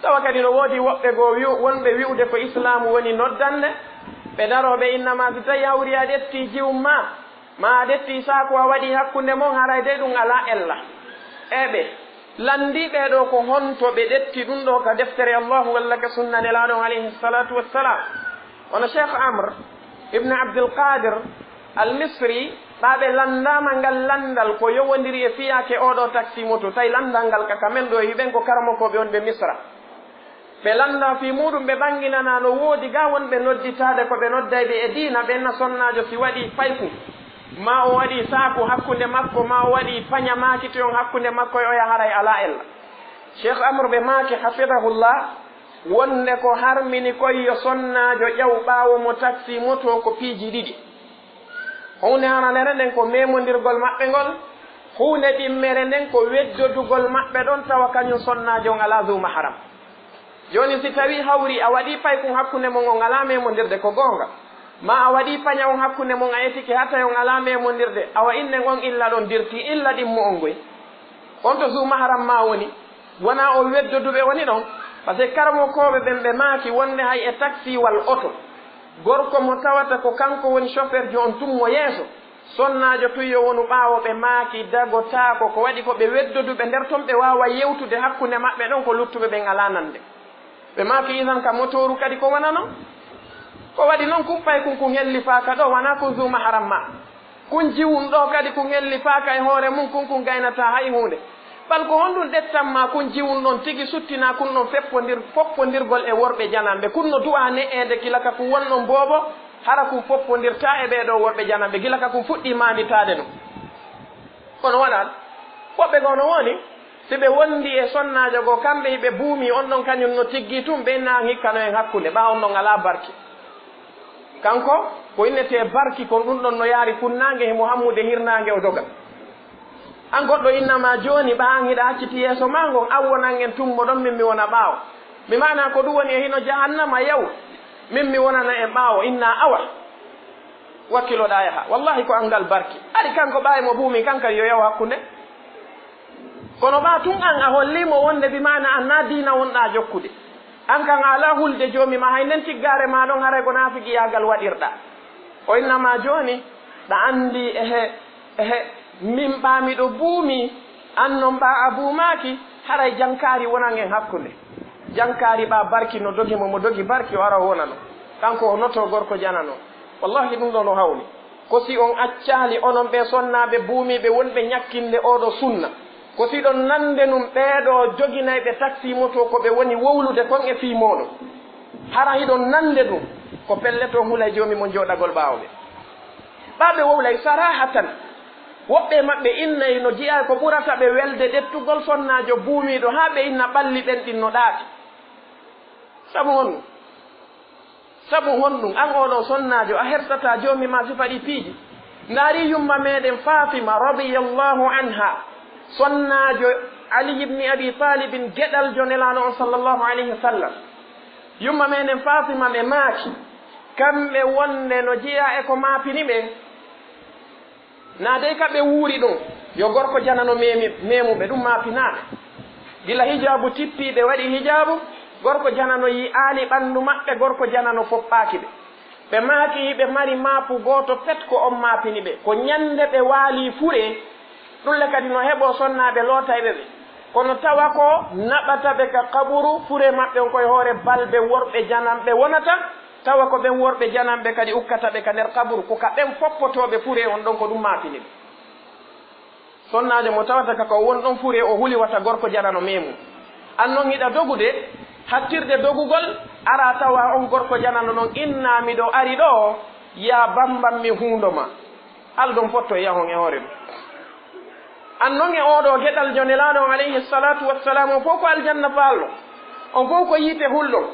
tawa kadi no woodi woɓɓe goo wi'u-, wonɓe wi'ude ko islaamu woni noddande, ɓe daroo ɓe innama si tawi hawri a ƴetti jiwum ma, ma a ƴetti saaku a waɗi hakkunde mon, haray de ɗum alaa ella. E ɓe lanndii ɓee ɗoo ko honto ɓe ƴetti ɗum ɗoo ka deftere Allahu walla ka sunna Nelaaɗo on alayhi salatu wassalam. Kono Cheikh Amr ibn Abdul Qadir al Misri, ɓaa ɓe lanndaama ngal lanndal ko yowondiri e fiyaake oo ɗoo taxi moto, tawi lanndal ngal ka, ka men ɗoo e ɓen ko karamokooɓe wonɓe Misra. Ɓe lannda fii muuɗum, ɓe ɓannginana no woodi gaa wonɓe nodditaade ko ɓe nodday ɓe e diina, ɓen na sonnaajo si waɗii paykun, maa o waɗii saaku hakkunde makko, maa o waɗii paña maakiti on hakkunde makko e oya, haray alaa ella. Cheikh Amr ɓe maaki, hafidahullah, wonde ko harmini koy yo sonnaajo ƴaw ɓaawo mo taxi moto ko piiji ɗiɗi. Huunde hananere nden ko memondirgol maɓɓe ngol, huunde ɗimmere nden ko weddodugol maɓɓe ɗon tawa kañum sonnaajo on alaa zu mahram. Jooni si tawii hawri a waɗii paykun hakkunde mon on alaa memondirde, ko goonga, maa a waɗii paña on hakkunde mon a etike haa tawi on alaa memondirde, awa innen on illa ɗon dirtii, illa ɗimmo on ngoy. On to zu mahram maa woni? Wonaa o weddoduɓe woni ɗon? Parce que karamokooɓe ɓen ɓe maaki wonde hay e taksiwal oto, gorko mo tawata ko kanko woni chauffeurjo on tun mo yeeso, sonnaajo tun yo wonu ɓaawo, ɓe maaki dagotaako. Ko waɗi ko ɓe weddoduɓe nder ton, ɓe waawa yewtude hakkunde maɓɓe ɗon ko luttuɓe ɓen alaa nande. Ɓe maaki idan ka motooru kadi ko wona non? Ko waɗi non kun paykun kun hellifaaka ɗoo, wonaa kun zu mahram maa. Kun jiwun ɗoo kadi kun hellifaaka e hoore mun, kun kun gaynataa hay huunde. Bal ko honɗun ɗettan maa kun jiwun ɗon tigi suttinaa kun ɗon feppondir-, foppondirgol e worɓe jananɓe? Kun no du'aa ne'eede gila ka kun won ɗon boobo, hara kun foppondirtaa e ɓee ɗoo worɓe jananɓe gila ka kun fuɗɗii maanditaade non. Kono waɗaali. Woɓɓe goo no woni, si ɓe wondi e sonnaajo goo, kamɓe hiɓe buumii, on ɗon kañun no tiggii tun, ɓe na hikkano en hakkunde, ɓaa on ɗon alaa barki. Kanko, ko innetee barki kon, ɗun ɗon no yaari funnaange, himo hammude hirnaange o doga. An goɗɗo innama jooni, ɓaa an hiɗa acciti yeeso maa ngon, an wonan en tun mo ɗon, min mi wona ɓaawo. Mi maanaa ko ɗun woni e hino jahannama yaw, min mi wonana en ɓaawo, inna awa. Wakkiloɗaa yaha. Wallahi ko anngal barki. Ari kanko ɓaawo mo buumi kan kadi yo yaw hakkunde. Kono ɓaa tun an a hollii mo wonde bi maana an na diina wonɗaa jokkude. An kan a alaa hulde joomi ma, hay nden tiggaare ma ɗon haray ko naafigiyaagal waɗirɗaa. O innama jooni, ɗa anndi ehe, ehe, min ɓaa miɗo buumi, an non ɓaa a buumaaki, haray jankaari wonan en hakkunde. Jankaari ɓaa barki no dogi mo, mo dogi barki o ara o wonano. Kanko o noto gorko janano. Wallahi ɗun ɗoo no hawni. Ko si on accaali onon ɓee sonnaaɓe buumiiɓe wonɓe ñakkinde oo ɗoo sunna, ko si ɗon nande nun ɓee ɗoo joginayɓe taksi moto ko ɓe woni wowlude kon e fii mooɗon. Hara hiɗon nande ɗun, ko pellet on hulay Joomi mon jooɗagol ɓaawo ɓe. Ɓaa ɓe wowlay sarahatan. Woɓɓe maɓɓe innay no ji'aa ko ɓurata ɓe welde ƴettugol sonnaajo buumiiɗo haa ɓe inna ɓalli ɓen ɗin no ɗaati. Sabu honɗun? Sabu honɗun an oo ɗoo sonnaajo a hersataa Joomi maa sifa ɗii piiji? Ndaari yumma meɗen Faatima radiyallahu anha, sonnaajo Ali ibn Abi Talibin, geɗaljo Nelaaɗo on sallallahu alayhi wa sallam. Yumma meɗen Faatima ɓe maaki, kamɓe wonde no jeyaa e ko maapini ɓe. Naa dey ka ɓe wuuri ɗun, yo gorko janano meemi-, meemu ɓe, ɗun maapinaa ɓe. Gila hijaabu tippii, ɓe waɗi hijaabu, gorko janano yi'aali ɓandu maɓɓe, gorko janano foppaaki ɓe. Ɓe maaki hiɓe mari maapu gooto pet, ko on maapini ɓe. Ko ñande ɓe waalii furee, ɗun le kadi no heɓoo sonnaaɓe lootayɓe ɓe. Kono tawa ko naɓata ɓe ka qaburu, furee maɓɓe on ko e hoore balbe worɓe jananɓe wonata, tawa ko ɓen worɓe jananɓe kadi ukkata ɓe ka nder qaburu, ko ka ɓen foppotooɓe furee on ɗon, ko ɗun maapini ɓe. Sonnaajo mo tawata ka ko won ɗon furee, o huli wata gorko janano meemu. An non hiɗa dogude, hattirde dogugol, ara tawa on gorko janano non, inna miɗo ari ɗoo, yaa bamban mi huundo ma. Al ɗon fotto e yahon e hoore ɗun. An non e oo ɗoo geɗaljo Nelaaɗo on alayhi salatu wassalam, on fow ko aljanna faalɗon, on fow ko yiite hulɗon.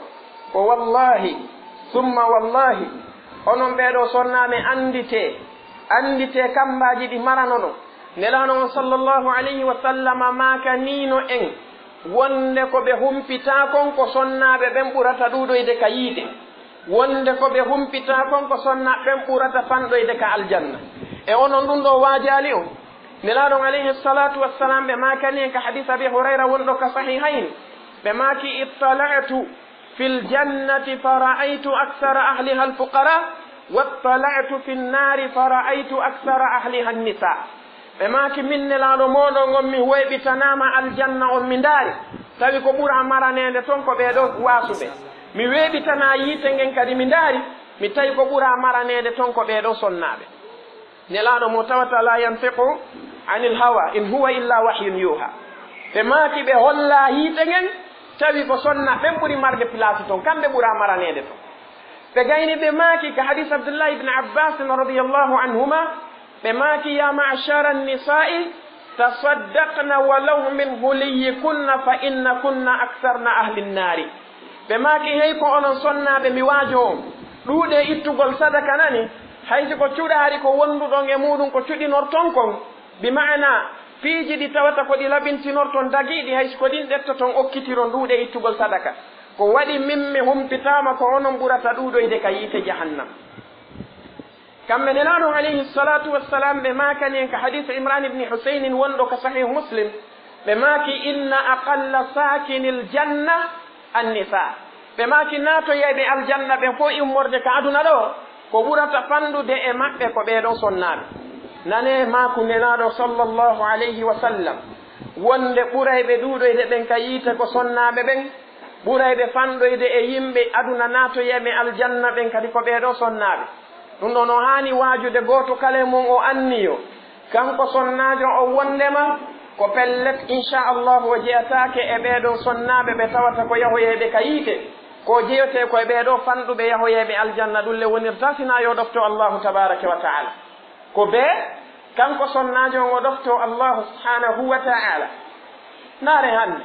Ko wallahi, summa wallahi, onon ɓee ɗoo sonnaaɓe annditee, annditee kammbaaji ɗi maranoɗon. Nelaaɗo on sallallahu alayhi wa sallama maakaniino en, Wonde ko ɓe humpitaa kon ko sonnaaɓe ɓen ɓurata ɗuuɗoyde ka yiite. Wonde ko ɓe humpitaa kon ko sonnaaɓe ɓen ɓurata fanɗoyde ka aljanna. E onon ɗum ɗoo waajaali on. Nelaaɗo on alayhi salatu wassalam ɓe maakani en ka hadis Abi Hurayra wonɗo ka Sahihayn. Ɓe maaki, "Ittala'tu fil jannati fara'aytu aksara ahliha alfuqara, wattala'tu fin naari fara'aytu aksara ahliha annisa." Ɓe maaki, "Min Nelaaɗo mooɗon on, mi weeɓitanaama aljanna on, mi ndaari, tawi ko ɓura maraneede ton ko ɓee ɗoo waasuɓe. Mi weeɓitanaa yiite ngen kadi, mi ndaari, mi tawi ko ɓura maraneede ton ko ɓee ɗoo sonnaaɓe." Nelaaɗo mo tawata la yantiqu anil hawa, in huwa illa wahyun yuha. Ɓe maaki ɓe hollaa yiite ngen, tawi ko sonna ɓen ɓuri marde place ton, kamɓe ɓura maraneede ton. Ɓe gayni ɓe maaki ka hadis Abdullah ibn Abbas radiyallahu anhuma, ɓe maaki, "Ya ma'shara an-nisa'i, tasaddaqna walaw min huliyyikunna fa innakunna aksarna ahli nnaari." Ɓe maaki, "Hey ko onon sonnaaɓe, mi waajo on, ɗuuɗe ittugol sadaka nani, hay si ko cuɗaari ko wonduɗon e muuɗum ko cuɗinorton kon, bi ma'ana piiji ɗi tawata ko ɗi laɓintinorton dagiiɗi, hay si ko ɗin ɗettoton okkitiron ɗuuɗe ittugol sadaka. Ko waɗi min mi humpitaama ko onon ɓurata ɗuuɗoyde ka yiite jahannam." Kamɓe Nelaaɗo on alayhi salatu wassalam ɓe maakani en ka hadis Imran ibn Husaynin wonɗo ka Sahih Muslim, ɓe maaki, "Inna aqalla sakinil janna annisa." Ɓe maaki, "Naatoyayɓe aljanna ɓen fof immorde ka aduna ɗoo, ko ɓurata fanɗude e maɓɓe ko ɓee ɗoo sonnaaɓe." Nane maaku Nelaaɗo sallallahu alayhi wa sallam, wonde ɓurayɓe ɗuuɗoyde ɓen ka yiite ko sonnaaɓe ɓen, ɓurayɓe fanɗoyde e yimɓe aduna naatoyayɓe aljanna ɓen kadi ko ɓee ɗoo sonnaaɓe. Ɗum ɗoo no haani waajude gooto kala e mon o anniyo, kanko sonnaajo o, wondema ko pellet, inchallahu, o jeyataake e ɓee ɗoo sonnaaɓe ɓe tawata ko yahoyayɓe ka yiite, ko jeyetee ko e ɓee ɗoo fanɗuɓe yahoyayɓe aljanna. Ɗum le wonirta sinaa yo ɗofto Allahu tabaraka wa taala. Ko bee kanko sonnaajo on o ɗofto Allahu subhanahu wa taala. Ndaare hannde,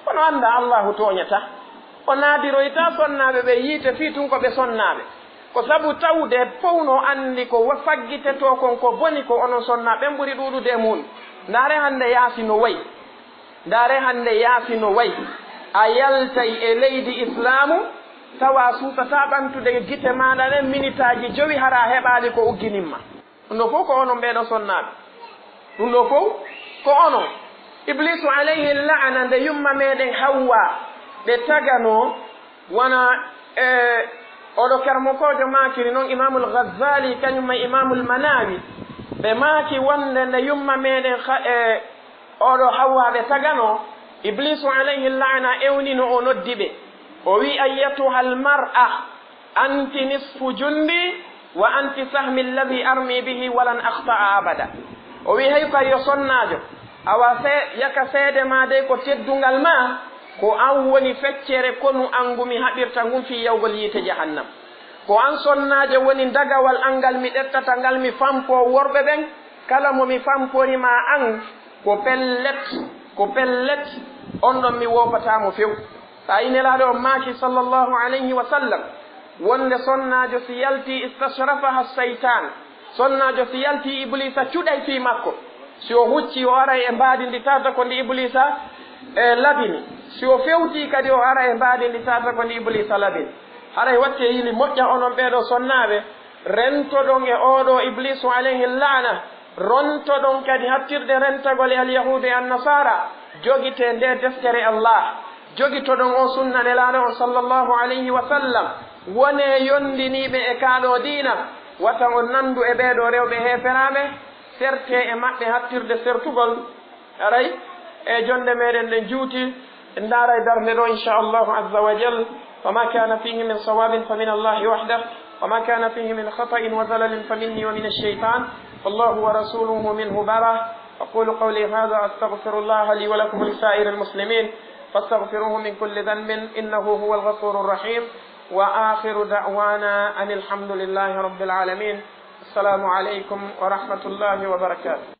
kono annda Allahu tooñataa. O naadiroyta sonnaaɓe ɓe yiite fii tun ko ɓe sonnaaɓe. Ko sabu tawde fow no anndi ko wa-, faggitetoo kon ko boni ko onon sonnaaɓe ɓen ɓuri ɗuuɗude e muun. Ndaare hannde yaasi no wayi. Ndaare hannde yaasi no wayi. A yaltay e leydi Islaamu, tawa a suusataa ɓantude gite maaɗa ɗen minitaaji jowi hara a heɓaali ko ugginimma. Ɗum ɗoo fow ko onon ɓee ɗoo sonnaaɓe. Ɗum ɗoo fow ko onon. Ibliisu alayhi la'ana nde yumma meɗen Hawwa ɓe taganoo, wona, e, oɗo kermokoojo maakiri non Imaamul Ghazzaali, kañum e Imaamul Manaawi, ɓe maaki wonde nde yumma meɗen Kha-, e, oɗo Hawwa ɓe taganoo, Ibliisu alayhi la'ana ewnino o noddi ɓe. O wi'i, "Ayyatuhal mar'a, anti nisfu jundi, wa anti sahmi alladhi armi bihi, wa lan akhta'a abada." O wi'i, "Hey, ko yo sonnaajo, awa se-, yaka seede ma dey ko teddungal ma, ko an woni feccere konu an ngu mi haɓirta ngun fii yahugol yiite jahannam. Ko an sonnaajo woni ndagawal an ngal mi ɗettata ngal mi fampoo worɓe ɓen, kala mo mi fampori ma an, ko pellet, ko pellet, on ɗon mi woopataa mo few." Tawi Nelaaɗo on maaki, sallallahu alayhi wa sallam, wonde sonnaajo si yaltii, istashrafaha shaytan, sonnaajo si yaltii, Ibliisa cuɗay fii makko. Si o huccii, o aray e mbaadi ndi tawata ko ndi Ibliisa, e, labini. Si o fewtii kadi, o aray e mbaadi ndi tawata ko ndi Ibliisa labini. Haray watte yili moƴƴa onon ɓee ɗoo sonnaaɓe, rentoɗon e oo ɗoo Ibliisu alayhi laana, rontoɗon kadi hattirde rentagol e Alyahuudu e Annasaara, jogitee ndee deftere Allah, jogitoɗon oo sunna Nelaaɗo on sallallahu alayhi wa sallam, wonee yonndiniiɓe e kaa ɗoo diina, wata on nanndu e ɓee ɗoo rewɓe heeferaaɓe, sertee e maɓɓe hattirde sertugol. Aray, e jonde meɗen ɗen juuti, en ndaaray darnde ɗoo, insha Allahu azza wa jal. وما كان فيه من صواب فمن الله وحده، وما كان فيه من خطأ وزلل فمني ومن الشيطان، والله ورسوله منه براء. أقول قولي هذا، أستغفر الله لي ولكم ولسائر المسلمين، فاستغفروه من كل ذنب، إنه هو الغفور الرحيم. وآخر دعوانا أن الحمد لله رب العالمين. السلام عليكم ورحمة الله وبركاته.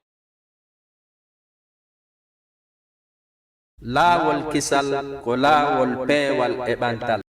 Laawol kisal ko laawol peewal e ɓantal.